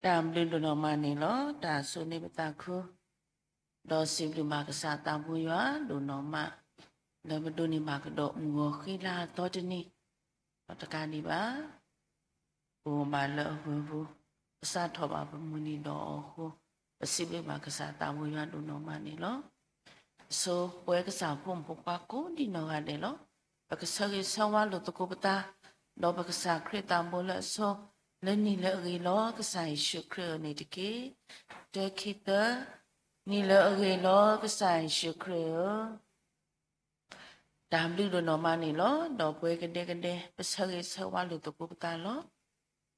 တၢ်ဘျုးဒိၣ်နီၢ်မးန့ၣ်လီၤ. တၢ်ဆိၣ်န့ၢ်ပသးခု ဒီးစံးဘျုးဘၣ်ကစၢ်သးဘိယွၤဒိၣ်နီၢ်မး လၢပဒိးန့ၢ်ဘၣ်ကဒီးမုၢ်ဂီၤဃံလၤအသီတနံၤ ဒီးတကးဒံးဘၣ် ပအိၣ်ဘၣ်လၢအဂ့ၤပူၤ ပစးထီၣ်ဘၣ်ပမုၢ်နံၤဒီးအီၤအဃိ ပစံးဘျုးဘၣ်ကစၢ်သးဘိယွၤဒိၣ်နီၢ်မးန့ၣ်လီၤ. အဆိပဝဲကစၢ်ဖိမုၣ်ဖိခွါကိးဒံနီၢ်ဂၤဒဲးလီၤ. ပကဆၢဂ့ၤဆၢဝါလိာ်သကိးပသး ဒီးပကစၢ်ခရံာ်သးဘိလၢအဆိ လၢနံၤလၢအဂ့ၤလီၤကစၢ်ယ့ၣ်ၡူးခရံာ်ဧၢန့ၣ်တက့ၢ်. တၢ ခံ သၢ, နံၤလၢအဂ့ၤလီၤကစၢ်ယ့ၣ်ၡူးခရံာ်ဧၢ တၢ်ဘျုးဒိၣ်နီၢ်မးန့ၣ်လီၤ. ဒီးပဝဲကဒဲကဒဲ ပဆၢဂ့ၤဆၢဝါလိာ်သကိးပသးလီၤ.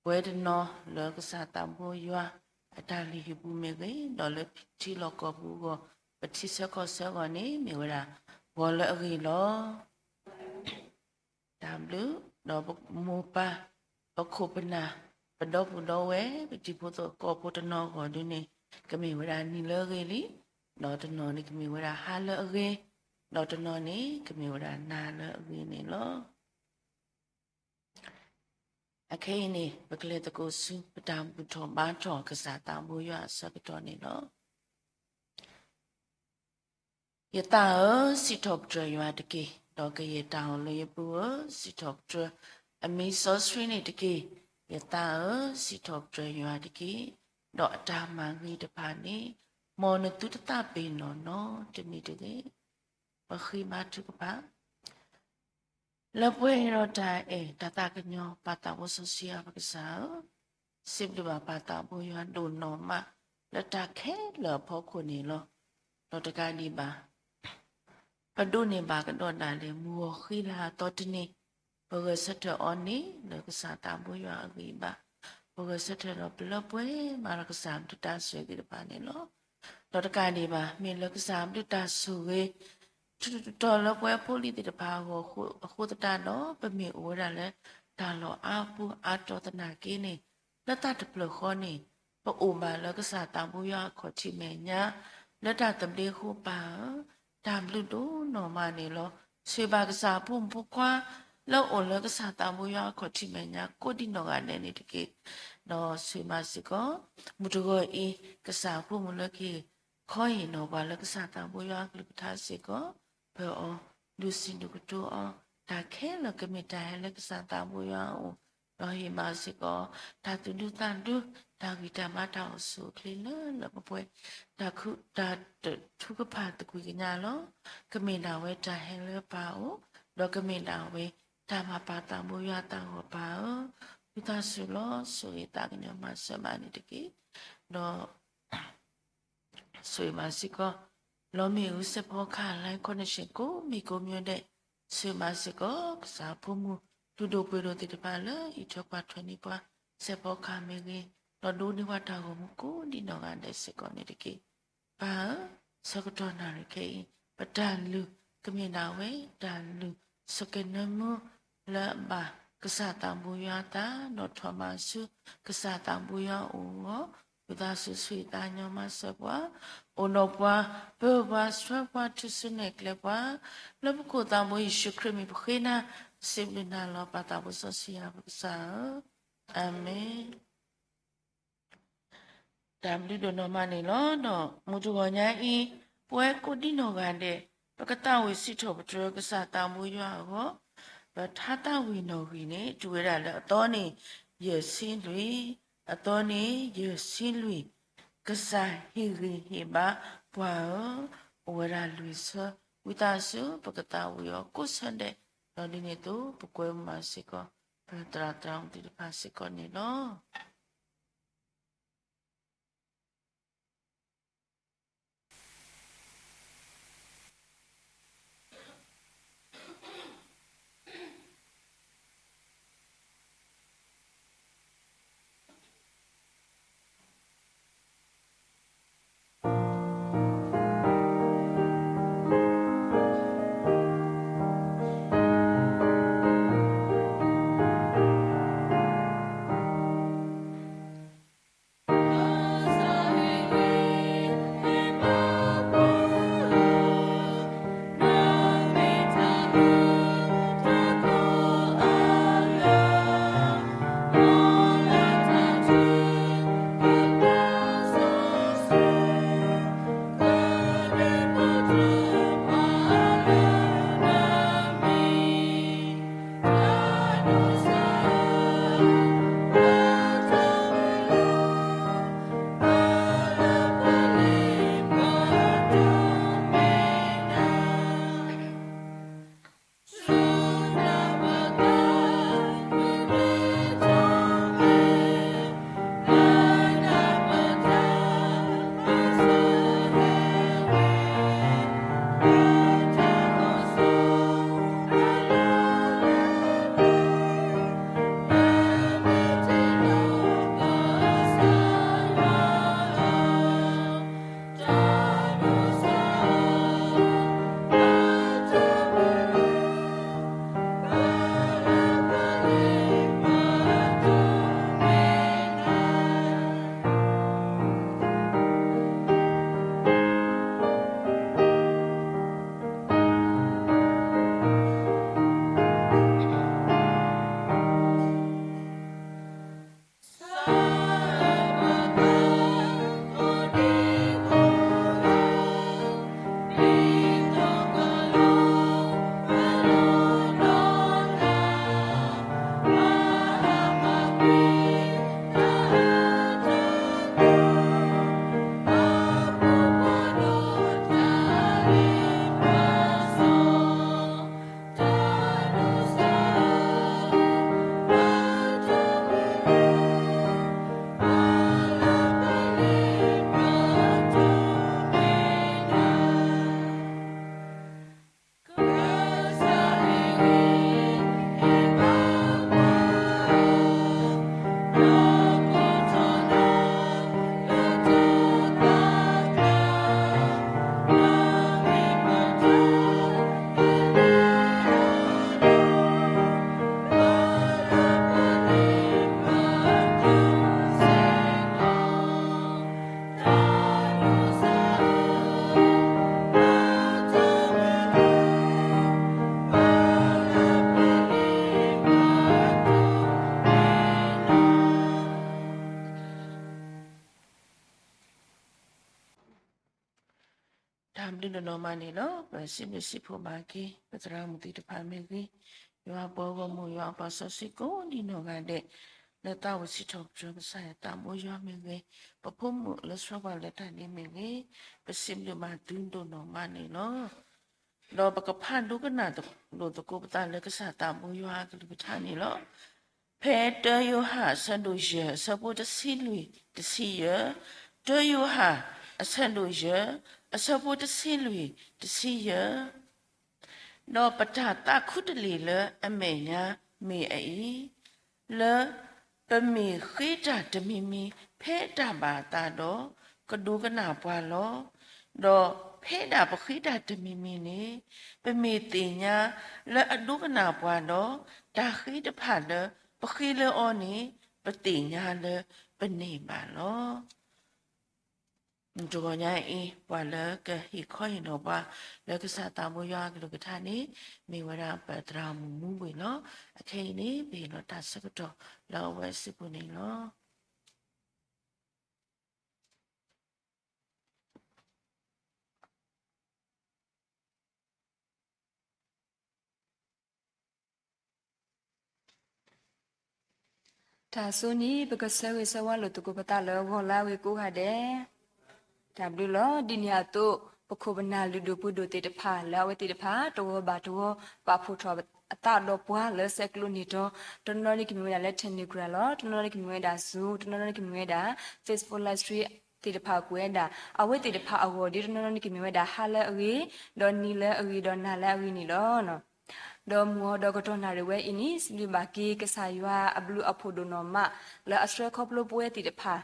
ပဝဲတနီၤလၢကစၢ်သးဘိယွၤအတၢ်လုၢ်ဟံၣ်ပူၤမ့ၢ်ဂ့ၤ, ဒီးလၢထံလီၢ်ကီၢ်ပူၤအဂီၢ် ပထံဆၢကီၢ်ဆၢအဂီၢ်န့ၣ် မ့ၢ်ဝဲဒၣ်ဂီၤလၢအဂ့ၤလီၤ. တၢ်ဘျုး, ဒီးပမိၢ်ပၢ်, ပခိၣ်ပနၢ်, ပဒီပုၢ်ဒီဝဲၢ်, ပတံၤဖိသကိးဖိတနီၤအဂီၢ်ဒုန့ၣ် ကမ့ၢ်ဝဲဒၣ်နံၤလၢအဂ့ၤလံ, ဒီးတနီၤန့ၣ်ကမ့ၢ်ဝဲဒၣ်ဟါလၢအဂ့ၤ, ဒီးတနီၤန့ၣ်ကမ့ၢ်ဝဲဒၣ်နၤလၢအဂ့ၤန့ၣ်လီၤ. အခဲအံၤန့ၣ် ပကလဲၤသကိးဆူ ပတၢ်ဘူၣ်ထီၣ်ဘါထီၣ်ကစၢ်သးဘိယွၤအဆၢကတီၢ်န့ၣ်လီၤ. ယသးဧၢ, စံးထီၣ်ပတြၢၤယွၤတက့ၢ်. ဒီးကယဲၢ်တၢ်အီၣ်လၢယပူၤဧၢ, စံးထီၣ်ပတြၢၤအမံၤစီဆှံန့ၣ်တက့ၢ်. ယသးဧၢ, စံးထီၣ်ပတြၢၤယွၤတက့ၢ်. ဒီးအတၢ်မၤဂ့ၤတဖၣ်န့ၣ် မ်နသုတသးပ့ၤနီၣ်နီတမံၤတဂ့ၤ. ပဃ့ဘါထုကဖၣ် လၢပှဲၤဒီးတၢ်အဲၣ်တၢ်သးကညီၤ ပၢ်သးဘိစီဆှံယွၤပကစၢ်ဧၢ, စံးဘျုးဘၣ်ပၢ်သးဘိယွၤဒိၣ်နီၢ်မး လၢတၢ်ခဲလၢာ်အဖီခိၣ်န့ၣ်လီၤ. ဒီးတကးဒံးဘၣ် ပဒိးန့ၢ်ဘၣ်ကဒီးဒၣ်လဲာ် မုၢ်ဂီၤဃံလၤအသီတနံၤ, ပဂဲၤဆၢထၢၣ်အီၤန့ၣ် လၢကစၢ်သးဘိယွၤအဂံၢ်အဘါ, ပဂဲၤဆၢထၢၣ်ဒီးပလၢပှဲၤမးဒီးကစၢ်အဘျုးတၢ်ဆိၣ်ဂ့ၤသ့ၣ်တဖၣ်န့ၣ်လီၤ. ဒီးတကးဒံးဘၣ် မ့ၢ်လၢကစၢ်အဘျုးတၢ်ဆိၣ်ဂ့ၤ ထူးထူးတီၤတီၤလၢပဝဲဖိလံၤသ့ၣ်တဖၣ်အဂီၢ်အဃိသတးဒီး ပမ့ၢ်အိၣ်ဝဲဒၣ်လၢတၢ်လီၢ်အါပူၤအါတီၤသနာ်က့န့ၣ်, လၢတၢ်တဖျၢၣ်ဃီန့ၣ် ပအိၣ်ဘၣ်လၢကစၢ်သးဘိယွၤအခီၣ်ထံးမဲာ်ညါ လၢတၢ်သဘျ့အဃိပၢ်ဧၢ, တၢ်ဘျုးဒိၣ်နီၢ်မးန့ၣ်လီၤ. ဆိၣ်ဂ့ၤဘၣ်ကစၢ်အဖိမုၣ်ဖိခွါ လၢအအိၣ်လၢကစၢ်သးဘိယွၤအခီၣ်ထံးမဲာ်ညါကိးဒံနီၢ်ဂၤဒဲးန့ၣ်တက့ၢ်. ဒီးဆိၣ်ဂ့ၤဘၣ်စ့ၢ်ကီး မုၢ်တဂီၤအံၤ ကစၢ်အဖိမုၣ်လၢကဟ့ၣ်ခီဟ့ၣ်နီၤပှၤလၢကစၢ်သးဘိယွၤအကလုၢ်ကထါစ့ၢ်ကီး, ပၢၤအီၤ ဒုးစံးဒုးကတိၤအီၤ, တၢ်ခဲလၢာ်ကမ့ၢ်တၢ်ဟဲလၢကစၢ်သးဘိယွၤအအိၣ်, ဒီးဟ့ၣ်ဘၣ်စ့ၢ်ကီး တၢ်သူၣ်ဒူသးဒူ, တၢ်ဂံၢ်တၢ်ဘါ တၢ်အိၣ်ဆူၣ်အိၣ်ချ့လၢလၢပှဲၤပှဲၤ, တၢ်ခု, တၢ်တထူကဖၣ်သကွံာ်ကညးလီၤ. ကမ့ၢ်ဒၣ်ဝဲတၢ်ဟဲလၢပၢ်အအိၣ်, ဒီးကမ့ၢ်ဒၣ်ဝဲတၢ်ဘၣ်ပၢ်သးဘိယွၤအသးဂီၢ်ပၢ်ဧၢ, ဝံသးစူၤလီၤ ဆိၣ်ဂ့ၤသးကညီၤမၤစၢၤဘၣ်န့ၣ်တက့ၢ်. ဒီး ဆိၣ်ဂ့ၤဘၣ်စ့ၢ်ကီး လီမ့ၣ်အူစဲးဖီကဟၣ် Life Connection ကိးမံၤကိးမံၤဒဲး, ဆိၣ်ဂ့ၤဘၣ်စ့ၢ်ကီး ကစၢ်အဖိမုၣ် လုၢ်ဒိၣ်ပှ့ၤဒိၣ်သ့ၣ်တဖၣ်လၢအအံးထွဲကွၢ်ထွဲန့ၢ်ပှၤ စဲးဖီကဟၣ်မ့ၢ်ဂ့ၤ, ဒီးဒိးန့ၢ်ပှၤတၢ်ဂီၤမူကိးဒံနီၢ်ဂၤဒဲးစ့ၢ်ကီးန့ၣ်တက့ၢ်. ပၢ်ဧၢ, ဆၢကတီၢ်နၣ်ရံၣ်ခဲအံၤ ပတၢ်လုၢ်ကမ့ၢ်ဒၣ်ဝဲ တၢ်လုၢ်ဆိးကနၢမူ လၢအဘၣ်ကစၢ်သးဘိယွၤအသး ဒီးထီၣ်မၤဆူကစၢ်သးဘိယွၤအအိၣ်အဂီၢ်, ဝံသးစူၤဆိၣ်ဂ့ၤသးကညီၤမၤစၢၤပှၤ, အိၣ်ဒီးပှၤ, ပၢၤပှၤ, ဆှၢပှၤ, ထုးစုနဲၣ်ကျဲပှၤ, လၢပခိၣ်သးဘိယ့ၣ်ၡူးခရံာ်မံၤပဃ့နၤ, ပစံးဘျုးနၤလီၤ ပၢ်သးဘိစီဆှံယွၤပကစၢ်ဧၢ, အၤမ့ၣ်. တၢ်ဘျုးဒိၣ်နီၢ်မးန့ၣ်လီၤ. ဒီးမုၢ်တဂီၤညါအံၤ ပဝဲကိးဒံနီၢ်ဂၤဒဲး ပကသးဝံၣ်စံးထီၣ်ပတြၢၤကစၢ်သးဘိယွၤအဂီၢ်, ပထါသးဝံၣ်နီၣ်ဂံၢ်န့ၣ် တုၤဝဲဒၣ်လၢအသီန့ၣ် ယဲၢ်ဆံလွံၢ်, အသီန့ၣ် ယဲၢ်ဆံလွံၢ်, ကစၢ်ဟ့ၣ်ဂံၢ်ဟ့ၣ်ဘါပှၤဧၢ, အိၣ်ဝဲဒၣ်လွံၢ်ဆၢ, ဝံသးစူၤ ပကသးဝံၣ်အီၤကိးဆၢဒဲး, ဒီးဒ်န့ၣ်အသိး ပကွဲမုာ်မးစ့ၢ်ကီး ပသရၣ်သရၣ်မုၣ်သ့ၣ်တဖၣ်စ့ၢ်ကီးန့ၣ်လီၤ. တၢ်ဘျုးဒိၣ်နီၢ်မးန့ၣ်လီၤ. ပစံးဘျုးစံးဖှိၣ်ဘၣ်က့ၤ ပသရၣ်မုၣ်သ့ၣ်တဖၣ်မ့ၢ်ဂ့ၤ, ယွၤပှၤဂီၢ်မုၢ် ယွၤပှၤစီဆှံကိးဒံနီၢ်ဂၤဒဲး, လၢသးဝံၣ်စံးထီၣ်ပတြၢၤကစၢ်ယွၤသးဘိယွၤမ့ၢ်ဂ့ၤ, ပဖိမုၣ်လၢဆှၢပှၤလၢတၢ်ဒ့မ့ၢ်ဂ့ၤ, ပစံးဘျုးဘၣ်သုဒိၣ်နီၢ်မးန့ၣ်လီၤ. ဒီးပကဖးဒိကနၣ်လိာ်သကိးပသးလၢကစၢ်သးဘိယွၤအကလုၢ်ကထါန့ၣ်လီၤ. ဖဲတၢယိၤဟၣ်အဆၢဒိၣ်ယဲၢ်အဆၢဖိတဆံလွံၢ်တဆံယဲၢ်, တၢယိၤဟၣ်အဆၢဒိၣ်ယဲၢ် အဆၢဖိတဆံလွံၢ်တဆံယဲၢ်, ဒီးပတၢ်သးခုတလ့ၢ်လၢအမဲာ်ညါမ့ၢ်အအံၤ, လၢပမ့ၢ်ဃ့တၢ်တမံၤမံၤဖဲတၢ်ဘၣ်အသးဒီး ကဒိကနၣ်ပှၤလီၤ. ဒီးဖဲဒၣ်ပဃ့တၢ်တမံၤမံၤန့ၣ် ပမ့ၢ်သ့ၣ်ညါလၢအဒိကနၣ်ပှၤဒီး တၢ်ဃ့တဖၣ်လၢပဃ့လၢအီၤန့ၣ် ပသ့ၣ်ညါလၢပန့ၢ်ဘၣ်လီၤ. တဂီၤညါအံၤ ပှၤလၢကဟ့ၣ်ခီဟ့ၣ်နီၤပှၤ လၢကစၢ်သးဘိယွၤအကလုၢ်ကထါန့ၣ် မ့ၢ်ဝဲဒၣ်ပသရၣ်မုၣ်မူဝ့ၢ်လီၤ. အခဲအံၤန့ၣ် ပဟ့ၣ်လီၤတၢ်ဆၢကတီၢ်လၢအဝဲအစုပူၤန့ၣ်လီၤ. တၢ်ဆိန့ၣ် ပကဆၢဂ့ၤဆၢဝါလိာ်သကိးပသးလၢဂီၤလၢအဂ့ၤကိးဂၤဒဲး, တၢ်ဘျုးလီၤ. ဒ်န့ၣ်အသိး ပခိၣ်ပနၢ်လုၢ်ဒိၣ်ပှ့ၤဒိၣ်သ့ၣ်တဖၣ် လၢအဝဲသ့ၣ်တဖၣ် တဂီၤဘၣ်တဂီၤ ပာ်ဖှိၣ်ထီၣ်အသးဒီးပှၤလၢဆဲးကျိးန့ၢ်တီ, တနီၤနီၤန့ၣ်ကမ့ၢ်ဝဲဒၣ်လၢ Telegram လီၤ, တနီၤနီၤန့ၣ်ကမ့ၢ်ဝဲဒၣ် Zoom, တနီၤနီၤန့ၣ်ကမ့ၢ်ဝဲဒၣ် Facebook Live Stream သ့ၣ်တဖၣ်ကွဲးဝဲဒၣ်, အဝဲသ့ၣ်တဖၣ်အဂီၢ်ဒီး တနီၤနီၤန့ၣ်ကမ့ၢ်ဝဲဒၣ် ဟါလၢအဂ့ၤ, ဒီးနံၤလၢအဂ့ၤ, ဒီးနၤလၢအဂ့ၤန့ၣ်လီၤ. ဒီးမုၢ်အီၤဒီးကတီၢ်နၣ်ရံၣ်ဝဲအံၤန့ၣ် စံးဘျုးဘၣ်က့ၤကစၢ်ယွၤအဘျုးအဖှိၣ်ဒိၣ်နီၢ်မး လၢအဆှၢခီဖျိပဝဲသ့ၣ်တဖၣ်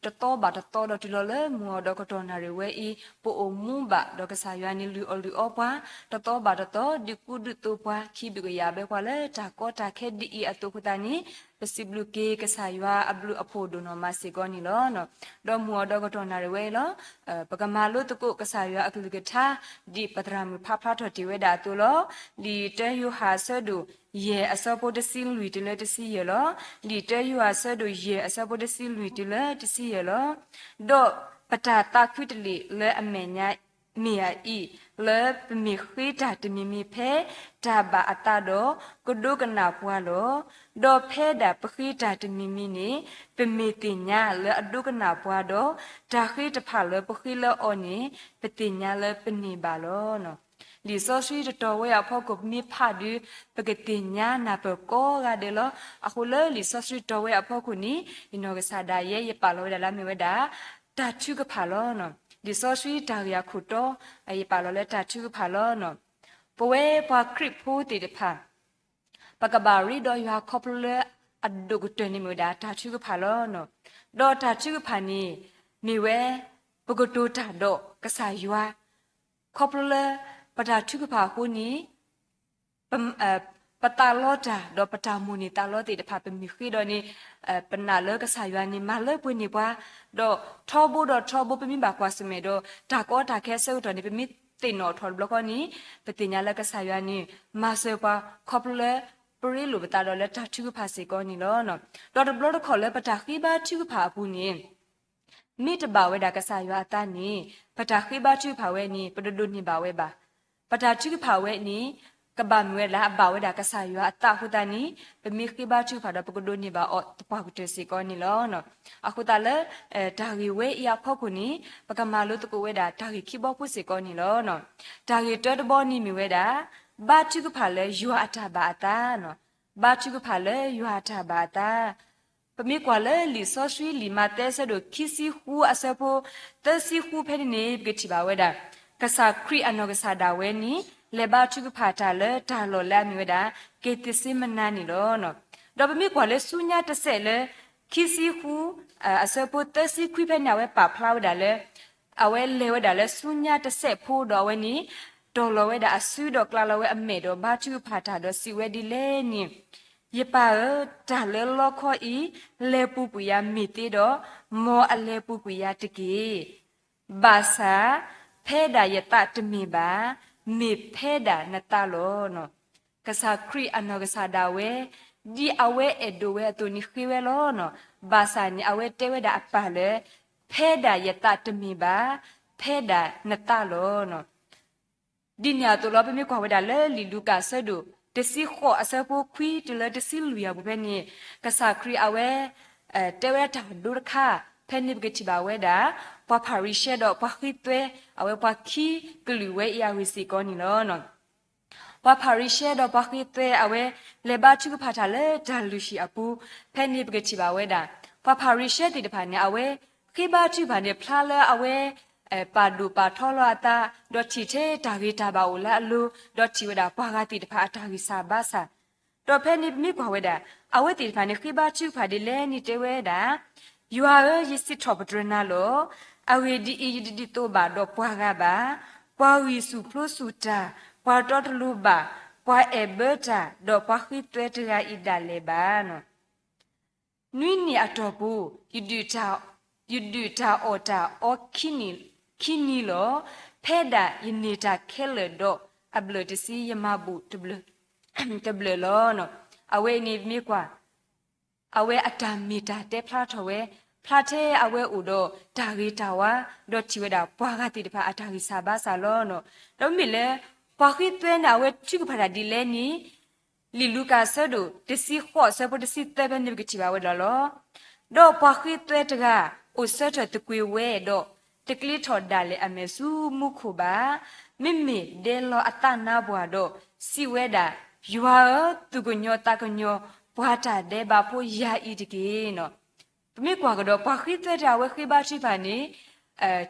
တသီဘၣ်တသီဒီးတုၤလီၤလၢမုၢ်အီၤဒီးကတီၢ်နၣ်ရံၣ်ဝဲအံၤ ပအိၣ်မူဘၣ်ဒီးကစၢ်ယွၤန့ၣ်လုၢ်အီၣ်လုၢ်အီပှၤ, တသီဘၣ်တသီ ဒုးကူဒုးသိးပှၤ ခံဘုၣ်ကယၤဘၢပှၤလၢတၢ်ကီတၢ်ခဲဒ်အံၤအသိးအဃိသတးန့ၣ် ပစံးဘျုးက့ၤကစၢ်ယွၤအဘျုးအဖှိၣ်ဒိၣ်နီၢ်မးစ့ၢ်ကီးန့ၣ်လီၤ. ဒီးမုၢ်အီၤဒီးကတီၢ်နၣ်ရံၣ်ဝဲအံၤလီၤ. ပကမၤလိသကိးကစၢ်ယွၤအကလုၢ်ကထါ ဒ်ပသရၣ်မုၣ်ဖးဖျါထီၣ်တ့ၢ်ဝဲဒၣ်အသိးလီၤ. လံာ်တၢယိၤဟၣ်အဆၢဒိၣ်ယဲၢ်အဆၢဖိတဆံလွံၢ်တုၤလၢတဆံယဲၢ်လီၤ. လံာ်တၢယိၤဟၣ်အဆၢဒိၣ်ယဲၢ်အဆၢဖိတဆံလွံၢ်တုၤလၢတဆံယဲၢ်လီၤ. ဒီးပတၢ်သးခုတလ့ၢ်လၢအမဲာ်ညါမ့ၢ်အအံၤ, လၢပမ့ၢ်ဃ့တၢ်တမံၤမံၤဖဲတၢ်ဘၣ်အသးဒီး ကဒိကနၣ်ပှၤလီၤ. ဒီးဖဲဒၣ်ပဃ့တၢ်တမံၤမံၤန့ၣ် ပမ့ၢ်သ့ၣ်ညါလၢအဒိကနၣ်ပှၤဒီး တၢ်ဃ့တဖၣ်လၢပဃ့လၢအီၤန့ၣ် ပသ့ၣ်ညါလၢပန့ၢ်ဘၣ်လီၤ. လံာ်စီဆှံတတီၤဝဲအဖီခိၣ် ပမ့ၢ်ဖးဒုး ပကသ့ၣ်ညါနၢ်ပၢၢ်ကိးဂၤဒဲးလီၤ. အဃိလၢလံာ်စီဆှံတတီၤဝဲအဖီခိၣ်န့ၣ် ယနီၢ်ကစၢ်ဒၣ်ယဲ ယပာ်လီၤဝဲဒၣ်လၢအမ့ၢ်ဝဲဒၣ် တၢ်ထုကဖၣ်လီၤ. လံာ်စီဆှံတၢ်ဂ့ၢ်အခိၣ်တီ ယပာ်လီၤလၢတၢ်ထုကဖၣ်လီၤ. ပဝဲပှၤခရံာ်ဖိသ့ၣ်တဖၣ် ပကဘၣ်ရ့ဒီးယွၤခီဖျိလၢအဒိၣ်ကတၢၢ်န့ၣ်မ့ၢ်ဝဲဒၣ်တၢ်ထုကဖၣ်လီၤ. ဒီးတၢ်ထုကဖၣ်န့ၣ် မ့ၢ်ဝဲ ပကတိၤတၢ်ဒီးကစၢ်ယွၤ ခီဖျိလၢပတၢ်ထုကဖၣ်အဃိန့ၣ် ပသးလီတၢ် ဒီးပတၢ်မိၣ်န့ၢ်သးလီသ့ၣ်တဖၣ် ပမ့ၢ်ဃ့ဒီးန့ၣ် ပနာ်လၢကစၢ်ယွၤန့ၣ် မၤလၢပှဲၤန့ၢ်ပှၤ, ဒီးထီဘိဒီးထီဘိ ပမ့ၢ်ဘၣ်ကွၢ်ဆၢၣ်မဲာ်ဒီး တၢ်ကီတၢ်ခဲအဆၢကတီၢ်န့ၣ် ပမ့ၢ်သ့ၣ်နီၣ်ထီၣ်တဘျီဃီန့ၣ် ပသ့ၣ်ညါလၢကစၢ်ယွၤန့ၣ် မၤစၢၤပှၤ ခီဖျိလၢ ပရ့လိာ်ပသးဒီးလၢတၢ်ထုကဖၣ်စ့ၢ်ကီးန့ၣ်လီၤ. ဒီးတဘျီတခီၣ်လၢပတၢ်ဃ့ဘါထုကဖၣ်အပူၤန့ၣ် မ့ၢ်တဘၣ်ဝဲဒၣ်ကစၢ်ယွၤအသးန့ၣ် ပတၢ်ဃ့ဘါထုကဖၣ်ဝဲန့ၣ် ပတဒိးန့ၢ်ဘၣ်ဝဲဘၣ်. ပတၢ်ထုကဖၣ်ဝဲန့ၣ် ကဘၣ်မ့ၢ်ဝဲဒၣ် အဘၣ်ဝဲဒၣ်ကစၢ်ယွၤအသးအဃိသတးန့ၣ် ပမ့ၢ်ဃ့ဘါထုကဖၣ်ဒီး ပကဒိးန့ၢ်ဘၣ်အီၤသပှၢ်ကတၢၢ်စ့ၢ်ကီးန့ၣ်လီၤ. အဃိသတးလၢ တၢ်ဂ့ၢ်ဝဲအံၤအဖီခိၣ်န့ၣ် ပကမၤလိသကိးဝဲဒၣ်တၢ်ဂ့ၢ်ခံဘီဖိစ့ၢ်ကီးန့ၣ်လီၤ. တၢ်ဂ့ၢ်တၢတဘီန့ၣ်မ့ၢ်ဝဲဒၣ် ဘါထုကဖၣ်လၢယွၤအတၢ်ဘၣ်အသး ဘါထုကဖၣ်လၢယွၤအတၢ်ဘၣ်အသး ပမ့ၢ်ကွၢ်လၢလံာ်စီဆှံလံာ်မးသဲအဆၢဒိၣ်ခံဆံဃုအဆၢဖိ သၢဆံဃုဖဲန့ၣ်န့ၣ် ပကထံၣ်ဘၣ်ဝဲဒၣ် ကစၢ်ခရံာ်အနီၢ်ကစၢ်ဒၣ်ဝဲန့ၣ် လဲၤဘါထုကဖၣ်တၢ်လၢတၢ်လီၢ်လၢအမ့ၢ်ဝဲဒၣ် က့ၤသ့းစ့မနၤန့ၣ်လီၤ. ဒီးပမ့ၢ်ကွၢ်လၢဆူညါတစဲးလၢ ခံဆံဃု အဆၢဖိသၢဆံခွံဖဲန့ၣ် အဝဲပာ်ဖျါဝဲဒၣ်လၢ အဝဲလဲၤဝဲဒၣ်လၢဆူညါတစဲးဖိဒီးအဝဲန့ၣ် တီၢ်လီၤဝဲဒၣ်အစုဒီးကျးလီၤဝဲအမဲာ်ဒီးဘါထုကဖၣ်တၢ်ဒီးစံးဝဲဒ်လဲၣ်န့ၣ်, ယပၢ်ဧၢ, တၢ်လၢလီခီအံၤ လဲၤပူၤကွံာ်ယၤမ့ၢ်သ့ဒီး မ်အလဲၤပူၤကွံာ်ယၤတက့ၢ်. ဘၣ်ဆၣ် ဖဲဒၣ်ယသးတမ့ၢ်ဘၣ်, မ့ၢ်ဖဲဒၣ်နသးလီၤ. ကစၢ်ခရံာ်အနီၢ်ကစၢ်ဒၣ်ဝဲ ဒ်အဝဲအဲၣ်ဒိးဝဲအသိးန့ၣ်ဃ့ဝဲလီၤ. ဘၣ်ဆၣ်န့ၣ် အဝဲတဲဝဲဒၣ်အပၢ်လၢ ဖဲဒၣ်ယသးတမ့ၢ်ဘၣ်, ဖဲဒၣ်နသးလီၤ. ဒ်န့ၣ်အသိးလီၤ ပမ့ၢ်ကွၢ်ဝဲဒၣ်လၢလံာ်လူၤကၣ်အဆၢဒိၣ်တဆံဃိးအဆၢဖိခွံတုၤလၢတဆံလွံၢ်အပူၤဖဲန့ၣ်, ကစၢ်ခရံာ်အဝဲ တဲဝဲဒၣ်တၢ်ဒိတခါ, ဖဲန့ၣ်ပကထံၣ်ဘၣ်ဝဲဒၣ် ပှၤဖၤရံၤၡဲဒီးပှၤဃ့သွဲ အဝဲပှၤခံကလုာ်ဝဲအံၤအဂ့ၢ်စ့ၢ်ကီးန့ၣ်လီၤ. ပှၤဖၤရံၤၡဲဒီးပှၤဃ့သွဲအဝဲ လဲၤဘါထုကဖၣ်တၢ်လၢတၢ်လုၢ်ဟံၣ်အပူၤ, ဖဲန့ၣ်ပကထံၣ်ဘၣ်ဝဲဒၣ် ပှၤဖၤရံၤၡဲသ့ၣ်တဖၣ်န့ၣ် အဝဲဃ့ဘါထုကဖၣ်န့ၣ် ဖျါလၢအဝဲ ပာ်ဒိၣ်ပာ်ထီလီၤအသး, ဒီးထံၣ်ထဲတၢ်ဂ့ၤတၢ်ဘၣ်အိၣ်လၢအလိၤ, ဒီးထံၣ်ဝဲဒၣ်ပှၤဂၤသ့ၣ်တဖၣ်အတၢ်ဂံၢ်စၢ်ဘါစၢ်, ဒီးဖဲန့ၣ်ပမ့ၢ်ကွၢ်ဝဲဒၣ် အဝဲသ့ၣ်တဖၣ်န့ၣ် ဃ့ဘါထုကဖၣ်ဒ်လဲၣ်န့ၣ်တဲဝဲဒၣ်, ယွၤဧၢ, ယစံးထီၣ်ပတြၢၤနၤလီၤ. အဂ့ၢ်ဒ်အံၤ, ယတဒ်သိးဘၣ်ဒီးပှၤဂၤဘၣ်, ပှၤဂံၢ်ဆူၣ်ဖျိဆူၣ်တၢ်, ပှၤတီတလိၤဘၣ်, ပှၤအဲၣ်ဘၢတၢ်, ဒီးပှၤဃ့သွဲတဂၤအံၤဒၣ်လဲာ်ဘၣ်. နွံနံၣ်အတီၢ်ပူၤ ယဒုၣ်တၢ်အီၣ်တၢ်အီ ခံနံၤလီၤ. ဖဲဒၣ်ယန့ၢ်တၢ်ခဲလၢာ်ဒီးအဘျၢၣ်တဆံ, ယမၤဘူၣ်တဘျၢၣ်လီၤ. အဝဲအံၤန့ၣ်မ့ၢ်ကွၢ် အဝဲအတၢ်မ့ၢ်တၢ်တဲဖျါထီၣ်ဝဲ, ဖျါထဲအဝဲအိၣ်ဒီးတၢ်ဂ့ၤတၢ်ဝါ, ဒီးထံၣ်ဝဲဒၣ်ပှၤဂၤသ့ၣ်တဖၣ်အတၢ်ဂံၢ်စၢ်ဘါစၢ်လီၤ. ဒီးမ့မ့ၢ်လၢ ပှၤဃ့သွဲန့ၣ် အဝဲထုကဖၣ်တၢ်ဒ်လဲၣ်န့ၣ် လံာ်လူၤကၣ်အဆၢဒိၣ်တဆံဃိးအဆၢဖိတဆံသၢဖဲန့ၣ်ပကထံၣ်ဘၣ်ဝဲဒၣ်လီၤ. ဒီးပှၤဃ့သွဲတဂၤ အိၣ်ဆၢထၢၣ်သကွ့ၤဝဲဒီး တကျ့ထီၣ်ဒၣ်လဲာ်အမဲာ်ဆူမူခိၣ်ဘၣ်. မ့မ့ၢ်ဒဲလီၤအသးနါပှၢ်ဒီး စံးဝဲဒၣ်, ယွၤဧၢ, သူၣ်ကညီၤသးကညီၤ ပှၤတၢ်ဒဲးဘးဖိယၤအံၤတက့ၢ်. ပမ့ၢ်ကွၢ်ကဒီး ပှၤဃ့သွဲတဂၤအဝဲဃ့ဘါထုကဖၣ်န့ၣ်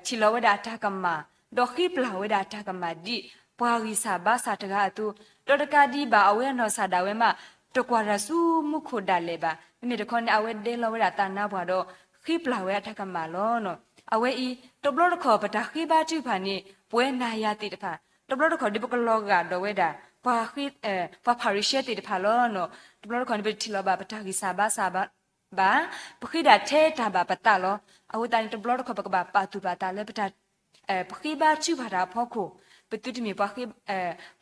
ထံၣ်လီၤဝဲဒၣ်အတၢ်ကမၣ်, ဒီးဃ့ပျၢ်ဝဲဒၣ်အတၢ်ကမၣ်ဒ်ပှၤဂံၢ်စၢ်ဘါစၢ်တဂၤအသိး, ဒီးတကးဒံးဘၣ် အဝဲအနီၢ်ကစၢ်ဒၣ်ဝဲမး တကွၢ်တၢ်ဆူမူခိၣ်ဒၣ်လဲာ်ဘၣ်. မ့မ့ၢ်တခီန့ၣ် အဝဲဒဲလီၤဝဲဒၣ်သးနါပှၢ်ဒီး ဃ့ပျၢ်ဝဲအတၢ်ကမၣ်လီၤ. အဝဲအံၤ တဘျီတခီၣ်ပတၢ်ဃ့ဘါထုကဖၣ်န့ၣ် ပဝဲနၤယၤသ့ၣ်တဖၣ်, တဘျီတခီၣ်ဒ်ပကလီၤဂာ်ဒီးဝဲဒၣ် ပှၤဖၤရံၤၡဲသ့ၣ်တဖၣ်လီၤ. တဘျီတခီၣ်န့ၣ် ပတထံၣ်လီၤဘၣ်ပတၢ်ဂံၢ်စၢ်ဘါစၢ်ဘၣ်, ပဃ့ဒၣ်ထဲတၢ်ဘၣ်ပသးလီၤ. အဃိသတးန့ၣ် တဘျီတခီၣ်ပကဘၣ်ပာ်သူၣ်ပာ်သးလၢပတၢ် ပဃ့ဘါထုကဖၣ်တၢ်အဖီခိၣ်, ပသုတမ့ၢ် ပှ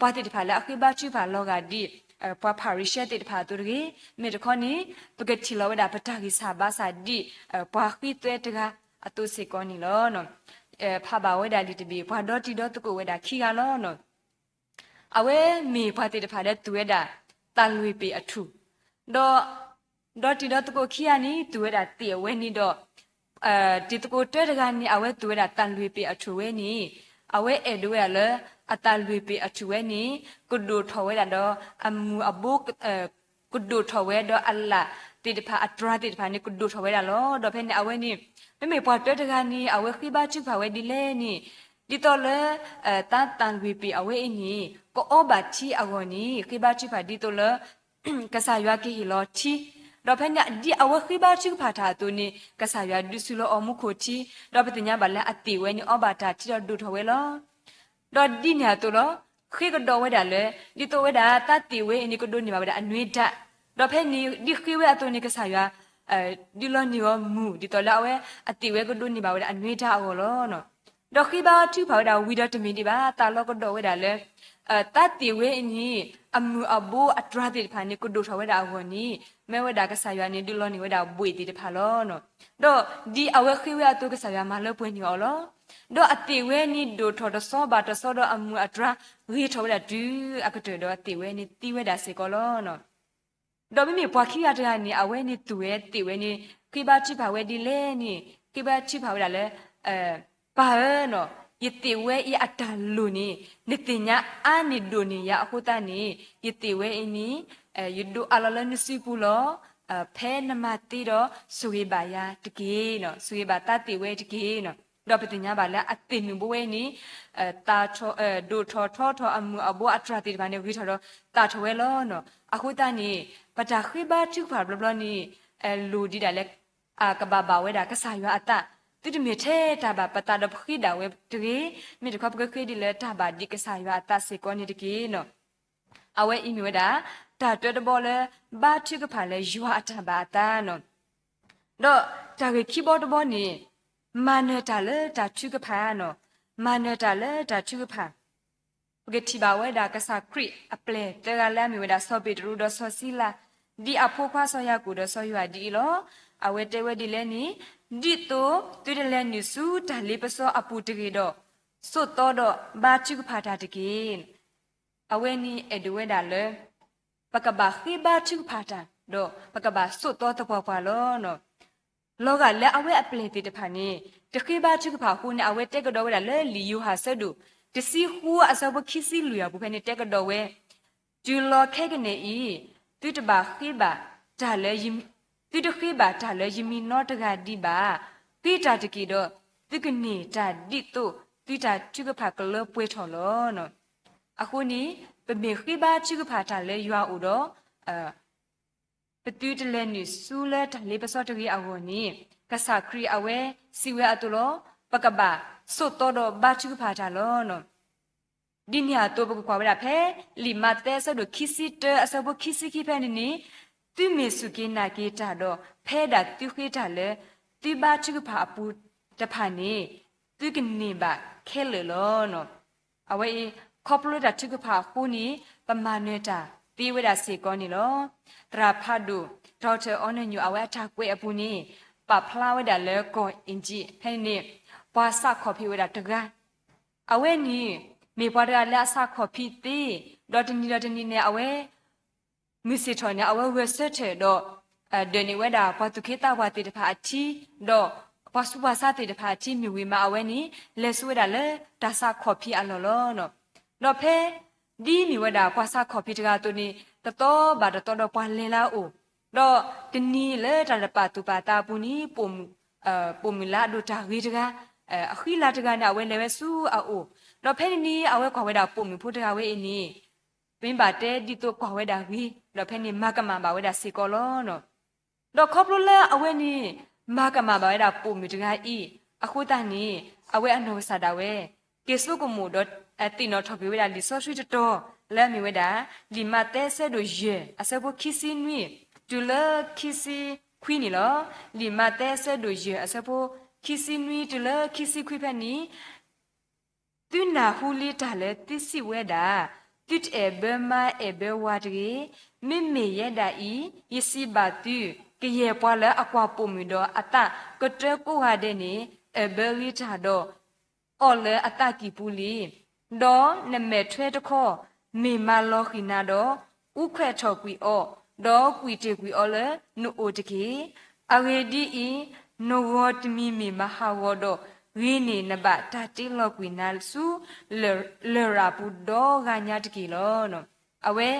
ၤသ့ၣ်တဖၣ်လၢအဃ့ဘါထုကဖၣ်လီၤဂာ်ဒ် ပှၤဖၤရံၤၡဲသ့ၣ်တဖၣ်အသိးတဂ့ၤ. မ့ၢ်တခီန့ၣ် ပကထံၣ်လီၤဝဲဒၣ်ပတၢ်ဂံၢ်စၢ်ဘါစၢ်ဒ် ပှၤဃ့သွဲတဂၤအသိးစ့ၢ်ကီးန့ၣ်လီၤ. ဖးဘၣ်ဝဲဒၣ်လံာ်တဘ့ၣ် ပှၤဒီတံၤဒီသကိးဝဲဒၣ်ခံဂၤလီၤ. အဝဲမ့ၢ်ပှၤသ့ၣ်တဖၣ်လၢသူၣ်ဝဲဒၣ်သၣ်လွံၢ်ပ့ၤအထူၣ်, ဒီး ဒီတံၤဒီသကိးခံဂၤန့ၣ် သူၣ်ဝဲဒၣ်သ့ၣ်အဝဲန့ၣ်ဒီး တံၤသကိးတၢတဂၤန့ၣ် အဝဲသူၣ်ဝဲဒၣ်သၣ်လွံၢ်ပ့ၤအထူၣ်ဝဲန့ၣ်, အဝဲအဲၣ်ဒိးဝဲဒၣ်လၢ အသၣ်လွံၢ်ပ့ၤအထူၣ်ဝဲန့ၣ် ကဒိၣ်ထီၣ်ဝဲဒၣ်ဒီး အမူးအဘိ ကဒိၣ်ထီၣ်ဝဲဒီးအလၣ်သ့ၣ်တဖၣ် အတြၤသ့ၣ်တဖၣ်န့ၣ် ကဒိၣ်ထီၣ်ဝဲဒၣ်လီၤ. ဒီးဖဲန့ၣ်အဝဲန့ၣ် မ့မ့ၢ်ပှၤတၢတဂၤန့ၣ် အဝဲဃ့ဘါထုကဖၣ်ဝဲဒ်လဲၣ်န့ၣ် ဒ်သိးလၢ သၣ်သၣ်လွံၢ်ပ့ၤအဝဲအံၤန့ၣ် ကအီဘၣ်ထံအဂီၢ်န့ၣ် ဃ့ဘါထုကဖၣ်ဒ်သိးလၢ ကစၢ်ယွၤကဟ့ၣ်လီၤထံ, ဒီးဖဲန့ၣ် ဒ်အဝဲဃ့ဘါထုကဖၣ်တၢ်အသိးန့ၣ် ကစၢ်ယွၤဒုးဆူလီၤအီၤမူခိၣ်ထံ, ဒီးပသ့ၣ်ညါဘၣ်လၢအသ့ၣ်ဝဲန့ၣ် အီဘၣ်တၢ်ထံဒီးဒိၣ်ထီၣ်ဝဲလီၤ. ဒီးဒ်န့ၣ်အသိးလီၤ, ဃ့ကဒီးဝဲဒၣ်လၢ ဒ်သိးဝဲဒၣ်သၣ်သ့ၣ်ဝဲအံၤန့ၣ် ကဒိးန့ၢ်ဘၣ်ဝဲဒၣ်အနွံတၢ်, ဒီးဖဲန့ၣ် ဒ်ဃ့ဝဲအသိးန့ၣ် ကစၢ်ယွၤ ဒုးလီၤန့ၢ်အီၤမူး ဒ်သိးလၢအဝဲအသ့ၣ်ဝဲကဒိးန့ၢ်ဘၣ်ဝဲဒၣ်အနွံတၢ်အဂီၢ်လီၤ. ဒီးဃ့ဘါထုကဖၣ်ဝဲဒၣ်ဝံၤဒီးတမ့ၢ်ဒံးဘၣ် သးလီကဒီးဝဲဒၣ်လၢ သၣ်သ့ၣ်ဝဲအံၤန့ၣ် အမူးအဘိအတြၤသ့ၣ်တဖၣ်န့ၣ် ကဒိၣ်ထီၣ်ဝဲဒၣ်အဂီၢ်န့ၣ် မ့ၢ်ဝဲဒၣ်ကစၢ်ယွၤန့ၣ် ဒုးလီၤန့ၢ်ဝဲဒၣ်ဘှ့ၣ်သ့ၣ်တဖၣ်လီၤ. ဒီးဒ်အဝဲဃ့ဝဲအသိး ကစၢ်ယွၤမၤလၢပှဲၤန့ၢ်အီၤလီၤ. ဒီးအသ့ၣ်ဝဲန့ၣ် ဒိၣ်ထီၣ်တဆီဘၣ်တဆီဒီးအမူးအတြၤ ဂ့ၤထီၣ်ဝဲဒၣ်တုၤအကတၢၢ်ဒီးအသ့ၣ်ဝဲန့ၣ်သံဝဲဒၣ်စ့ၢ်ကီးလီၤ. ဒီးမ့မ့ၢ်ပှၤခံဂၤတဂၤန့ၣ် အဝဲန့ၣ်သူၣ်ဝဲသ့ၣ်ဝဲန့ၣ် ဃ့ဘါထုကဖၣ်ဝဲဒ်လဲၣ်န့ၣ် ဃ့ဘါထုကဖၣ်ဝဲဒၣ်လၢ ပၢ်ဧၢ, ယသ့ၣ်ဝဲအံၤအတၢ်လိၣ်န့ၣ် နသ့ၣ်ညါအါန့ၢ်ဒိၣ်န့ၢ်ယၤအဃိသတးန့ၣ် ယသ့ၣ်ဝဲအံၤန့ၣ် ယဒိးအးလီၤလၢနစုပူၤလီၤ. ဖဲနမၤသ့ဒီး ဆိၣ်ဂ့ၤဘၣ်ယၤတက့ၢ်, ဆိၣ်ဂ့ၤဘၣ်သၣ်သ့ၣ်ဝဲတက့ၢ်. ဒီးပသ့ၣ်ညါဘၣ်လၢအသ့ၣ်မုၣ်ဘိဝဲန့ၣ် ဒိၣ်ထီၣ်ထီထီၣ်အမူးအဘိအတြၤသ့ၣ်တဖၣ်န့ၣ် ဂ့ၤထီၣ်ဒီးသၣ်ထီၣ်ဝဲလီၤ. အဃိသတးန့ၣ် ပတၢ်ဃ့ဘါထုကဖၣ်ဘျီဘျီန့ၣ် လိၣ်ဒံးဒၣ်လၢ ကဘၣ်ဘၣ်ဝဲဒၣ်ကစၢ်ယွၤအသး, သုတမ့ၢ်ထဲတၢ်ဘၣ်ပသးဒီးပဃ့ဒၣ်ဝဲတဂ့ၤ, မ့ၢ်တခီပကဃ့ဒ်လၢတၢ်ဘၣ်ဒံးကစၢ်ယွၤအသးစ့ၢ်ကီးန့ၣ်တက့ၢ်. အဝဲအံၤမ့ၢ်ဝဲဒၣ် တၢ်တၢတဘီလၢ ဘါထုကဖၣ်လၢယွၤအတၢ်ဘၣ်အသးန့ၣ် ဒီးတၢ်ဂ့ၢ်ခံဘီတဘီန့ၣ် မၤနၢၤတၢ်လၢတၢ်ထုကဖၣ်န့ၣ်, မၤနၢၤတၢ်လၢတၢ်ထုကဖၣ် ပကထံၣ်ဘၣ်ဝဲဒၣ်ကစၢ်ခရံာ်အပျဲၢ်သၢဂၤလၢအမ့ၢ်ဝဲဒၣ်စီၤပ့းတရူးဒီးစီၤစံလၤ, ဒ်အဖိခွါစီၤယၤကိာ်ဒီးစီၤယိၤဟၣ်ဒ်အံၤလီၤ. အဝဲတဲဝဲဒ်လဲၣ်န့ၣ်, ဒ်သိးသုတလဲၤနုာ်ဆူတၢ်လ့ပစီအပူၤတဂ့ၤဒီး, ဆိးသီဒီးဘါထုကဖၣ်တၢ်တက့ၢ်. အဝဲန့ၣ်အဲၣ်ဒိးဝဲဒၣ်လၢ ပကဘၣ်ဃ့ဘါထုကဖၣ်တၢ် ဒီးပကဘၣ်ဆိးသီသပှၢ်ပှၢ်လီၤ. လီၤဂာ်လၢအဝဲအပျဲၢ်သ့ၣ်တဖၣ်န့ၣ် တဃ့ဘါထုကဖၣ်အဃိန့ၣ် အဝဲတဲကဒီးဝဲဒၣ်လၢလံာ်ယိၤဟၣ်ဆၢဒိၣ် တဆံဃုအဆၢဖိခံဆံလွံၢ်အပူၤဖဲန့ၣ်တဲကဒီးဝဲ, တုၤလီၤခဲကနံၣ်အံၤ သုတဘၣ်ဃ့ဘၣ်တၢ်လၢ သုတဃ့ဘၣ်တၢ်လၢယမံၤနီတဂၤဒံးဘၣ်. ဃ့တၢ်တက့ၢ်ဒီး သုကန့ၢ်တၢ်ဒ်သိး သုတၢ်ထုကဖၣ်ကလၢပှဲၤထီၣ်လီၤ. အဃိန့ၣ် ပမ့ၢ်ဃ့ဘါထုကဖၣ်တၢ်လၢယွၤအအိၣ်ဒီး ပသုတလဲၤနုာ်ဆူလၢတၢ်လ့ပစီတဂ့ၤအဂီၢ်န့ၣ် ကစၢ်ခရံာ်အဝဲစံးဝဲအသိးလီၤ. ပကဘၣ်ဆိးသီဒီးဘါထုကဖၣ်တၢ်လီၤ. ဒ်န့ၣ်အသိးပကကွၢ်ဝဲဒၣ်ဖဲ လံာ်မးသဲအဆၢဒိၣ်ခံဆံတၢအဆၢဖိခံဆံခံဖဲန့ၣ်န့ၣ်, သုမ့ၢ်စူၢ်က့ၤနာ်က့ၤတၢ်ဒီး ဖဲဒၣ်သုဃ့တၢ်လၢ သုဘါထုကဖၣ်အပူၤတဖၣ်န့ၣ် သုကန့ၢ်ဘၣ်ခဲလၢာ်လီၤ. အဝဲအံၤ ခီဖျိလၢတၢ်ထုကဖၣ်အဃိန့ၣ် ပမၤနၢၤတၢ်သ့ဝဲဒၣ်စ့ၢ်ကီးန့ၣ်လီၤ. သရၣ်ဖးဒိၣ် Doctor အီနၢညိၣ်အဝဲအတၢ်ကွဲးအပူၤန့ၣ် ပာ်ဖျါဝဲဒၣ်လၢကီၢ်အ့ၣ်ကၠံၣ်ဖဲန့ၣ်န့ၣ် ပှၤစးခီၣ်ဖံးဝဲဒၣ်တဂၤ အဝဲန့ၣ် မ့ၢ်ပှၤတဂၤလၢအစးခီၣ်ဖံးသ့, ဒီးတနံၤဒီးတနံၤန့ၣ် အဝဲ မုၢ်ဆ့ၣ်ထီၣ်န့ၣ် အဝဲဂဲၤဆၢထၢၣ်ဒီး ဒၢးန့ၢ်ဝဲဒၣ်ပှၤသူၣ်က့သးပှၢ်သ့ၣ်တဖၣ်အထံ, ဒီးပှၤဆူးပှၤဆါသ့ၣ်တဖၣ်အထံမ့ၢ်ဝံၤမး အဝဲန့ၣ် လဲၤဆူဝဲဒၣ်လၢတၢ်စးခီၣ်ဖံးအလီၢ်လီၤ. ဒီးဖဲ ဒ်မ့ၢ်ဝဲဒၣ်ပှၤစးခီၣ်ဖံးတဂၤအသိးန့ၣ် တသီဘၣ်တသီဒီးပှၤလဲၤလၢအအိၣ်, ဒီးတနံၤလၢတၢ်တပာ်သူၣ်ပာ်သးအပူၤန့ၣ် ပိာ်မုၣ်လၢအဒိၣ်တၢ်ဂ့ၤတဂၤ, အဃံလၤတဂၤန့ၣ် အဝဲလဲၤဝဲဆူအအိၣ်, ဒီးဖဲန့ၣ်န့ၣ် အဝဲကွၢ်ဝဲဒၣ်ပိာ်မုၣ်ဖိတဂၤဝဲအံၤန့ၣ် ပမ့ၢ်ဘၣ်တဲဒ်သိးကွၢ်ဝဲဒၣ်ဂ့ၤ, ဒီးဖဲန့ၣ်မၤကမၣ်ဘၣ်ဝဲဒၣ်စ့ၢ်ကီးလီၤ. ဒီးခီဖျိလၢအဝဲန့ၣ် မၤကမၣ်ဘၣ်ဝဲဒၣ်ပိာ်မုၣ်တဂၤအံၤ အဃိသတးန့ၣ် အဝဲအနီၢ်ကစၢ်ဒၣ်ဝဲ က့ၤဆိကမိၣ်ဒီးသ့ၣ်နီၣ်ထီၣ်က့ၤဝဲဒၣ်လံာ်စီဆှံတတီၤ လၢအမ့ၢ်ဝဲဒၣ် လံာ်မးသဲဆၢဒိၣ်ယဲၢ် အဆၢဖိခံဆံနွံ တုၤလၢခံဆံခွံန့ၣ်လီၤ. လံာ်မးသဲဆၢဒိၣ်ယဲၢ် အဆၢဖိခံဆံနွံ တုၤလၢခံဆံခွံဖဲန့ၣ် သုနၢ်ဟူလံတၢ်လၢသုစံးဝဲဒၣ်, သုတအဲၣ်ဘၢမါအဲၣ်ဘၢဝၤတဂ့ၤ. မ့မ့ၢ်ယဲဒၣ်အံၤ ယစံးဘၣ်သု, ကယဲၢ်ပှၤလၢအကွၢ်ပိာ်မုၣ်ဒီးအသးကတၢကိးဂၤဒဲးန့ၣ် အဲၣ်ဘၢလံတၢ်ဒီး အီၣ်လၢအသးကံၢ်ပူၤလံ. ဒီးနမဲာ်ထွဲတခီ မ့ၢ်မၤလီၤဃံၤနၤဒီး အူခွဲးထီၣ်ကွံာ်အီၤ, ဒီးကွံာ်တ့ၢ်ကွံာ်အီၤလၢနအိၣ်တက့ၢ်. အဂ့ၢ်ဒ်အံၤ, နဂီၤတမံၤမ့ၢ်မၤဟးဂီၤဒီး ဂ့ၤန့ၢ်နဘၣ်တၢ်တ့လီၤကွံာ်နၤဆူ လရာ်ပူၤဒီဂၤညါတက့ၢ်လီၤ. အဝဲ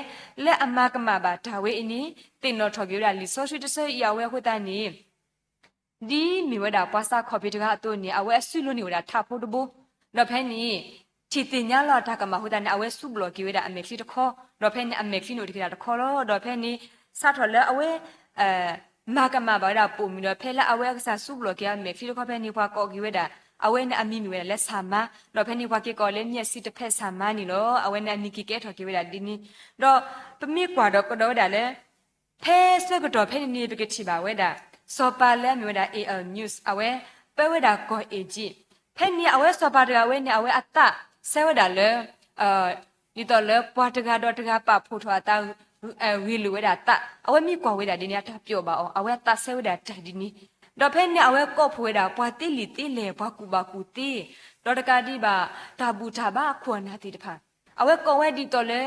လၢအမၤကမၣ်ဘၣ်တၢ်ဝဲအံၤန့ၣ် သ့ၣ်နီၣ်ထီၣ်က့ၤဝဲဒၣ်လံာ်စီဆှံတဆၢအံၤအဝဲအဃိသတးန့ၣ် ဒ်မ့ၢ်ဝဲဒၣ်ပှၤစးခီၣ်ဖံးတဂၤအသိးန့ၣ် အဝဲအစုလိန့ၢ်ဝဲဒၣ်ထးဖိတဘိ, ဒီးဖဲန့ၣ် ထံၣ်သ့ၣ်ညါလီၤတၢ်ကမၣ်အဃိသတးန့ၣ် အဝဲစူးဘျီၣ်က့ၤဝဲဒၣ်အမဲာ်ချံတခီ, ဒီးဖဲန့ၣ်အမဲာ်ချံန့ၣ်အိၣ်တက့ၤဒၣ်တခီလီၤ. ဒီးဖဲန့ၣ် စးထီၣ်လၢအဝဲ မၤကမၣ်ဘၣ်ဝဲဒၣ်ပိာ်မုၣ်ဒီး ဖဲလၢအဝဲအကစၢ်စူးဘျီၣ်က့ၤအမဲာ်ချံတခီဖဲန့ၣ် ပှၤကိးက့ၤဝဲဒၣ် အဝဲန့ၣ်အမံၤမ့ၢ်ဝဲဒၣ်လၢဆၣ်မါ, ဒီးဖဲန့ၣ်ပှၤက့ၤကိးလၢ မျက်စိတစ်ဖက်ဆၣ်မါ န့ၣ်လီၤ. အဝဲန့ၣ်အမံၤက့ၤကဲထီၣ်က့ၤဝဲဒၣ်ဒ်န့ၣ်, ဒီးပမ့ၢ်ကွၢ်ဒီးကဒီးဝဲဒၣ်လၢ ဖဲဆၢကတီၢ်ဖဲန့ၣ်န့ၣ် ပကထံၣ်ဘၣ်ဝဲဒၣ် စီၤပၤလၢအမ့ၢ်ဝဲဒၣ် A L News အဝဲ ပၢဝဲဒၣ်ကီၢ်အ့ၣ်ကၠံၣ်, ဖဲန့ၣ်အဝဲစီၤပၤတဂၤဝဲန့ၣ် အဝဲအသးစဲဝဲဒၣ်လၢ ဒ်သိးလၢပှၤတဂၤဒီးတဂၤပာ်ဖှိၣ်ထီၣ်အသး ဂ့ၤလိာ်ဝဲဒၣ်အသး, အဝဲမ့ၢ်ကွၢ်ဝဲဒၣ်ဒ်န့ၣ် အတၢ်ပျီၣ်ဘၣ်အီၤ, အဝဲအသးစဲဝဲဒၣ်တၢ်ဒ်န့ၣ်, ဒီးဖဲန့ၣ်အဝဲကိးဖှိၣ်ဝဲဒၣ်ပှၤသ့လံာ်သ့လဲၢ် ပှၤကူၣ်ဘၣ်ကူၣ်သ့, ဒီးတကးဒံးဘၣ် တၢ်ဘူၣ်တၢ်ဘါအခိၣ်အနၢ်သ့ၣ်တဖၣ်, အဝဲကိးဝဲဒ်သိးလၢ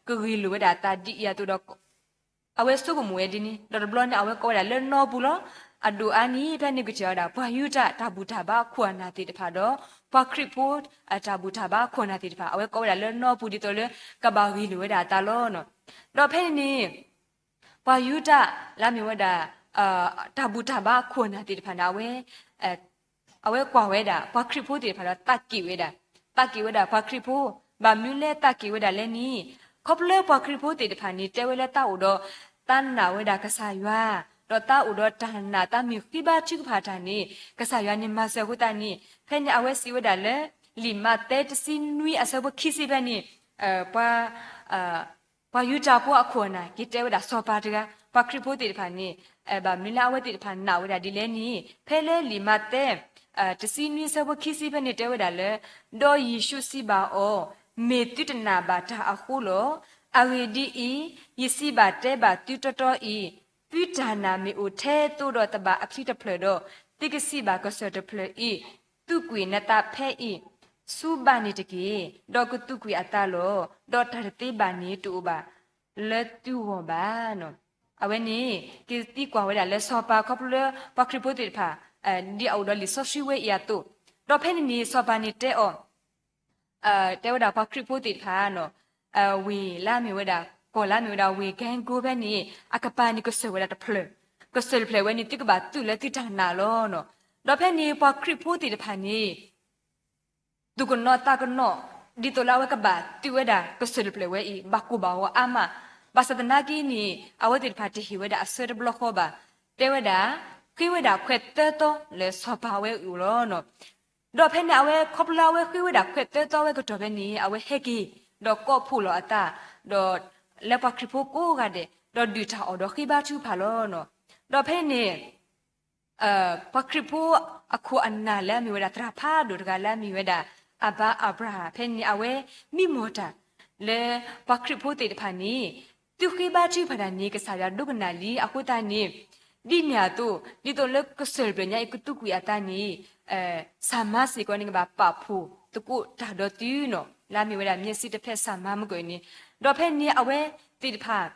ကဂ့ၤလိာ်ဝဲဒၣ်အသးဒ်အံၤအသိးဒီး အဝဲဆိကမိၣ်ဝဲဒ်န့ၣ်, ဒီးတဘျီန့ၣ် အဝဲကိးဝဲဒၣ်လၢနီပူၤလီၤ. အဒိၣ်အါန့ၣ် ဖဲန့ၣ်ကထံၣ်ဝဲဒၣ် ပှၤယူဒၤတၢ်ဘူၣ်တၢ်ဘါအခိၣ်အနၢ်သ့ၣ်တဖၣ်ဒီး ပှၤခရံာ်ဖိ တၢ်ဘူၣ်တၢ်ဘါအခိၣ်အနၢ်သ့ၣ်တဖၣ် အဝဲကိးဝဲဒၣ်လၢနီပူၤဒ်သိးလၢ ကဘၣ်ဂ့ၤလိာ်ဝဲဒၣ်အသးလီၤ. ဒီးဖဲန့ၣ်န့ၣ် ပှၤယူဒၤလၢအမ့ၢ်ဝဲဒၣ် တၢ်ဘူၣ်တၢ်ဘါအခိၣ်အနၢ်သ့ၣ်တဖၣ်န့ၣ် အဝဲ အဝဲကွၢ်ဝဲဒၣ် ပှၤခရံာ်ဖိသ့ၣ်တဖၣ်ဒီးသးက့ၣ်ဝဲဒၣ်, သးက့ၣ်ဝဲဒၣ်ပှၤခရံာ်ဖိ, ဘၣ်မနုၤလၢသးက့ၣ်ဝဲဒၣ်လဲၣ်န့ၣ်, ခီဖျိလၢပှၤခရံာ်ဖိသ့ၣ်တဖၣ်န့ၣ် တဲဝဲလၢသးအိၣ်ဒီး သးနာ်ဝဲဒၣ်ကစၢ်ယွၤ, ဒီးသးအိၣ်ဒီးတၢ်နာ် သးမ့ၢ်ဃ့ဘါထုကဖၣ်တၢ်န့ၣ် ကစၢ်ယွၤန့ၣ်မၤစၢၤအဃိသတးန့ၣ် ဖဲန့ၣ်အဝဲစံးဝဲဒၣ်လၢ လံာ်မးသဲတဆံနွံအဆၢဖိခံဆံဖဲန့ၣ် ပှၤ ပှၤယူဒၤဖိအခိၣ်အနၢ် က့ၤတဲဝဲဒၣ်စီၤပၤတဂၤ, ပှၤခရံာ်ဖိသ့ၣ်တဖၣ်န့ၣ် ဘၣ်မနုၤလၢအဝဲသ့ၣ်တဖၣ်နာ်ဝဲဒၣ်ဒ်လဲၣ်န့ၣ် ဖဲလၢလံာ်မးသဲ တဆံနွံဆၢဖိခံဆံဖဲန့ၣ်တဲဝဲဒၣ်လၢ ဒီးယ့ၣ်ၡူးစံးဘၣ်အီၤ, မ့ၢ်သုတနာ်ဘၣ်တၢ်အဃိလီၤ. အဂ့ၢ်ဒ်အံၤ, ယစံးဘၣ်တဲဘၣ်သုတီတီအံၤ, သုတၢ်နာ်မ့ၢ်အိၣ်ထဲသိးဒီးသဘၣ်အချံတဖျၢၣ်ဒီး, သုကစံးဘၣ်ကစၢၢ်တဖျၢၣ်အံၤ, သူၣ်ကွံာ်နသးဖဲအံၤ ဆူဘၣ်န့ၣ်တက့ၢ်, ဒီးကသူၣ်ကွံာ်အသးလီၤ. ဒီးတၢ်တသ့ဘၣ်န့ၣ်တအိၣ်ဘၣ်လၢသုဂီၢ်ဘၣ်. အဝဲန့ၣ် ကသံကွၢ်ဝဲဒၣ်လၢစီၤပၤခီဖျိလၢပှၤခရံာ်ဖိသ့ၣ်တဖၣ် ဒ်အအိၣ်ဒီးလံာ်စီဆှံဝဲအံၤအသိး, ဒီးဖဲန့ၣ်န့ၣ် စီၤပၤန့ၣ်တဲအီၤ တဲဝဲဒၣ်ပှၤခရံာ်ဖိသ့ၣ်တဖၣ် ဝ့ၢ်လၢအမ့ၢ်ဝဲဒၣ် ကီၢ်လၢအမ့ၢ်ဝဲဒၣ်ဝ့ၢ်ကဲကိဖဲန့ၣ် အကပၤန့ၣ်ကစၢၢ်ဝဲဒၣ်တဖျၢၣ်, ကစၢၢ်တဖျၢၣ်ဝဲန့ၣ် သုကဘၣ်သူၣ်လၢသုတၢ်နာ်လီၤ. ဒီးဖဲန့ၣ်ပှၤခရံာ်ဖိသ့ၣ်တဖၣ်န့ၣ် သူၣ်ကနိးသးကနိး ဒ်သိးလၢအဝဲကဘၣ်သူၣ်ဝဲဒၣ်ကစၢၢ်တဖျၢၣ်ဝဲအံၤ ဘၣ်ကိၢ်ဘၣ်ဂီၤအါမး, ဘၣ်ဆၣ်သနာ်က့န့ၣ် အဝဲသ့ၣ်တဖၣ်တဟ့ၣ်ဝဲဒၣ်အဆၢတဘျီဃီဘၣ်, တဲဝဲဒၣ် ဃ့ဝဲဒၣ်ခွဲးသၢသီလၢစီၤပၤဝဲအအိၣ်လီၤ. ဒီးဖဲန့ၣ်အဝဲခီဖျိလၢအဝဲဃ့ဝဲဒၣ်ခွဲးသၢသီဝဲကတီၢ်ဖဲန့ၣ် အဝဲဟဲက့ၤ ဒီးကိးဖှိၣ်လီၤအသး ဒီးလၢပှၤခရံာ်ဖိကိးဂၤဒဲး ဒီးဒုၣ်တၢ်အီၣ်ဒီးဃ့ဘါထုကဖၣ်လီၤ. ဒီးဖဲန့ၣ် ပှၤခရံာ်ဖိအခိၣ်အနၢ်လၢအမ့ၢ်ဝဲဒၣ် သရၣ်ဖးဒိၣ်တဂၤလၢအမ့ၢ်ဝဲဒၣ် Abba Abraham ဖဲန့ၣ် အဝဲမံမီၢ်တၢ်လၢ ပှၤခရံာ်ဖိသ့ၣ်တဖၣ်န့ၣ် သုဃ့ဘါထုကဖၣ်တၢ်န့ၣ် ကစၢ်ယွၤဒိကနၣ်လံ. အဃိသတးန့ၣ် ဒ်န့ၣ်အသိး ဒ်သိးလၢကစၢၢ်တဖျၢၣ်ညါအံၤ ကသူၣ်ကွံာ်အသးန့ၣ် ဆၣ်မါစ့ၢ်ကီးန့ၣ် ကဘၣ်ပာ်ဖှိၣ်သကိးတၢ်ဒီးသုနီၤ လၢအမ့ၢ်ဝဲဒၣ် မျက်စိတစ်ဖက် ဆၣ်မါ မုၢ်ကီၢ်န့ၣ်, ဒီးဖဲန့ၣ်အဝဲသ့ၣ်တဖၣ်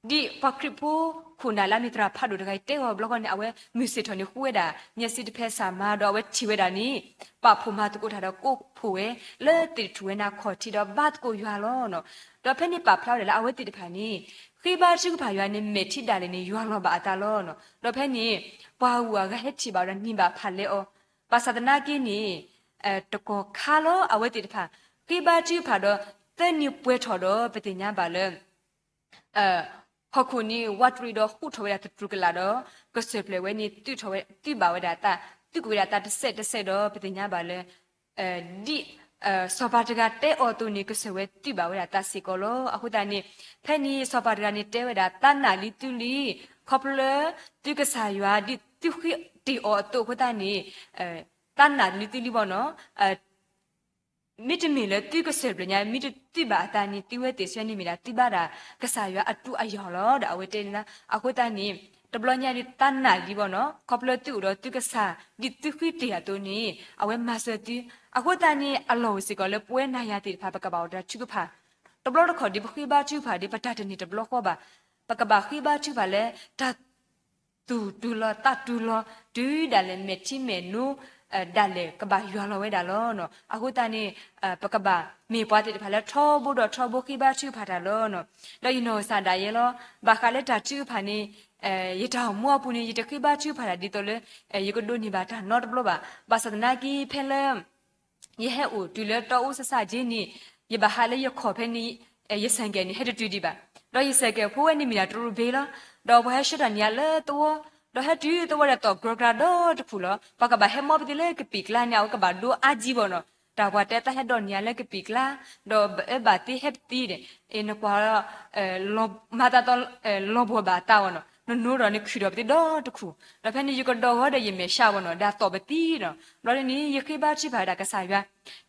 ဒ်ပှၤခရံာ်ဖိခိၣ်နၢ်လၢအမ့ၢ်သရၣ်ဖးဒိၣ်တဂၤအံၤတဲအီၤဘျီဃီန့ၣ် အဝဲမုၢ်ဆ့ၣ်ထီၣ်န့ၣ် ဃုဝဲဒၣ် မျက်စိတစ်ဖက် ဆၣ်မါ ဒီးအဝဲထံၣ်ဝဲဒၣ်န့ၣ် ပာ်ဖှိၣ်မၤသကိးတၢ်ဒီးကိးဖှိၣ်ဝဲ လၢသ့ၣ်တထူၣ်ဝဲန့ၣ်အခီၣ်ထံးဒီးဘါသကိးယွၤလီၤ. ဒီးဖဲန့ၣ်ပာ်ဖျါဝဲဒၣ်လၢအဝဲသ့ၣ်တဖၣ်န့ၣ် ဃ့ဘါထုကဖၣ်ယွၤန့ၣ် မဲာ်ထံဒၣ်လဲာ်န့ၣ် ယွၤလီၤဘၣ်အသးလီၤ. ဒီးဖဲန့ၣ် ပှၤဂုၤအဂၤဟဲထံၣ်ဘၣ်ဝဲဒီးန့ၢ်ဘၣ်ဖးလဲအီၤ, ဘၣ်ဆၣ်သနာ်က့န့ၣ် တကီၢ်ခါလီၤ အဝဲသ့ၣ်တဖၣ် ဃ့ဘါထုကဖၣ်ဒီး သၢနံၤပှဲၤထီၣ်ဒီး ပသ့ၣ်ညါဘၣ်လၢ ဟီၣ်ခိၣ်န့ၣ် ဝးတရံးဒီးဟူးထီၣ်ဝဲဒၣ်သတြူာ်ကလာ်ဒီး ကစၢၢ်ဖျၢၣ်ဝဲန့ၣ် သုးထီၣ်ဝဲ သုးဘၣ်ဝဲဒၣ်အသး သုးကွံာ်ဝဲဒၣ်အသးတစဲးတစဲးဒီး ပသ့ၣ်ညါဘၣ်လၢ ဒ်စီၤပၤတဂၤတဲအီၤအသိးန့ၣ် ကစၢၢ်ဝဲသုးဘၣ်ဝဲဒၣ်အသးစ့ၢ်ကီးလီၤ. အဃိသတးန့ၣ် ဖဲန့ၣ်စီၤပၤတဂၤန့ၣ်တဲဝဲဒၣ် သးနာ်လံသုလံ, ခီဖျိလၢ သုကစၢ်ယွၤဒ်သုဃ့တ့ၢ်အီၤအသိးအဃိသတးန့ၣ် သးနာ်လံသုလံဘၣ်နီၤ မ့တမ့ၢ်လၢသုကစၢၢ်ဖျၢၣ်ညါ မ့ၢ်တသုးဘၣ်အသးန့ၣ် သုဝဲသ့ၣ်ဆၢန့ၣ်မ့ၢ်ဒၣ်သုဘၣ်ဒၣ် ကစၢ်ယွၤအတူးအယီၢ်လီၤ ဒီးအဝဲတဲန့ၣ်လၢ အဃိသတးန့ၣ် တဘျီညါဒ်သးနာ်လံဘၣ်နီၤ ခီဖျိလၢသုအိၣ်ဒီးသုကစၢ် ဒ်သုဃ့တ့ၢ်အသိးန့ၣ် အဝဲမၤစၢၤသု အဃိသတးန့ၣ် အလီၢ်အိၣ်စ့ၢ်ကီးလၢပဝဲနၤယၤသ့ၣ်တဖၣ် ပကဘၣ်အိၣ်ဒီးတၢ်ထုကဖၣ် တဘျီတခီၣ်ဒ်ပဃ့ဘါထုကဖၣ်ဒ် ပတၢ်တန့ၢ်တဘျီဃီဘၣ် ပကဘၣ်ဃ့ဘါထုကဖၣ်လၢ တၢ် သူၣ်တူၢ်လီၤ သးတူၢ်လီၤ တုၤဒၣ်လဲာ်မဲာ်ထံမဲာ်နိ ဒၣ်လဲာ်ကဘၣ်ယွၤလီၤဝဲဒၣ်လီၤ. အဃိသတးန့ၣ် ပကဘၣ်မ့ၢ်ပှၤသ့ၣ်တဖၣ်လၢထီဘိဒီးထီဘိဃ့ဘါထုကဖၣ်တၢ်လီၤ. ဒီးယနီၢ်ကစၢ်ဒၣ်ယဲလီၤ ဘၣ်ဃးလၢတၢ်ထုကဖၣ်န့ၣ် ယတၢ်အိၣ်မူအပူၤန့ၣ် ယတဃ့ဘါထုကဖၣ်တၢ်ဒ်သိးလၢ ယကဒိးန့ၢ်ဘၣ်တၢ်နီတဘျီဘၣ်. ဘၣ်ဆၣ်သနာ်က့ဖဲလၢ ယဟဲအိၣ်တုၤလၢတီအူစၢ်စၢ်က့န့ၣ် ယဘၣ်ဟးလၢယခီၣ်ဖဲန့ၣ် ယဆဲးကဲးန့ၣ် ဟဲတတုၤဒံးဘၣ်. ဒီးယဆဲးကဲးဖိဝဲန့ၣ်မ့ၢ်ဒၣ်တရူးဘ့လီၤ. ဒီးပှၤဟဲဆှၢတၢ်န့ၣ်လၢသဝီ, ဒီးဟဲတုၤသဝီဒီးသိးကြီကြါဒီတဖုလီၤ. ပှၤကဘၣ်ဟဲမီပသံလၢကပံာ်ကျါန့ၣ် အဝဲကဘၣ်ဒိအါကံဘၣ်နီၤ. တၢ်ပှၤတဲတၢ်ဟဲဒိးန့ၢ်ယၤလၢကပံာ်ကျါ, ဒီးဘၣ်အၢဘၣ်သီဟဲပသံဒီး နကွၢ် မၤသးသီ လီၤဘှီၣ်ဘၣ်အသးဝဲနီၤ, နနိဒီးနခုၣ်ဒီးပသံဒီတခူၣ်, ဒီးဖဲန့ၣ်ယကဒီးဂီၤဒီးယမဲာ်ဆှးဝဲနီၤ, ဒီးသိးပသံနီၤ, ဘျီဒ်န့ၣ် ယဃ့ဘါထုကဖၣ်ဝဲဒၣ်ကစၢ်ယွၤ,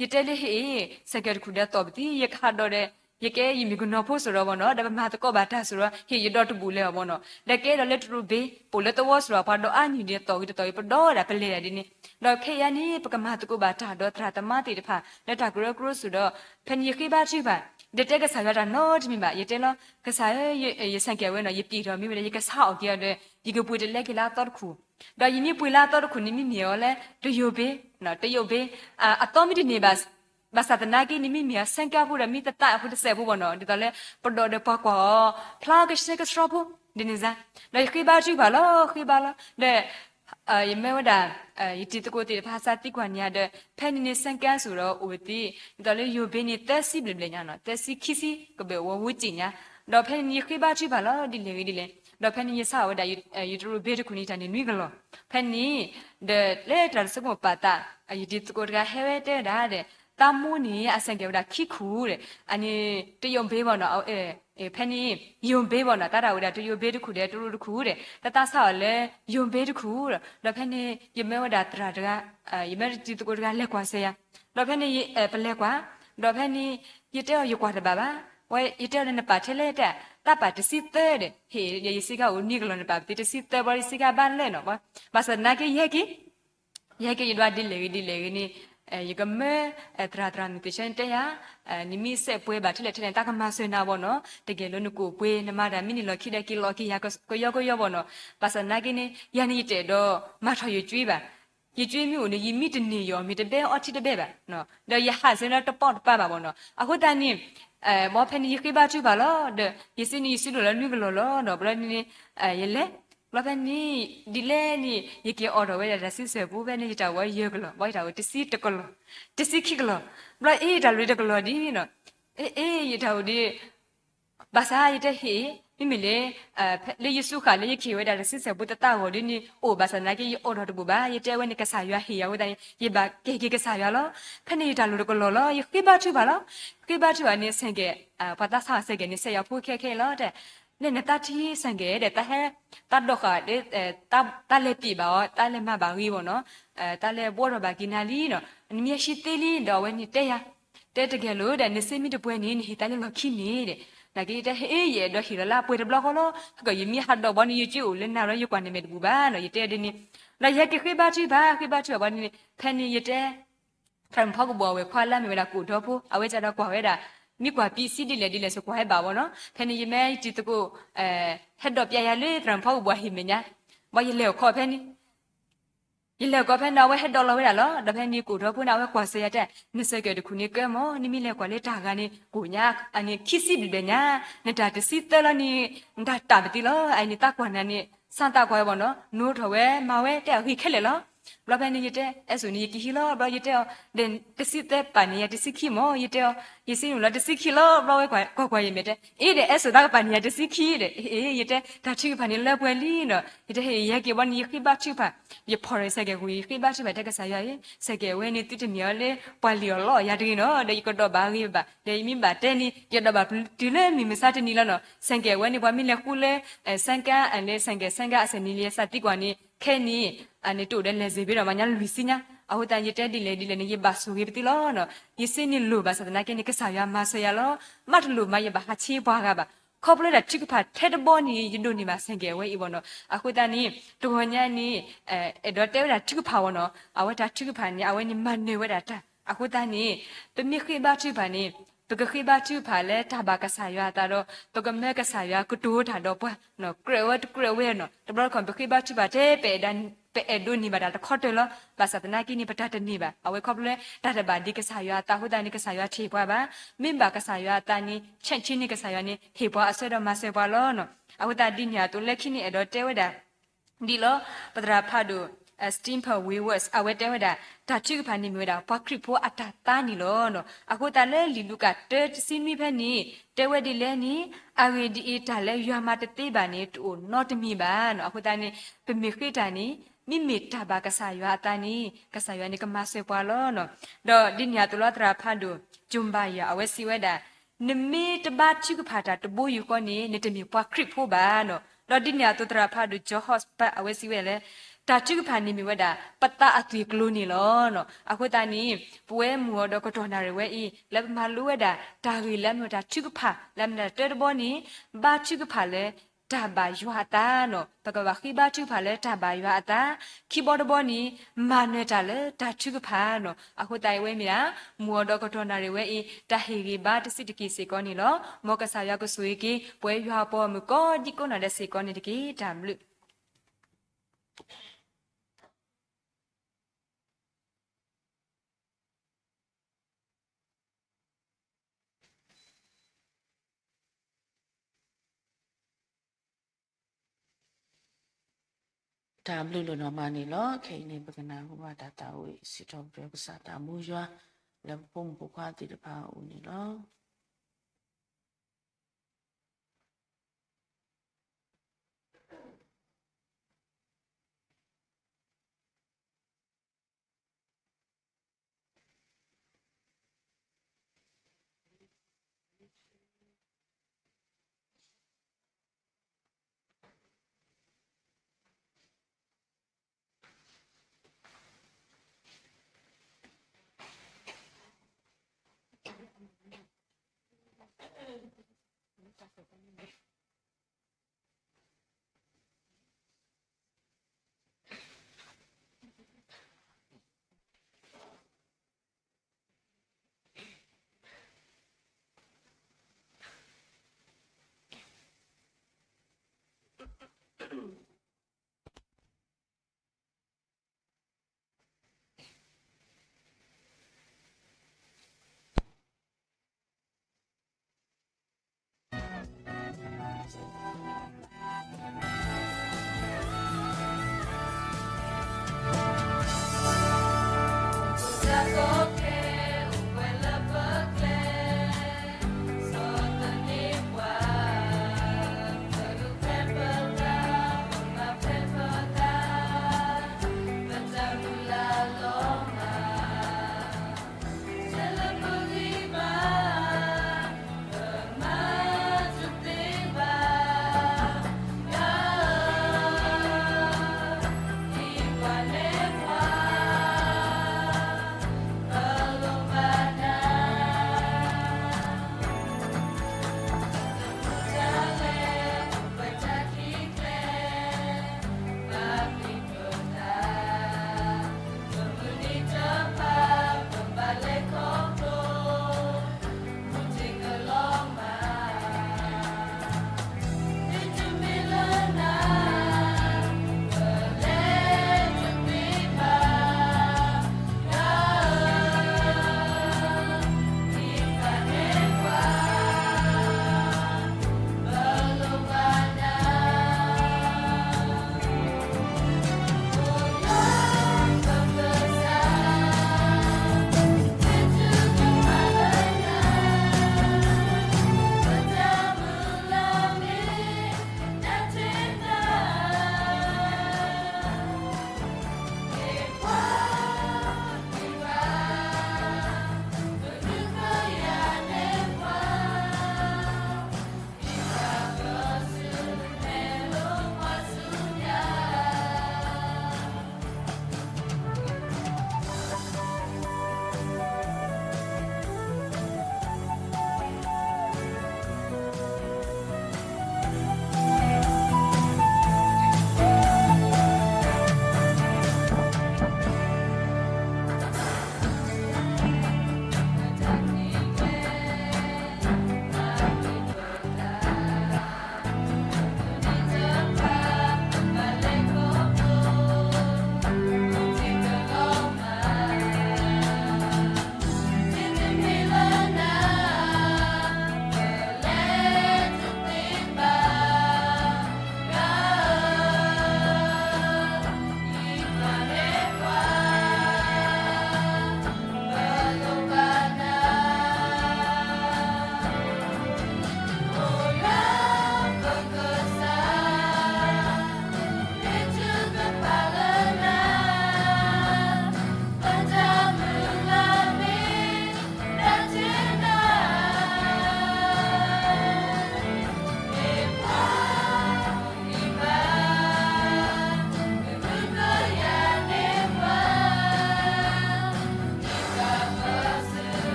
ယတဲလၢဟ့ၣ် ဆဲးကဲးတခူၣ်ဒီးသိးပသံ, ယကဟးဒီးဒီး ယကဲယမ့ၢ်ကနီၤဖိစ့ၢ်ဒီးဝဲနီၤ, ဒီးပမၤသကိးဘၣ်တၢ်စ့ၢ်ဒီး ဟ့ၣ်ယဒီတဘူးလဲၣ်အီၤဝဲနီၤ, ဒီးကဲဒီးလၢတရူးဘ့ ပအိၣ်လၢသဝီစ့ၢ်ဒီးပှၤဒီးအါနံၣ်ဒီးသိးဂ့ၤတသိးဂ့ၤ ပဒီဒၣ်ပလဲၤဒၣ်ဒ်န့ၣ်, ဒီးခဲအံၤန့ၣ် ပကမၤသကိးဘၣ်တၢ်ဒီးသရၣ်သမါသ့ၣ်တဖၣ် လၢတၢ်ကရၢကရိစ့ၢ်ဒီး ဖဲန့ၣ်ယဃ့ဘါထုကဖၣ်, ယတတဲကစၢ်ယွၤတၢ်နီတမံၤဘၣ်, ယတဲလီၤ ကစၢ်ဧၢ, ယဆဲးကဲးဝဲနီၤ, ယပျံၤထီၣ်မ့ၢ်ဝဲဒီး ယကဆါအီၣ်က့ၤအီၤဒီး ယကပှ့ၤတလဲက့ၤလၢအသီတခူၣ်, ဒီးယမ့ၢ်ပှ့ၤလၢအသီတခူၣ်န့ၣ် မ့မ့ၢ်အီၤလၢ တယိာ်ဘ့, တယိာ်ဘ့, အသီမ့ၢ်တန့ၢ်ဘၣ်, ဘၣ်ဆၣ်သနာ်က့န့ၣ် မ့မ့ၢ်အီၤ ဆဲးကဲးဖိဒီး မ့ၢ်တသးဖိတစဲးဖိဘၣ်နီၤ, ဒ်သိးလၢ ပဒီးဒီးပှၤကွၢ်အီၤ ဖျါကဆှဲကဆှီဖိ ဒ်န့ၣ်စ့ၢ်, ဒီးယဃ့ဘါထုကဖၣ်လီၤ ဃ့ဘါလီၤ, ဒီး ယမ့ၢ်ဝဲဒၣ် ယတံၤသကိးသ့ၣ်တဖၣ် စးသံကွၢ်န့ၢ်ယၤဒီး ဖဲန့ၣ်န့ၣ် ဆဲးကဲးစ့ၢ်ဒီးအိၣ်ဝဲသ့, ဒ်သိးလၢယိာ်ဘ့န့ၣ် သၢဆံဘျဲၣ်ဘျဲၣ်ညါနီၤ, သၢဆံခံဆံ ကဘၢၣ်ဝဲဝူစ့ၣ်ညါ, ဒီးဖဲန့ၣ်န့ၣ် ယဃ့ဘါထုကဖၣ်လီၤ ဒ်လဲၣ်ဂ့ၤဒ်လဲၣ်, ဒီးဖဲန့ၣ် ယဆါအီၣ်ဝဲဒၣ် ယတရူးဘ့တခူၣ်န့ၣ် တၢ်န့ၢ်နွံကလီၢ်, ဖဲန့ၣ် ဒီးလၢတၢ်တဆိကမိၣ်ပာ်သး ယတံၤသကိးတဂၤဟဲဝဲတဲဝဲဒၣ်ဒီး သးမိၢ်န့ၣ် အဆဲးကဲးဝဲဒၣ်ခံခူၣ်ဒီး အန့ၣ် တယိာ်ဘ့ဘၣ်နီၤ ဖဲန့ၣ် ယိာ်ဘ့ဘၣ်နီၤ, တၢ်ဒၣ်ဝဲဒၣ် တယိာ်ဘ့တခူၣ်ဒီး တရူးတခူၣ်ဒီး တၢ်သးဆါအီၤလၢ ယိာ်ဘ့တခူၣ်ဒီး ဒီးဖဲန့ၣ် ယမ့ၢ်ဝဲဒၣ်သရၣ်တဂၤ ယမ့ၢ်တံၤသကိးတဂၤလဲၤကွၢ်စ့ၢ်ယၤ, ဒီးဖဲန့ၣ် ပလဲၤကွၢ်, ဒီးဖဲန့ၣ် ယတဲအီၤယကွၢ်တဘၣ်ဘၣ်, ဝဲယတဲအီၤဒီးနပာ်ထဲလဲၣ်တၢ်, သးပာ်တဆံသၢဒီး ဟ့ၣ် ယစ့ကၤအိၣ်နွံကလီၢ် နပာ်ပသံတဆံသၢဘျီ ယစ့ကၤဘၣ်လၢနီၤ, ဘၣ်ဆၣ်သနာ်က့ ယဟဲက့ၤ ယဟဲက့ၤယဒွးဒ်လဲၣ်ဂ့ၤဒ်လဲၣ်ဂ့ၤန့ၣ် ယကမၢ သရၣ်သရၣ်မုၣ်သ့ၣ်ဆၢန့ၣ်တဲယၤ, နမ့ၢ်စဲးပှဲၤဘၣ်ထဲလဲၣ်ထဲလဲၣ် တၢ်ကမၤစၢၤနၤဘၣ်နီၤ, တဂဲၤလိာ်နကိၣ်ပှ့ၤ နမၤတၢ်မ့ၢ်န့ၣ်လီၢ်ခံဒီးက့ၤလီၤက့ၤယၤကယီကယီဘၣ်နီၤ, ဘၣ်ဆၣ်သနာ်က့န့ၣ် ယၤန့ၣ်ယတအဲၣ်ဒိးမၤထီၣ်ယကၠွ့ဘၣ်, ယကၠွ့မ့ၢ်အိၣ်န့ၣ် ယမံတန့ၢ်ယီၤ မ့ၢ်တဘဲအီထံတဘဲဘၣ်, ဒီးယဟးစ့ၢ်နီၤတပီၢ်တပၤဘၣ်ဘၣ်နီၤ, အဃိသတးန့ၣ် ဘီဖဲန့ၣ် ယဃ့ဘါထုကဖၣ်လီၤ, ဒီးယစ့န့ၣ် ယစုဒိၣ်လၢနွံကလီၢ်လီၤ, ဒီးဘျီန့ၣ် ယလဲၤ, ဘျီဖဲန့ၣ် ဒ်လဲၣ်န့ၣ် ယက့ၤအိးထီၣ်ဝဲဒၣ်တၢ်စုဆဲးပူ ဖဲန့ၣ် ယတၢ်ဂီၤယဲၢ်ကလီၢ်, ဘၣ်ယတၢ်အိၣ်တဆံတကလီၢ်, တဆံခံကလီၢ်, ဘျီအ့ ယတၢ်လိၣ်တကလီၢ်ဒ်နီၤ, အ့ အ့ ယတၢ်အိၣ်ဒ် ဘၣ်ဆၣ်ယတဲဟ့ၣ် မ့မ့ၢ်လၢ လၢယစုဃာ်လၢယကဟ့ၣ်ဝဲဒၣ်တၢ်စုဆဲးပူတသးဂီၢ်ဒ်န့ၣ် အိၣ်ဘၣ်ဆၣ်သနာ်က့ ယအိးထီၣ်တဘူၣ်ဘၣ်, ယတဲဝဲန့ၣ်ကစၢ်ယွၤဟ့ၣ်ယၤအဃိသတးန့ၣ် ယဘၣ်ကဲက့ၤကစၢ်ယွၤလီၤ, ဖဲန့ၣ်ယတၢ်လိၣ်တကလီၢ်လီၤ, ယဃ့ဘါထုကဖၣ်လီၤ, ဃ့ဘါထုကဖၣ်န့ၣ် ဆဲးကဲး ပှၤသးဆါဆဲးကဲးန့ၣ် ဆဲးယၤဖိခဲခဲလီၤ, တဲ နဲနသးထံဆဲးကဲးဒီး တၢ်ဟဲ တၢ်ဒိးဃာ် တၢ်လဲၤပံာ်ဘၣ်အီၤ တၢ်လဲၤမၤဘၣ်ဂ့ၤဘၣ်နီၤ, တၢ်လဲၤဘှီထီၣ်ဘၣ်က့ၤနၤလံနီၤ, နမ့ၢ်ဟဲဆံသ့လံဒီး အဝဲန့ၣ်တဲယၤ, တဲတဂဲၤလိာ်ဒီး နစ့မ့ၢ်တပှဲၤန့ၣ် နဟ့ၣ်သးလၢလီၢ်ခံန့ၣ်ဒီး, နာ်က့ယတဲဟ့ၣ် ယအဲၣ်ဒိးဟ့ၣ်လီၤလၢအပှဲၤတဘျီဃီလီၤ, ဟဲကီးယမ့ၢ်ဟးဒိးဘီန့ၣ် ယက့အိၣ်လၢနၤဒီးယကွၢ်န့ၢ်မဲာ်တဘူၣ်ဘၣ်နီၤ, ယတဲဒ်န့ၣ်, ဒီးယဟဲက့ၤဃ့ဘါထုကဖၣ် ဃ့ဘါထုကဖၣ်ဘီန့ၣ် ဖဲန့ၣ်ယတဲ သရၣ်မုၣ်ဖီကဘီၤအဝဲၢ်ခွါလၢအမ့ၢ်ဝဲဒၣ်ကိၣ်ဒီဖိ အဝဲဒၣ်ဒီးကွၢ်ဝဲဒၣ်, မ့ၢ်ကွၢ်ပံစံဒ်လဲၣ်ဒ်လဲၣ်စ့ၢ်ကီးဟဲဘၣ်ဘီနီၤ, ဖဲန့ၣ်ယမ့ၢ်ယတံၤသကိး ဟဲဒိးပျဲယၤလၢသရၣ်မုၣ်ဖီကဘီၤဟံၣ်မဲာ်ညါ, ဘီယလဲၤအခီၣ်ဖဲန့ၣ် ယလဲၤအခီၣ်ဖဲန့ၣ် အဝဲဟဲဒိးလီၤဝဲဒၣ်လီၤ, ဒီးဖဲန့ၣ်ကိၣ်ဒီဖိန့ၣ် အဝဲကွၢ်စၢၤယၤတဲ နစဲးကဲးတခူၣ်န့ၣ်ကဲမီၤ, နမ့ၢ်လဲၤကွၢ်လၢတၢ်ဂၤန့ၣ် ကိၣ်ညါ အန့ၣ်ခံဆံဘျဲၣ်ဘျဲၣ်ညါ, နတၢ်တဆံသၢလီၤန့ၣ် နတၢ်တၢ်ပသံလီၤ, အန့ၣ်သးကွၢ်နၤန့ၣ် ဆၣ်သးကွၢ်ဝဲဘီနီၤ, နိထီၣ်ဝဲမၤဝဲတဲအဂ့ၤခဲလၢာ်လီၤ. ဘျီဖဲန့ၣ်ယတဲ အဲၣ်စိန့ၣ် ယကဟံးလီၤ, ဘျီယတဲအီၤ ဒီးတဆံသၢပာ်န့ၢ်ယၤတဆံခံမီၤ, ယတဲအီၤ ယစ့န့ၣ်လီၤတဆံခံလီၤ, ဘျီဝဲကွၢ်ကွၢ်ယမဲာ်တဲ အ့ဒီး အဲၣ်စိသးကပာ်န့ၢ်ယၤတဆံခံဒီး အ့ ယတဲ တၢ်ထုကဖၣ်န့ၣ်လၢပှဲၤလံနီၤ, ယတဲဟ့ၣ် ယဟဲက့ၤဘီန့ၣ် ယဃ့ဘါထုကဖၣ်, ယဖီၣ်ရၢစဲးကဲးဝံၤ ယဃ့ဘါထုကဖၣ်တဲကစၢ်ယွၤအံၤ စဲးကဲးဝဲန့ၣ် သုတမ့ၢ်အီၤလၢ ပှၤလံၣ်အီၣ်လီအီၣ်ယၤတဂ့ၤနီၤ, ဒီးယကဒီးဘၣ်အဂ့ၤဘၣ်, ဒီးယမ့ၢ်ဘၣ်တဲန့ၣ် ယဒီးဘၣ်တုၤလၢမုၢ်မဆါတနံၤလီၤနီၤ, စဲးကဲးဝဲန့ၣ် ပှၤမ့ၢ်လဲၤဃုလၢ စဲးကဲး လၢ စဲးကဲးစဲးကဲးအစဲးန့ၣ်လံ ယသးသံကွၢ်န့ၣ် ခဲန့ၣ် အန့ၣ်တအိၣ်ဒီးလဲၤစ့ၢ်ဘ့ၣ်ဒီး မၤညါလွံၢ်ဆံညါ, အဃိသတး ယတဲဒ်လဲၣ်ဒ်လဲၣ်န့ၣ် ယဘၣ်ဆိၣ်ဂ့ၤပသံလီၤနီၤ, ယစ့န့ၣ်လိၣ်ဘၣ်ဆၣ်သနာ်က့န့ၣ် ကစၢ်ယွၤမၤစၢၤယၤလီၤ, မ့ၢ်တလိၣ်မးယဘၣ်ဟးဆှဲပှၤဂၤဘၣ်, ခီဖျိလၢတၢ်ထုကဖၣ်ထဲတဘီန့ၣ် ယဒိးန့ၢ်ဘၣ်စဲးကဲးဝဲအံၤဘီနီၤ, အဃိသတးန့ၣ် တဂီၤညါန့ၣ် အဲၣ်ဒိးတဲဝဲဒၣ်ထုကဖၣ်ဘီနီၤ, အဝဲတၢ်ထုကဖၣ်န့ၣ် အဝဲန့ၣ်မၤနၢၤဝဲဒၣ်တၢ်, အဃိသတးန့ၣ် ပမ့ၢ်ဃ့ဘါထုကဖၣ်န့ၣ် ပကဃ့ဘါထုကဖၣ်လၢတၢ်ဘၣ်ကစၢ်ယွၤအသးဒီး ပကမၢကစၢ်ယွၤကတိၤတၢ်ဒီးပှၤ, ကြၢးဝဲတကြၢးဝဲနီၤ, တဘျီတခီၣ် ပဃ့ဘါထုကဖၣ်ထဲ ပအဲၣ်ဒိးန့ၢ်ဘၣ်တၢ်တခီတၢၤလီၤ, ဘၣ်ဆၣ်သနာ်က့န့ၣ် ပတၢ်တန့ၢ်ဘၣ်, အဝဲခီဖျိလၢတၢ်တဘၣ်ဒ်ကစၢ်ယွၤအသးအဃိသတးန့ၣ် ကစၢ်ယွၤတဟ့ၣ်ပှၤဘၣ်, မ့ၢ်ဘၣ်ကစၢ်ယွၤအသးန့ၣ် ဆဲးဆ့န့ၢ်ကစၢ်ယွၤန့ၣ် ဟ့ၣ်ပှၤအဆၢဒီးမၤစၢၤပှၤလီၤနီၤ, အဃိသတးဒ်န့ၣ်အသိးလၢခံန့ၣ်အဲၣ်ဒိးတဲဝဲဒၣ် ဒ်လီၤ, ပသရၣ်ဖးဒိၣ် Stephen Wentworth အဝဲတဲဝဲဒၣ် တၢ်ထုကဖၣ်န့ၣ်မ့ၢ်ဝဲဒၣ် ပှၤခရံာ်ဖိအတၢ်သါန့ၣ်လီၤ. အဃိသတးလၢလံာ်လူၤကၣ်တၢတဆံနွံဖဲန့ၣ် တဲဝဲဒ်လဲၣ်န့ၣ်, အဂ့ၢ်ဒ်အံၤ, တၢ်လၢယွၤမၤတသ့ဘၣ်န့ၣ် တအိၣ်နီတမံၤဘၣ်. အဃိသတးန့ၣ် ပမ့ၢ်ဃ့တၢ်န့ၣ် မ့မ့ၢ်တၢ်ဘၣ်ကစၢ်ယွၤအသးန့ၣ် ကစၢ်ယွၤန့ၣ်ကမၤစၢၤပှၤလီၤ. ဒီးဒ်န့ၣ်အသိးလီၤ သရၣ်ဖးဒိၣ် ကၠိဘၤယၤ အဝဲစံးဝဲဒၣ် နမ့ၢ်တဘါထုကဖၣ်တၢ်တဘိယူၢ်ဃီန့ၣ် နတမ့ၢ်ပှၤခရံာ်ဖိဘၣ်နီၤ. ဒီးဒ်န့ၣ်အသိးသရၣ်ဖးဒိၣ် ကၠီဟီၣ်စပၢၣ် အဝဲစံးဝဲဒၣ်လၢ တၢ်ထုကဖၣ်န့ၣ်မ့ၢ်ဝဲဒၣ် ပသးအသွံၣ်ကျိၤန့ၣ်လီၤ. အဃိသတးန့ၣ် ပဝဲမုၢ်အီၤဒီးကတီၢ်နၣ်ရံၣ်ဝဲအံၤ လၢပမၤလိဝဲဒၣ် တၢ်ဂ့ၢ်လၢအမ့ၢ်တၢ်ထုကဖၣ် လၢအမ့ၢ်တၢ်တၢတဘီန့ၣ် ဘါထုကဖၣ်လၢ တၢ်ဘၣ်ယွၤအသးနီၤ. ပကဘၣ်ဃ့ဘါထုကဖၣ်လၢတၢ်ဘၣ်ယွၤအသး, ခံဘီတဘီန့ၣ် မၤနၢၤတၢ်လၢတၢ်ထုကဖၣ်နီၤ. အဃိသတးအံၤဝဲမ့ၢ်ဒၣ် မုၢ်အီၤဒီးကတီၢ်နၣ်ရံၣ်ဝဲအံၤ တၢ်ဟ့ၣ်ဂံၢ်ဘါတဆံးတက့ၢ်စ့ၢ်ကီးန့ၣ်လီၤ. မ်ကစၢ်ယွၤကဆိၣ်ဂ့ၤက့ၤ ပဝဲယွၤအပှၤဂီၢ်မုၢ်ကိးဒံကိးနီၢ်ဒဲးစ့ၢ်ကီးန့ၣ်တက့ၢ်. တၢ်ဘျုးတၢ်ဘျုးဒိၣ်နီၢ်မးန့ၣ်လီၤ. ခဲအံၤန့ၣ် ပကနၢ်ဟူဘၣ်တၢ်သးဝံၣ်စံးထီၣ်ပတြၢၤကစၢ်သးဘိယွၤ လၢပဖိမုၣ်ဖိခွါသ့ၣ်တဖၣ်အအိၣ်န့ၣ်လီၤ.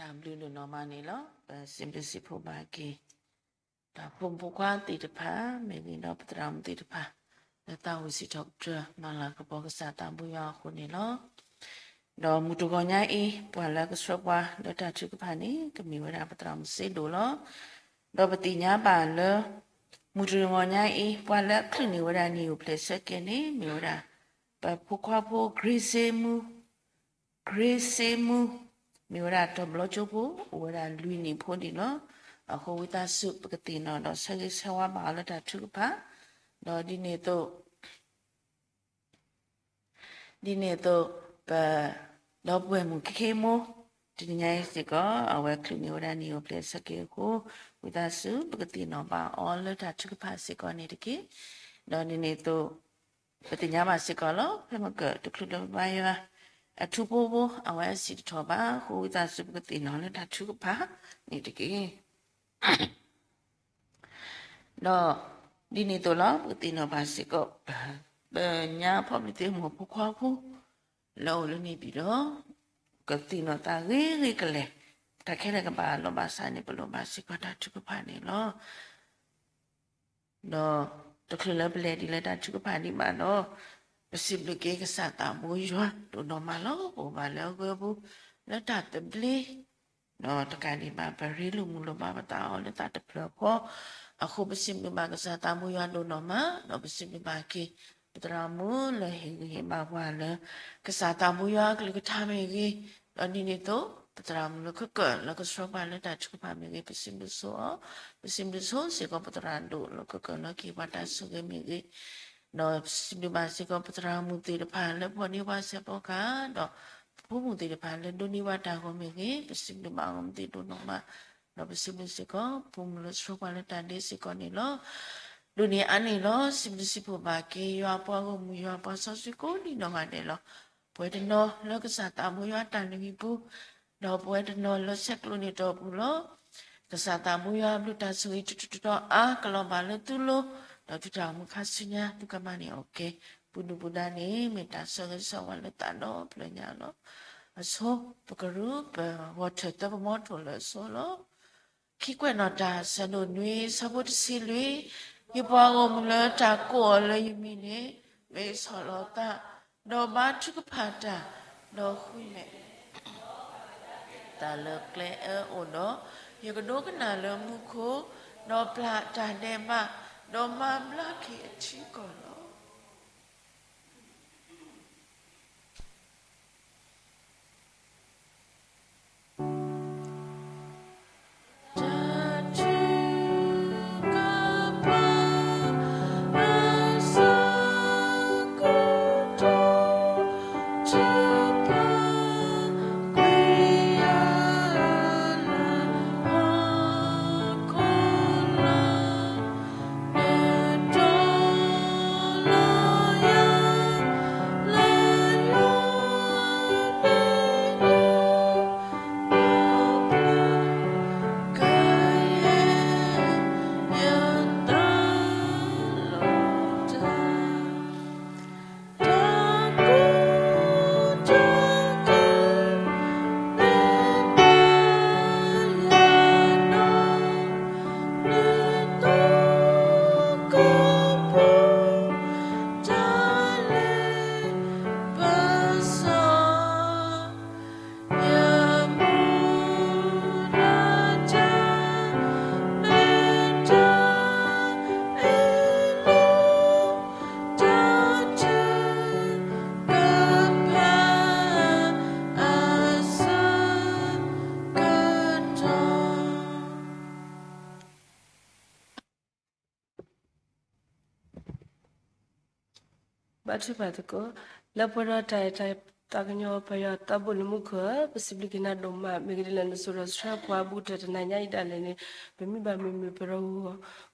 တၢ်ဘျုးဒိၣ်နီၢ်မးန့ၣ်လီၤ. ပစံးဘျုးစံးဖှိၣ်ဘၣ်က့ၤ ဒီးဖိမုၣ်ဖိခွါသ့ၣ်တဖၣ် မ့ၢ်ဂ့ၤဒီးပသရၣ်မုၣ်သ့ၣ်တဖၣ် လၢသးဝံၣ်စံးထီၣ်ပတြၢၤ မၤလၤကပီၤကစၢ်သးဘိယွၤအဃိန့ၣ်လီၤ. ဒီးမုၢ်တဂီၤညါအံၤ ပှၤလၢကဆှၢပှၤလၢတၢ်ထုကဖၣ်န့ၣ် ကမ့ၢ်ဝဲဒၣ်ပသရၣ်မုၣ်စ့ဒိၣ်လီၤ. ဒီးပသ့ၣ်ညါဘၣ်လၢ မုၢ်တဂီၤညါအံၤ ပှၤလၢအချုးန့ၢ်ဝဲဒၣ်နံၣ်အိၣ်ဖျဲၣ်ဆၢက့ၤန့ၣ် မ့ၢ်ဝဲဒၣ် ပဖိခွါဖိ Grace မူ Grace မူ မ့ၢ်ဝဲဒၣ်တၢ်ဘျီကၠိဖိ အိၣ်ဝဲဒၣ်လွံၢ်နံၣ်ဖိန့ၣ်လီၤ. အဃိဝံသးစူၤ ပကသ့ၣ်နီၣ်ဒီးဆၢဂ့ၤဆၢဝါဘၣ်အီၤလၢတၢ်ထုကဖၣ်, ဒီးဒ်န့ၣ်အသိး ဒ်န့ၣ်အသိး ပ ဒီပုၢ်ဝဲၢ်မုၣ်ခ့မူ တနံၤညါအံၤစ့ၢ်ကီး အဝဲချုးန့ၢ်ဝဲဒၣ်နံၣ်အိၣ်ဖျဲၣ်ဆၢက့ၤအဃိ ဝံသးစူၤ ပကသ့ၣ်နီၣ်ဘၣ်အီၤလၢတၢ်ထုကဖၣ်စ့ၢ်ကီးန့ၣ်တက့ၢ်. ဒီးဒ်န့ၣ်အသိး ပသ့ၣ်ညါဘၣ်စ့ၢ်ကီးလီၤ. ဖဲမ့ၢ်ကတချုးလၢပဘါယွၤအထူဖိဖိ အဝဲစံးတထီၣ်ဘၣ်အဃိ ဝံသးစူၤပကသ့ၣ်နီၣ်လၢတၢ်ထုကဖၣ်န့ၣ်တက့ၢ်. ဒီးဒ်န့ၣ်အသိးလီၤ. ပကသ့ၣ်နီၣ်ဘၣ်စ့ၢ်ကီး ပညါဖီမုၢ်သ့ၣ်မုၢ်ဖိခွါဖိ လၢအအိၣ်လၢန့ၣ်ပံၤဒီး ကသ့ၣ်နီၣ်သးဂ့ၤဂ့ၤကလဲာ်, တၢ်ခဲလၢာ်ကဘၣ်လီၤဘၣ်ဆၣ်န့ၣ် ပလိၣ်ဘၣ်စ့ၢ်ကီးတၢ်ထုကဖၣ်န့ၣ်လီၤ. ဒီးတချုးလၢပလဲၤဒ်လၢတၢ်ထုကဖၣ်ဒံးဘၣ်ဒီး ပစံးဘျုးက့ၤကစၢ်သးဘိယွၤဒိၣ်နီၢ်မးလီၤ. ပအိၣ်ဘၣ်လၢအဂၢၢ်ပူၤ လၢတၢ်သဘျ့ ဒီးတကးဒံးဘၣ် ပရ့လိာ်မုာ်လိာ်ဘၣ်ပသးအီၤလၢသးတဖျၢၣ်ဃီ, အဃိပစံးဘျုးဘၣ်ကစၢ်သးဘိယွၤဒိၣ်နီၢ်မး, ဒီးပစံးဘျုးဘၣ်က့ၤ ပသရၣ်မုၣ်လၢဟ့ၣ်ဂံၢ်ဟ့ၣ်ဘါပှၤလၢ ကစၢ်သးဘိယွၤအကလုၢ်ကထါမ့ၢ်ဂ့ၤ, ဒီးဒ်န့ၣ်အသိး ပသရၣ်မုၣ်လၢခံကတၢၢ်လၢကဆှၢပှၤလၢတၢ်ထုကဖၣ်မ့ၢ်ဂ့ၤ, ပစံးဘျုးဆိအီၤ, ပစံးဘျုးဆိစ့ၢ်ကီးပသရၣ်ဒိၣ်လၢခံကတၢၢ်လၢကဟ့ၣ်ပှၤတၢ်ဆိၣ်ဂ့ၤမ့ၢ်ဂ့ၤ, ဒီးပစံးဘျုးဘၣ်စ့ၢ်ကီးပသရၣ်မုၣ်သ့ၣ်တဖၣ်လၢဖီၣ်န့ၢ်ပှၤစဲးဖီကဟၣ်, ဒီး ပဖိမုၣ်သ့ၣ်တဖၣ်လၢဒိးန့ၢ်ဘၣ်တၢ်ဂီၤမ့ၢ်ဂ့ၤ, ပစံးဘျုးဘၣ်အဂီၢ်မုၢ်သ့ၣ်ဒိၣ်နီၢ်မး, ဒီးပစံးဘျုးစ့ၢ်ကီး ဖိမုၣ်လၢဆှၢပှၤလၢတၢ်ဒ့စ့ၢ်ကီးန့ၣ်လီၤ. ဒိၣ်န့ၢ်အါန့ၣ်လီၤ. စံးဘျုးစံးဖှိၣ်ဘၣ်က့ၤ ယွၤအပှၤဂီၢ်မုၢ် ယွၤအပှၤစီဆှံကိးဒံနီၢ်ဂၤဒဲးလီၤ. ပဝဲတနီၤလၢကစၢ်သးဘိယွၤတၢ်လုၢ်ဟံၣ်ပူၤ, ဒီးပဝဲတနီၤလၢဆဲးကျိးန့ၢ်တီၢ်ပူၤလီၤ. ကစၢ်သးဘိယွၤအဘျုးတၢ်ဆိၣ်ဂ့ၤတတီၤတတီၤအါ ကလီၤဘၣ်လၢသုလိၤ, ဒီးသုတၢ်အိၣ်မူခါဆူညါ သုကမၤန့ၢ်အီၣ်ကဲ ပူၤဒုၣ်ပူၤဒါန့ၣ် မ့ၢ်တၢ်ဆၢဂ့ၤဆၢဝါလၢသးဒီဖျၢၣ်ညါလီၤ. အဆိ ပကရူၢ်ပဂီၢ်ထၢၣ်သၢပမီထိၣ်လၢအဆိလီၤ. ခံကွဲးနီၣ်တၢ် ဆၢဒိၣ်နွံ ဆၢဖိတဆံလွံၢ်, ယပှၤဂီၢ်မုၢ်လၢတၢ်ကိးအီၤလၢယမံၤန့ၣ် မ့ၢ်ဆီၣ်လီၤသး, ဒီးဘါထုကဖၣ်တၢ်, ဒီးဃုမဲာ် တၢ်လၢကျဲအၢအိၣ်ဒီး, ယကဒိကနၣ်လၢမူခိၣ်, ဒီးပျၢ်တၢ်ဒဲးဘး, ဒီးမၤဘျါက့ၤအထံကီၢ်လီၤ. ဘါထုကဖၣ်သကိး, လၢပှဲၤဒီးတၢ်အဲၣ်တၢ်သးကညီၤ ပၢ်ယွၤသးဘိလၢမူခိၣ်ဧၢ, ပစံးဘျုးက့ၤနၤဒိၣ်မး မ့ၢ်ဂ့ၤဒ်လဲၣ် နစိၤဒီးဆှၢပှၤဘူးထၢၣ်တနၤညါအံၤဒၣ်လဲာ်န့ၣ်, ပမ့ၢ်ဘၣ်မုာ်မုာ်ပၢၤဒီး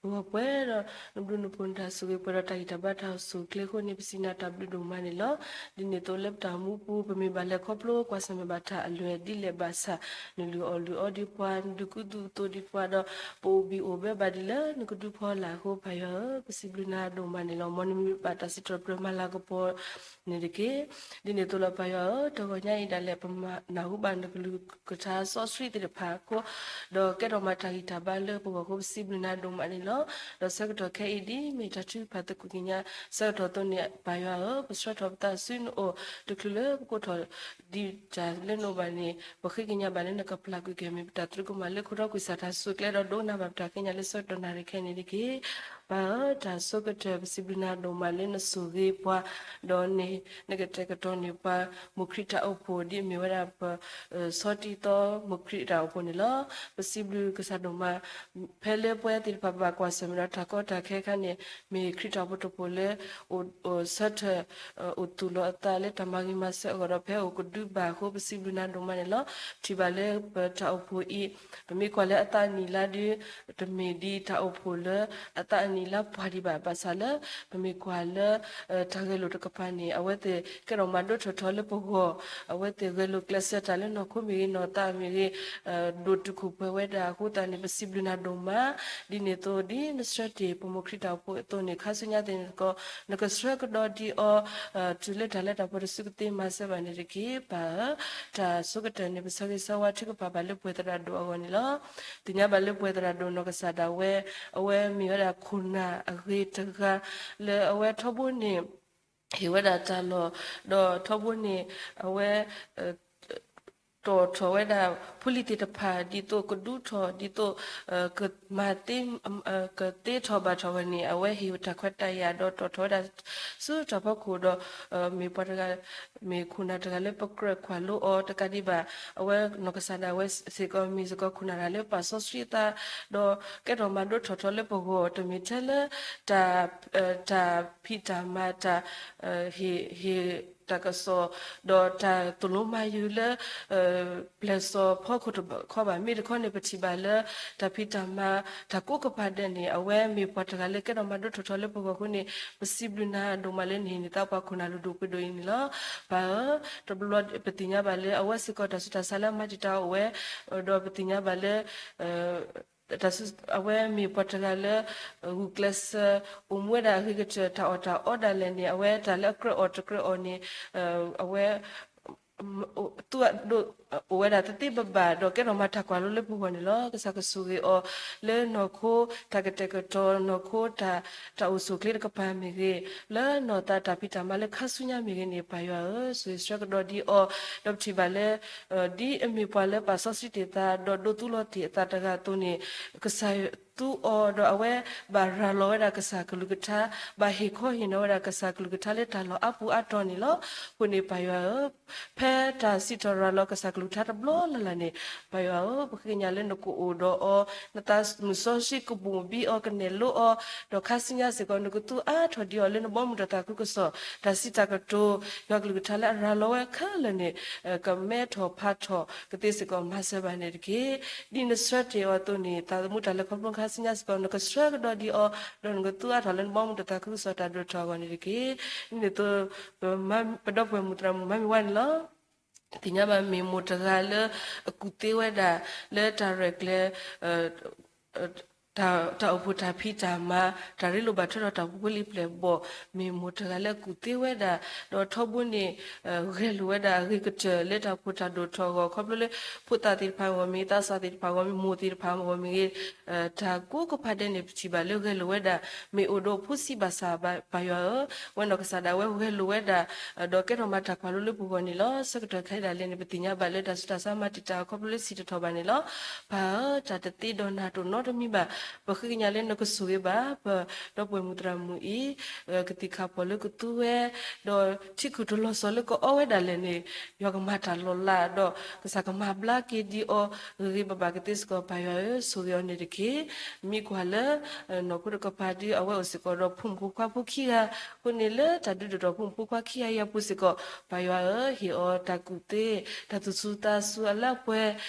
ဂီၤပှဲၤဒီး နဘျုးနဖှိၣ်နတၢ်ဆိၣ်ဂ့ၤပှဲၤဒီးတၢ်ဂံၢ်တၢ်ဘါတၢ်အိၣ်ဆူၣ်အိၣ်ချ့အဃိန့ၣ် ပစံးနၤတၢ်ဘျုးဒိၣ်မးန့ၣ်လီၤ. ဒ်န့ၣ်အသိးလၢပတၢ်အိၣ်မူပူၤ ပမ့ၢ်ဘၣ်လဲၤခီဖျိကွၢ်ဆၢၣ်မဲာ်ဘၣ်တၢ်အလွဲၢ်ဒ်လဲၣ်ဘၣ်ဆၣ် နလုၢ်အီၣ်လုၢ်အီဒံးပှၤ နဒုးကူဒုးသိးဒံးပှၤဒီး ပအိၣ်ဘံၣ်အိၣ်ဘၢဘၣ်ဒံးလၢနကဒုးဖီလာ်အဃိ ပၢ်ယွၤဧၢ, ပစံးဘျုးနၤဒိၣ်မးန့ၣ်လီၤ. မ်နမံၤဘၣ်တၢ်စံးထီၣ်ပတြၢၤမၤလၤကပီၤန့ၣ်တက့ၢ်. ဒ်န့ၣ်အသိးလီၤ ယွၤဧၢ, တဂီၤညါအံၤဒၣ်လဲာ် ပမၤနၢ်ဟူဘၣ်နကလုၢ်ကထါစီဆှံသ့ၣ်တဖၣ်အဃိ, ဒီးကဲထီၣ်မၤတၢ်ဂံၢ်တၢ်ဘါလၢပဂီၢ်အဃိ ပစံးဘျုးနၤဒိၣ်မးန့ၣ်လီၤ. ဒီးဆၢကတီၢ်ခဲအံၤဒ်မ့ၢ်တၢ်ထုကဖၣ်သကိးက့ၤညါ ဆၢကတီၢ်အသိးန့ၣ် ပၢ်ယွၤဧၢ, ပဆှၢထီၣ်ပသးဆူနအိၣ် တချုးလၢပကိးထီၣ်ဒံးတၢ်လၢနအိၣ်ဘၣ်န့ၣ် ပဃ့ကညးဘၣ်လၢနကပျၢ်ကွံာ်က့ၤ မ့ၢ်ပတၢ်သရူးကမၣ်လၢခိၣ်ဒီကွံာ်စၢ်တၢ်စူၢ်ကျဲ ဒီးဒိကနၣ်ဘၣ်ပတၢ်ဃ့ကညးလၢဆၢကတီၢ်နၣ်ရံၣ်ခဲအံၤန့ၣ်တက့ၢ်. ပၢ်ဧၢ, တၢ်ဆိကတၢၢ် ပစံးဘျုးနၤဒိၣ်မးလၢနဆိၣ်ဂ့ၤပှၤ, ဒီးန့ၣ် နကတဲာ်ကတီၤန့ၢ်ပှၤ မိၢ်ခရံာ်တၢ်အိၣ်ဖှိၣ် ဒ်အမ့ၢ်ဝဲဒၣ်ပ ဆီတံသီ မိၢ်ခရံာ်တၢ်အိၣ်ဖှိၣ်န့ၣ်လီၤ. ပစံးဘျုးကစၢ်ဒိၣ်မး ဖဲလၢပဝဲသ့ၣ်တဖၣ်ဘၣ်ကွၢ်ဆၢၣ်မဲာ်ဒီး တၢ်ကီတၢ်ခဲခါန့ၣ် မ့ၢ်ခရံာ်တၢ်အိၣ်ဖှိၣ်တဖှိၣ်လၢ အိၣ်ဆၢထၢၣ် အိၣ်သူၣ်လီၤအသးလၢတၢ်မၤဂ့ၤမၤစၢၤအဂီၢ်ဒီး ဖဲအိၣ်ကဒုဘၣ်အဃိ ပစံးဘျုးနၤဒိၣ်မးန့ၣ်လီၤ. ပထံၣ်ဘၣ်လၢပတၢ်အိၣ်ဖှိၣ်အံၤ ပမ့ၢ်ကွၢ်လၢအသးအနံၣ်အလါဒီး တမ့ၢ်ဒ်တၢ်အိၣ်ဖှိၣ်လၢအသးအနံၣ်အလါပှၢ်ဒံးဘၣ်. ဘၣ်ဆၣ်လၢ ပမ့ၢ်ကွၢ်လၢ တၢ်ဂဲၤလိာ်တကပၤန့ၣ် အဝဲသ့ၣ်ကဲထီၣ်မၤဒိၣ်ထီၣ်ထီလၢပဂီၢ်, အဝဲသ့ၣ်ဂဲၤလိာ်ကျဲးစၢးတၢ်လၢနီၢ်ခိမ့ၢ်ဂ့ၤ နီၢ်သးမ့ၢ်ဂ့ၤ ဒိၣ်တုာ်ခိၣ်ပှဲၤဝဲဒၣ်အဃိသတးန့ၣ် ပစံးဘျုးနၤဒိၣ်မး. ဒ်န့ၣ်အသိး ဒ်နဆှၢတ့ၢ်ပမိၢ်ခရံာ်တၢ်အိၣ်ဖှိၣ်အသိးန့ၣ် ခါဆူညါသ့ၣ်န့ၣ်သကိး နကဆှၢကဒီးဒံးအီၤ တုၤလၢတၢ်လၢတၢ်ပှဲၤတစုကသ့မၤစၢၤဘၣ်န့ၣ်တက့ၢ်. ပၢ်ဧၢ, တၢ်ဆိကတၢၢ်န့ၣ် ပဆၢဂ့ၤဆၢဝါထုကဖၣ်ဘၣ်လၢပှဲၤသရၣ်ဒိၣ်အဂီၢ်န့ၣ်လီၤ. သ့ၣ်ညါဘၣ်လၢပှဲၤသရၣ်ဒိၣ်နီၢ်ကစၢ်ဒၣ်ဝဲ အဝဲမ့ၢ်ဝဲဒၣ်ခိၣ်နၢ်အဂ့ၤတဂၤ လၢအဝဲထီဘိန့ၣ် ဟ့ၣ်ဝဲဒၣ်တၢ်လီၢ်, ဒီးထီဘိန့ၣ် အဝဲ တီၣ်ထီၣ်ဝဲဒၣ် ဖိလံၤသ့ၣ်တဖၣ် ဒ်သိးကဒူထီၣ် ဒ်သိး ကမၤသ့ ကသ့ထီၣ်ဘၣ်ထီၣ်ဝဲန့ၣ် အဝဲဟ့ၣ်တၢ်ခွဲးတၢ်ယာ် ဒီးတီၣ်ထီၣ်ဝဲဒၣ် ဆူတၢ်ဖီခိၣ်ဒီး မ့ၢ်ပှၤတဂၤ မ့ၢ်ခိၣ်နၢ်တဂၤလၢပကြၢးကွၢ်လိအီၤတကးဒံးဘၣ်, အဝဲနီၢ်ကစၢ်ဒၣ်ဝဲစ့ၢ်ကီးမ့ၢ်စ့ၢ်ကီးခိၣ်နၢ်တဂၤလၢပာ်စီဆှံအသး ဒီးကဲထီၣ်မၤဒိၣ်ထီၣ်ထီလၢပဂီၢ် တမ့ၢ်ထဲလၢ တၢ် တၢ်ဖံးတၢ်မၤ တၢ် ဟ့ၣ် ဟ့ၣ်တၢ်ကစီၣ် ဒီးတၢ်သိၣ်လိမၤယုၤလၢ ပျဲၢ်စီၤဖီခိၣ်တခီဘၣ်. မ့ၢ်တခီန့ၣ် ပထံၣ်ဘၣ်လၢ တၢ်ဖံးတၢ်မၤ တၢ်ကိးကပၤဒဲးန့ၣ် အဝဲမ့ၢ်ပှၤတဂၤလၢကဲထီၣ်မၤဒိၣ်ထီၣ်ထီလၢပဂီၢ်အဃိန့ၣ် ပစံးဘျုးနၤဒိၣ်မးလၢနဟ့ၣ်န့ၢ်သးပှၤခိၣ်နၢ်လုၢ်ဒိၣ်ပှ့ၤဒိၣ်အံၤန့ၣ်လီၤ. ပၢ်ဧၢ, တဘျီပသ့ၣ်ညါဘၣ်လၢ အဝဲစ့ၢ်ကီးတၢ်ဆူးတၢ်ဆါလၢအမၤတံာ်တာ်အီၤအိၣ်ဝဲ, ဒီးပသ့ၣ်ညါဘၣ်လၢ တၢ်ဆူး အဝဲမ့ၢ်ပှၤတဂၤလၢ ဂုာ်ကျဲးစၢး အိၣ်မူဝဲဒၣ်အဂ့ၤကတၢၢ် တၢ်အီၣ်တၢ်အီဒၣ်လဲာ်န့ၣ် အဝဲတၢ်လၢအကြၢးအီၣ်တကြၢးအီန့ၣ် အဝဲ သူအဒိၣ် အိၣ်ဝဲဒၣ်သ့သ့ဘၣ်ဘၣ် ဒီးကဲထီၣ်မၤတၢ်ကွၢ်လိလၢပဂီၢ်န့ၣ်လီၤ. ကစၢ်ကဆိၣ်ဂ့ၤအီၤ လၢနီၢ်ခိ တၢ်ကတဲာ်ကတီၤ နီၢ်ခိ တၢ် တၢ်အိၣ်ဆူၣ်အိၣ်ချ့တကပၤမ့ၢ်ဂ့ၤ, လၢနီၢ်သးတၢ်ဖံးတၢ်မၤလၢခါဆူညါမ့ၢ်ဂ့ၤန့ၣ် ပၢ်ယွၤဧၢ, ဆိၣ်ဂ့ၤဆှၢကဒီးဒံးအီၤ, ဒီးပထံၣ်ဘၣ်လၢ ဒ်အမ့ၢ်ပှၤလၢပာ်စီဆှံတ့ၢ်သး ဒီးဒိးသူလီၤတ့ၢ်အသးတဂၤအသိးန့ၣ် ကစၢ်သူအီၤ ဒီးအဝဲဘၣ်ရၤလီၤဝဲဒၣ်ကစၢ်ကလုၢ်ကထါ, ဘၣ်ဟ့ၣ်ခီဟ့ၣ်နီၤဝဲဒၣ်ကစၢ်ကလုၢ်ကထါလၢတၢ်လီၢ်အါပူၤအါတီၤန့ၣ်လီၤ. အဃိန့ၣ်ပၢ်ယွၤဧၢ, ဖဲတၢ်စံးထီၣ်ရၤလီၤကစၢ်ကလုၢ်ကထါတဘျီလၢ်လၢ်န့ၣ် ပၢ်ယွၤဧၢ, ပဃ့ကညးလၢနကအိၣ်ဒီးအီၤ, နသးမုၢ်စီဆှံကဘူၣ်ဘံအီၤ ကနဲၣ်လိအီၤ, ဒီးခါဆူညါစ့ၢ်ကီး နကသူအါထီၣ်ဒံးအီၤလၢနဘီမုၢ်တၢ်သးခုကစီၣ်, တၢ်စံးတၢ်ကတိၤ ယွၤကလုၢ်ကထါလၢအရၤလီၤဝဲခဲလၢာ်န့ၣ် ကမဲထီၣ်ဖးထီၣ်ကသ့စ့ၢ်ကီး မၤစၢၤဘၣ်န့ၣ်တက့ၢ်. ဒ်နဆှၢတ့ၢ်အီၤအသိးန့ၣ် သးသမူတၢ်လဲၤခီဖျိခါဆူညါစ့ၢ်ကီး နကဆှၢကဒီးဒံးအီၤ, ဒီးနကသူအါထီၣ်လၢနဘီမုၢ်တၢ်သးခုကစီၣ်တၢ်ဒိၣ်ထီၣ်အဂီၢ်န့ၣ်တက့ၢ်. ဒ်န့ၣ်အသိး ပဒီပုၢ်ဝဲၢ်မုၣ်သရၣ်မုၣ်မၤမ့ၢ်ဝဲန့ၣ်လီၤ. သ့ၣ်ညါဘၣ်မ့ၢ်မိၢ်တဂၤလၢအကူၣ်သ့ဝဲဒၣ် လၢတၢ်ရဲၣ်ကျဲၤ တၢ်အိၣ်ဖှိၣ်တၢ်ဖံးတၢ်မၤ တၢ်ရ့လိာ်ဘၣ်ထွဲဒီးတၢ်ဖိလံၤပျဲၢ်ဘီၣ် မ့ၢ်မိၢ်တဂၤလၢအကူၣ်သ့ဝဲဒၣ်, ဒီးထီဘိန့ၣ် ဂဲၤလိာ်ဝဲဒၣ်အဂ့ၤကတၢၢ်လၢတၢ်အိၣ်ဖှိၣ်တၢ်ဒိၣ်ထီၣ်အဂီၢ် ခီဖျိလၢ ဖိသၣ်သ့ၣ်တဖၣ်အဂီၢ်မ့ၢ် သးစၢ်သ့ၣ်တဖၣ်အဂီၢ်မ့ၢ် မိၢ်သ့ၣ်တဖၣ်အဂီၢ်မ့ၢ်ဂ့ၤ တၢ်ကိးကဖးဒဲးန့ၣ် ပထံၣ်ဘၣ်လၢဂဲၤလိာ်ဝဲဒၣ် မ့ၢ်အိၣ်ဒီးဖိဆံးဘၣ်ဆၣ် ပၢ်ယွၤဧၢ, ဝဲနီၢ်ကစၢ်ဒၣ်ဝဲဂဲၤလိာ်ဝဲဒၣ် ဒီးကဲထီၣ်မၤတၢ်ကွၢ်လိလၢပဂီၢ်န့ၣ်လီၤ. ဆၢကတီၢ်ခဲအံၤဒၣ်လဲာ်န့ၣ် ပသ့ၣ်ညါဘၣ်လၢတၢ်ဆူးတၢ်ဆါမၤတံာ်တာ်အီၤခီဖျိလၢဆံးတထီၣ်ဘၣ်န့ၣ်လီၤ. ပၢ်ဧၢ, တၢ်တသ့ဒီးနၤတအိၣ်နီတမံၤဘၣ်. ပဃ့ကညးလၢနကဆိၣ်ဂ့ၤဘၣ် ပဒီပုၢ်ဝဲၢ်မုၣ်သရၣ်မုၣ်အံၤ ကသံၣ်ခါဖီၣ်လၢကသူဝဲ ဒီးထံခုၣ်တလီၤစီၤလၢကအီဝဲဒၣ်လဲာ်န့ၣ် ယွၤကမၤတၢ်လီၤလး ဒီးကစၢ်ကမၤဘျါက့ၤဒံးအီၤ ဂ့ၤဂ့ၤဘၣ်ဘၣ်ကသ့စ့ၢ်ကီး ပၢ်ယွၤဧၢ, ဆိၣ်ဂ့ၤအီၤန့ၣ်တက့ၢ်. မ့ၢ်ကွၢ်လၢ နီၢ်ခိတကပၤဒီး အဝဲအိၣ်စ့ၢ်ကီးဒီးဖိမုၣ်ဖိခွါဖိခံဂၤ, အဃိန့ၣ်လၢတၢ်ဒုးဒိၣ်ထီၣ်ဖိမုၣ်ဖိခွါခံဂၤအံၤအပူၤစ့ၢ်ကီး ပၢ်ယွၤဧၢ, ဟ့ၣ်အီၤတၢ်ကူၣ်သ့ တၢ်သူၣ်စူၤသးစူၤအလၢအပှဲ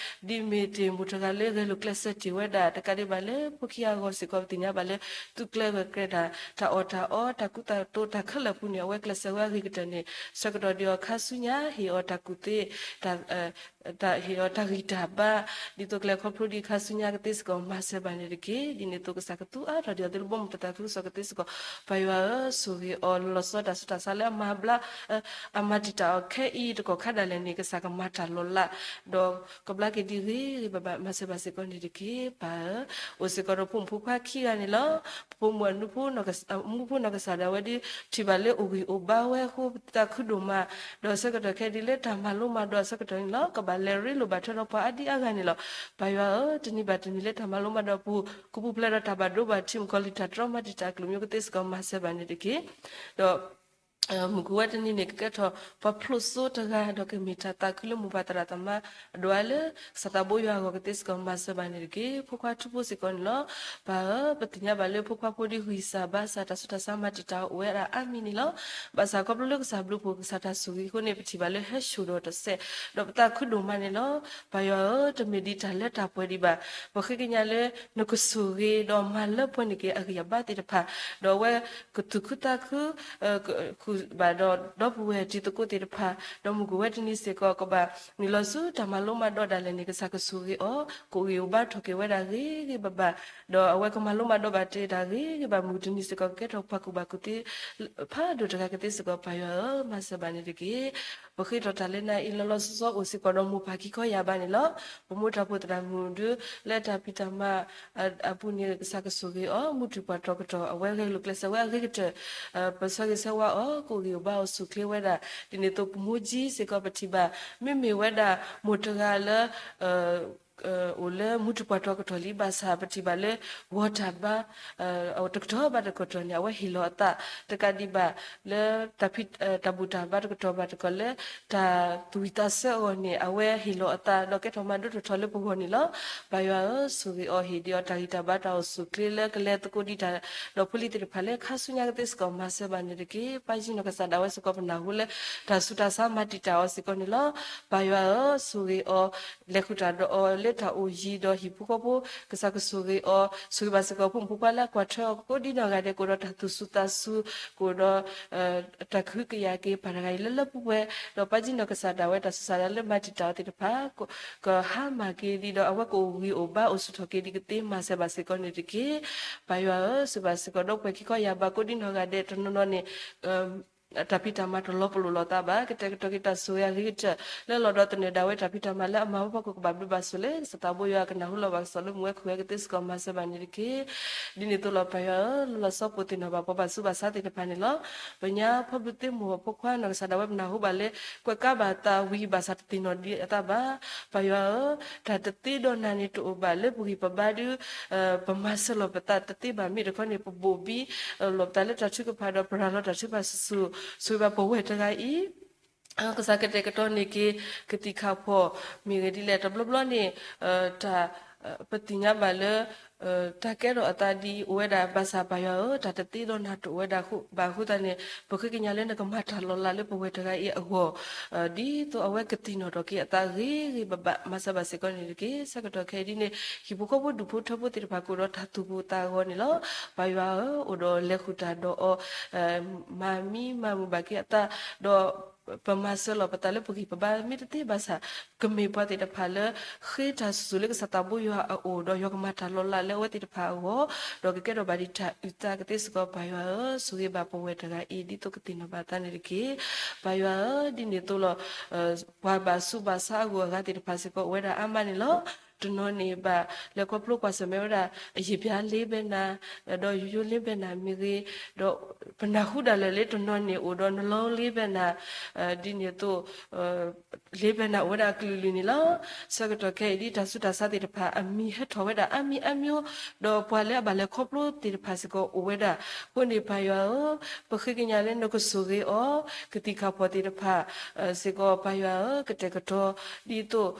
ၤ, ဒ်မ့ၢ်တ့ၢ်မိၢ်တဂၤလၢဂဲၤလိာ်ကျဲးစၢးတ့ၢ်ဝဲဒၣ် တကးဒံးဘၣ်လၢဖိ လၢတၢ်အိၣ်ဖှိၣ်ဖိခံဂၤအဂီၢ်စ့ၢ်ကီး ပသ့ၣ်ညါဘၣ်လၢ သုးကျဲၤဂၢၢ်ကျဲၤတၢ် တၢ်အီၣ်တၢ်အီ တၢ်ကူတၢ်သိး တၢ်ခဲလၢာ်အပူၤန့ၣ် အဝဲကျဲးစၢးဝဲအဂ့ၤကတၢၢ်န့ၣ် ဆၢကတီၢ်ဒံးအီၤခါဆူညါ ဟ့ၣ်အီၤတၢ်ကူၣ်သ့ တၢ် တၢ်ဟ့ၣ်အီၤတၢ်ဂံၢ်တၢ်ဘါ ဒ်သိးကျဲခီဖျိဒံးခါဆူညါကသ့စ့ၢ်ကီး မၤစၢၤဘၣ်န့ၣ်တက့ၢ်. ဒ်န့ၣ်အသိးကစၢ်ကသူအါထီၣ်ဒံးအီၤသုလၢဘီမုၢ်တၢ်သးခုကစီၣ်ကသ့စ့ၢ်ကီး ပၢ်ယွၤဧၢ, ဆိၣ်ဂ့ၤအီၤလီၤဆီ တၢ်ဆူးတၢ်ဆါလၢအမၤဘျါ အမၤတံာ်တာ်အီၤခဲအံၤတကီၢ်ခါဒၣ်လဲာ်န့ၣ် ကစၢ်ကမၤတၢ်လီၤလး ဒီးကဘျါက့ၤဒံးဂ့ၤဂ့ၤဘၣ်ဘၣ် မၤစၢၤဘၣ်စ့ၢ်ကီးန့ၣ်တက့ၢ် ပၢ်ဧၢ. အိၣ်စ့ၢ်ကီးဒီးဖိမုၣ်ဖိခွါခံဂၤန့ၣ်လီၤ. ပဖိမုၣ်အမူဖိနီၢ်ကစၢ်ဒၣ်ဝဲဒၣ် ထံၣ်ဘၣ်လၢအိၣ်ဂံၢ်အိၣ်ဘါဝဲအဃိ ပသးခုဒိၣ်မး, ဒီးဆၢကတီၢ်ခဲအံၤဒ်လၢတၢ်မၤလိမၤဒိးအဆၢကတီၢ်န့ၣ်လီၤ. ကဘၣ်လဲၤရ့လိာ်ဘၣ်ထွဲဒီးပှၤအါဒံအါဂၤန့ၣ်လီၤ. ပၢ်ယွၤဧၢ, တနံၤဘၣ်တနံၤလၢတၢ်မၤလိမၤဒိးအပူၤ ကပူၤဖျဲးဒီးတၢ်ဘၣ်ဒိဘၣ်ထံး မုၣ်ကီၤလံၢ်တၢ်တြီမၤတံာ်တာ်အကလုၢ်မံၤကသ့စ့ၢ်ကီး မၤစၢၤဘၣ်န့ၣ်တက့ၢ်. ဒီး မုၢ်ကဝဲတနံၤန့ၣ် ကကဲထီၣ်ပှၤဖျိးစိတဂၤ ဒီးကမ့ၢ်တၢ်သးခုလၢမိၢ်ပၢ်သရၣ်သမါအဒိၣ်အါလၢ ကစၢ်သးဘိယွၤအဂီၢ်ကသ့စ့ၢ်ကီး မၤစၢၤဘၣ်န့ၣ်တက့ၢ်. ဖိခွါထူဖိစ့ၢ်ကီးန့ၣ်လီၤ. ပၢ်ဧၢ, ပသ့ၣ်ညါဘၣ်လၢဖိခွါဖိဒ်ဂံၢ်စၢ်ဘါစၢ် တၢ်ဆူးတၢ်ဆါမၤတံာ်တာ်အိၣ်ဝဲဒၣ်အါမံၤန့ၣ်လီၤ. ဘၣ်ဆၣ်ခီဖျိလၢကစၢ်ဘျုးဖှိၣ် ကစၢ်တၢ်ဆိၣ်ဂ့ၤအဃိန့ၣ် ပထံၣ်ဘၣ်လၢဟဲဆူၣ်ဒီးတစဲး ဒီးပသးခုဒိၣ်မးန့ၣ်လီၤ. ပၢ်ယွၤဧၢ, တမ့ၢ်ဒ်တၢ်လၢတၢ်ပှဲၤဒံးဘၣ်. ပဃ့ကညးလၢ နကဆိၣ်ဂ့ၤဒီးမၤလၢပှဲၤန့ၢ်က့ၤအဂံၢ်အဘါသ့ၣ်တဖၣ်, ဒီးအဝဲကသူၣ်ခုသးခု ဃုာ်ဘၣ်ဒီးဒီပုၢ်ဝဲၢ်တံၤသကိးသ့ၣ်တဖၣ်, ဒီးမုၢ်ကဝဲတနံၤစ့ၢ်ကီး ကဘၣ်နုာ်လီၤဆူတၢ်မၤလိမၤဒိးဒၣ်လဲာ်န့ၣ် ကစၢ်ကဆိၣ်ဂ့ၤအီၤ ကအိၣ်ဂံၢ်အိၣ်ဘါထီၣ်က့ၤဝဲဒၣ်ဂ့ၤဂ့ၤဘၣ်ဘၣ်, ဒီးအဝဲကမၤလိမၤဒိးဘၣ်တ့ၢ်တၢ်ဂ့ၤဂ့ၤဘၣ် မုၢ်တနံၤစ့ၢ်ကီး ကကဲထီၣ်ပှၤကူၣ်ဘၣ်ကူၣ်သ့ ဖးဒိၣ်တဂၤကသ့စ့ၢ်ကီး ပၢ်ယွၤဧၢ, မၤစၢၤဘၣ်န့ၣ်တက့ၢ်. ပဃ့ထီၣ်တၢ်လၢနၤအံၤ လီၤလီၤဆီဆီအိၣ်စ့ၢ်ကီးဒီးမိၢ်ပၢ်ခံခီယၢ်ဘးန့ၣ်လီၤ. ပမိၢ်တၢ်ဖှိၣ်သရၣ်မုၣ်ဒု လၢတၢ်ဖံးတၢ်မၤအပူၤန့ၣ် ကစၢ်ကဆိၣ်ဂ့ၤအီၤ မူထူၣ်ပှၤတီၤကတီၢ် အဝဲဂဲၤလိာ်ကျဲးစၢးဝဲအဂ့ၤကတၢၢ် ပဆၢဂ့ၤဆၢဝါအီၤ ကအိၣ်ဂံၢ်အိၣ်ဘါအိၣ်ဆူၣ်ချ့ဝဲဒၣ် ဒ်န့ၣ်အသိးပမိၢ်ကၠံစ့ၢ်ကီး ပထံၣ်ဘၣ် မ့မ့ၢ်ဝဲဒၣ်မိၢ်တဂၤလၢ အိၣ်လၢမူထူၣ်ပှၤတီၤကတီၢ်လံ ဘၣ်ဆၣ် ပထံၣ်ဘၣ်လၢ ဂီၤတၢ်ဘါ တကတီၢ်ဘၣ်တကတီၢ်န့ၣ် အဝဲဟ့ၣ်လီၤအသး တကးဒံးဘၣ်လၢ တၢ်ဖံး တၢ်ဘူၣ်တၢ်ဘါတကတီၢ်ဘၣ်တကတီၢ်လၢ တၢ်သူၣ်ဝံၣ်သးဆၢအဂီၢ်န့ၣ် အဝဲဟ့ၣ်လီၤအသး ဒီးကဲထီၣ်မၤဒိၣ်ထီၣ်ထီလၢပဂီၢ်န့ၣ်လီၤ. ပၢ်ယွၤဧၢ, ဆိၣ်ဂ့ၤအီၤ ဟ့ၣ်ဒံးအီၤတၢ်ဂံၢ်တၢ်ဘါတၢ်အိၣ်ဆူၣ်ချ့လၢကလဲၤသကိးဒံးတၢ် ဒီးဖိလံၤသ့ၣ်တဖၣ်လၢခါဆူညါကသ့စ့ၢ်ကီး မၤစၢၤဘၣ်န့ၣ်တက့ၢ်. ပၢ်ယ့ၣ်နီၢ်ကစၢ်ဒၣ်ဝဲစ့ၢ်ကီး ပနၢ်ဟူလၢ တၢ်ဆူးတၢ်ဆါမၤတံာ်တာ်အီၤစ့ၢ်ကီးန့ၣ်လီၤ. ပၢ်ယွၤဧၢ, ဆိၣ်ဂ့ၤအီၤ လဲၤဃုာ်တၢ်ဒီးအီၤလၢတၢ်အိၣ်ယံၤဒီးဟံၣ်ဖိဃီဖိ ကစၢ်ကဆိၣ်ဂ့ၤအီၤ ဆိၣ်ဂ့ၤဘၣ်စ့ၢ်ကီးဖိမုၣ်ဖိခွါလၢအကွၢ်ထွဲအီၤကိးဒံနီၢ်ဂၤဒဲး ကအိၣ်ဒီးတၢ်သူၣ်စူၤသးစူၤ ကအိၣ်ဒီး တၢ်ကဟုကယာ်က့ၤပၢ်တဂၤအံၤလၢလၢပှဲၤပှဲၤ ဒီးပၢ်ယ့ၣ်နီၢ်ကစၢ်ဒၣ်ဝဲ တၢ်ဆူးတၢ်ဆါလၢမၤတံာ်တာ်အီၤသ့ၣ်တဖၣ် ကဟါမၢ်က့ၤဒံးဒီး အဝဲကအိၣ်ဂံၢ်အိၣ်ဘါအိၣ်ဆူၣ်ထီၣ်က့ၤဒံးကသ့ မၤစၢၤဘၣ်စ့ၢ်ကီးန့ၣ်တက့ၢ်. ပၢ်ယွၤဧၢ, ဆိၣ်ဘၣ်စ့ၢ်ကီးဒီးပှၤခံခီယၢ်ဘးကိးဒံနီၢ်ဂၤဒဲး တနီၤနီၤန့ၣ် တၢ်ဖံးတၢ်မၤတလီၤပလိာ်လိာ်သးဘၣ်. ကတဲာ်ကတီၤက့ၤတၢ်ဆိၣ်ဂ့ၤအဂ့ၤကတၢၢ် လၢလီၤဒီးသနၢၣ်ဒၣ်ဝဲတၢ်ဖံးတၢ်မၤလၢအမၤဝဲဖီခိၣ်ကဘၣ်ဘျုးဘၣ်ဆိၣ်လၢ ကစၢ်သးဘိယွၤကနၢ်ဟူလီၤဘၣ်ကစီၣ်လၢမူဝဲခိၣ်ဝဲကသ့စ့ၢ်ကီး မၤစၢၤဘၣ်န့ၣ်တက့ၢ်. ဒ်န့ၣ်အသိးလီၤ ပၢ်ယွၤဧၢ, လီၤလီၤဆီဆီပသ့ၣ်နီၣ်ဘၣ်ပှၤဘၣ်ဆူးဘၣ်ဆါသ့ၣ်တဖၣ်န့ၣ်လီၤ. ပညါဖီဘျုးသ့ၣ်မိၢ်ဖိခွါနီၢ်ကစၢ်ဒၣ်ဝဲပနၢ်ဟူဘၣ်လၢ ကွဲးကါဘၣ်သးဝံၤဘၣ်ဆၣ်တသ့ၣ်နီၣ်ဒံးအသးဘၣ်. ပၢ်ယွၤဧၢ, တၢ်တသ့ဒီးနၤန့ၣ်တအိၣ်ဘၣ်လၢပဂံၢ်ပဘါဒု ပမၤစၢၤလီၤပသးတသ့ဘၣ် မ့ၢ်တခီန့ၣ် ပဘိၣ်ဘံ လီၤပသးလၢတၢ်ထုကဖၣ်ဒီး ပရၤလီၤတၢ်ထုကဖၣ်ဆူၣ်ဆူၣ် ဆိၣ်ဂ့ၤဘၣ်ပဝဲၢ်တဂၤအံၤ ကစၢ်ကတဲာ်ကတီၤန့ၢ်က့ၤ ကသံၣ်ခၣ်ဖှီၣ် မ့ၢ်ဂ့ၤဒ်လဲၣ် တဘျီဘျီန့ၣ် တၢ် ပသ့ၣ်ညါဘၣ်လၢ တၢ်ကဲထီၣ်အသးဒ်အံၤအိၣ်ဝဲဒၣ် ဘၣ်ဆၣ်ပၢ်ယွၤဧၢ, တၢ်တသ့ဒီးနၤတအိၣ်ဝဲဒၣ်ဘၣ်အဃိသတးန့ၣ် ပဃ့ကညးလၢနကမၤတၢ်လီၤလးလၢပဝဲၢ်တဂၤအံၤအဂီၢ် ဒ်သိးအဝဲကသ့ၣ်နီၣ်ထီၣ်က့ၤအသးဂ့ၤဂ့ၤဘၣ်ဘၣ် မၤစၢၤဘၣ်စ့ၢ်ကီးန့ၣ်တက့ၢ်. ဆၢကတီၢ်ခဲအံၤဒ်န့ၣ် ဟံၣ်ဖိဃီဖိဒူၣ်ဖိထၢဖိသ့ၣ်တဖၣ်ကအိၣ်ဒီးတၢ်သူၣ်ပိၢ်သးဂီၤန့ၣ်လီၤ. ပၢ်ယွၤဧၢ, အိၣ်ဒီးလဲၤဃုာ်တၢ်ဒီးအီၤ မၤမံမၤမုာ်ဘၣ်က့ၤအသး ဒီး ပမၤစၢၤလီၤပသးလၢပဂံၢ်ပဘါမ့ၢ်တသ့ဘၣ်ဆၣ် ကမ့ၢ်ပှၤသ့ၣ်တဖၣ်လၢ ဃ့တၢ်ဆူၣ်ဆူၣ်လၢကစၢ်သးဘိယွၤအအိၣ် ဒီးယွၤကမၤတၢ်လီၤလးလၢအဝဲသ့ၣ်တဖၣ်အဂီၢ် ဒီးကကဲထီၣ်ဘၣ်ဒံးတၢ်အုၣ်သးကသ့စ့ၢ်ကီး ပၢ်ယွၤဧၢ, ဆိၣ်ဂ့ၤဘၣ်ပဝဲၢ်တဂၤအံၤ ဒ်သိးကသ့ၣ်နီၣ်ဘၣ်သးန့ၣ်တက့ၢ်. ပၢ်ယွၤဧၢ, ဒ်န့ၣ်အသိးလီၤ ပှၤဘၣ်ဆူးဘၣ်ဆါအဂုၤအဂၤသ့ၣ်တဖၣ်စ့ၢ်ကီး အိၣ်ဝဲဒၣ်အါမးန့ၣ်လီၤ. တနီၤန့ၣ်ဘၣ်လဲၤခီဖျိကွၢ်ဆၢၣ်မဲာ်ဝဲဒၣ် အယံာ်ပျါလ့ဘဲနၤ, ဒီးယိယိလ့ဘဲနၤမ့ၢ်ဂ့ၤ, ဒီးပနၢ်ဟူဒၣ်လဲာ်လၢတနီၤန့ၣ်အိၣ်ဒီးနလီလ့ဘဲနၤ, ဒ်န့ၣ်အသိး လ့ဘဲနၤအိၣ်ဝဲဒၣ်အကလုာ်လုာ်န့ၣ်လီၤ. ဆၢကတီၢ်ခဲအံၤဒ်တၢ်ဆူးတၢ်ဆါသ့ၣ်တဖၣ် အမံၤဟဲထီၣ်ဝဲဒၣ်အါမံၤအါမံၤ, ဒီးပှၤလၢအဘၣ်လဲၤခီဖျိသ့ၣ်တဖၣ်စ့ၢ်ကီးအိၣ်ဝဲဒၣ်. အဃိန့ၣ်ပၢ်ယွၤဧၢ, ပဃ့ကညးလၢနကဆိၣ်ဂ့ၤအီၤ, ကသံၣ်ခၣ်ဖှီၣ်သ့ၣ်တဖၣ် စ့ၢ်ကီးပၢ်ယွၤဧၢ, ကတဲာ်ကတီၤ ဒ်သိး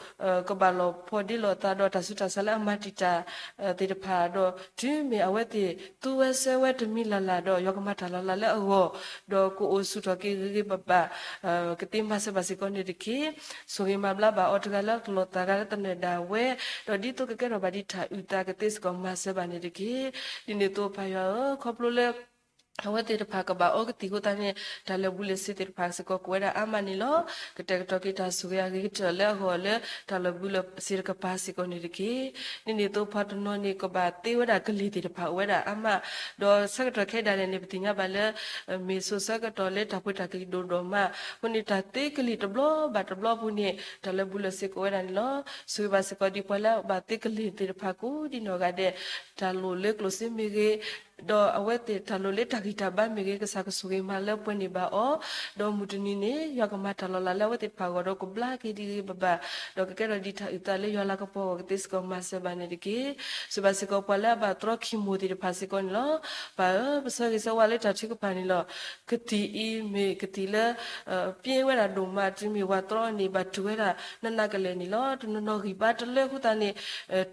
ကဘၣ်လီၤဖီဒ့လီၤသး ဒီးတၢ်ဆူးတၢ်ဆါလၢအမၤတံာ်တာ်သ့ၣ်တဖၣ်ဒီး တုၤမ့ၢ်အဝဲသ့ၣ်သူဝဲဆဲဝဲတမံၤလၢ်လၢ်ဒီး ယွၤကမၤတၢ်လီၤလးလၢအဂီၢ်, ဒီးကအိၣ်ဆူၣ်ထီၣ်က့ၤဂ့ၤဂ့ၤဘၣ်ဘၣ်, ကသ့မၤစၢၤဘၣ်စ့ၢ်ကီးန့ၣ်တက့ၢ်. ဆိၣ်ဂ့ၤမၤဘျါဘၣ်အီၤတဂၤလၢကလီၤသးဂၤလၢသနၢၣ်ဒၣ်ဝဲ, ဒီးဒ်သိးကကဲထီၣ်ဘၣ်ဒ်တၢ်အုၣ်သးကသ့စ့ၢ်ကီးမၤစၢၤဘၣ်န့ၣ်တက့ၢ်. ဒ်န့ၣ်အသိးပၢ်ယွၤဧၢ, ခီဖျိလၢ အဝဲသ့ၣ်တဖၣ်ကဘၣ်အီကသံၣ်အဃိသတးန့ၣ် တၢ်လၢာ်ဘူၣ်လၢာ်စ့ၤသ့ၣ်တဖၣ်စ့ၢ်ကီးကအိၣ်ဝဲဒၣ်အါမးန့ၣ်လီၤ. ကတဲာ်ကတီၤက့ၤတၢ်ဆိၣ်ဂ့ၤအဂ့ၤကတၢၢ်လၢအဂီၢ်လၢတၢ်လၢာ်ဘူၣ်လၢာ်စ့ၤတကပၤစ့ၢ်ကီးန့ၣ်တက့ၢ်. ဒ်န့ၣ်အသိးပှၤတနီၤန့ၣ် ကဘၣ်သ့ဝဲဒၣ်ကလံၤသ့ၣ်တဖၣ်အိၣ်ဝဲဒၣ်အါမး, ဒီးဆၢကတီၢ်ခဲအံၤဒၣ်လဲာ်န့ၣ် ပသ့ၣ်ညါဘၣ်လၢ မ့ၢ်စိၤဆၢကတီၢ်လၢတၢ်ပှ့ၤတၢ်ကံၤဒိၣ်ဒိၣ်မး, အဃိန့ၣ် တၢ်သ့ကလံၤတဘျီဘၣ်တဘျီအပူၤန့ၣ် တၢ်လၢာ်ဘူၣ်လၢာ်စ့ၤကအိၣ်ဝဲဒၣ်န့ၣ်လီၤ. ဆိၣ်ဂ့ၤဘၣ်စ့ၢ်ကီးဒ်ပှၤလၢအဘၣ်သ့ကလံၤသ့ၣ်တဖၣ်ကိးဒ်နီၢ်ဂၤဒဲး, တၢ်လိၣ်လၢကျိၣ်စ့မ့ၢ်ဂ့ၤ, ဒီးအဝဲသ့ၣ်တၢ်လိၣ်လၢတၢ်ဂံၢ်တၢ်ဘါမ့ၢ်ဂ့ၤ ကစၢ်ကဆိၣ်ဂ့ၤမၤလၢပှဲၤန့ၢ်ဘၣ်အီၤ, ဒီးမုၢ်တနံၤန့ၣ် ယွၤကမၤတၢ်လီၤလးလၢအဝဲသ့ၣ်တဖၣ်အဂီၢ်ဒီးကဘျါက့ၤဒ်ဂ့ၤဘၣ်ဘၣ်, ဒီးကကဲထီၣ်ဒ်တၢ်အုၣ်သးလၢယွၤလၤကပီၤအဂီၢ်ကသ့စ့ၢ်ကီးမၤစၢၤဘၣ်န့ၣ်တက့ၢ်. ဆိၣ်ဂ့ၤဘၣ်စ့ၢ်ကီးပှၤလၢအဘၣ်တြီခံမိၢ်သ့ၣ်တဖၣ်စ့ၢ်ကီးန့ၣ်လီၤ. ပၢ်ဧၢ, ပဆၢဂ့ၤဆၢဝါလၢတၢ်ထုကဖၣ်န့ၣ်လီၤ. ကသံၣ်အံၤမ့ၢ်ကသံၣ်လၢ ပျဲဝဲဒၣ်ဒိၣ်မး တုၤမ့ၢ်ဝၤတြီန့ၣ် ဘၣ်တူၢ်ဝဲဒၣ်နးနးကလဲာ်န့ၣ်လီၤ. တနီၤနီၤဂံၢ်ဘါတလၢအဃိသတးန့ၣ်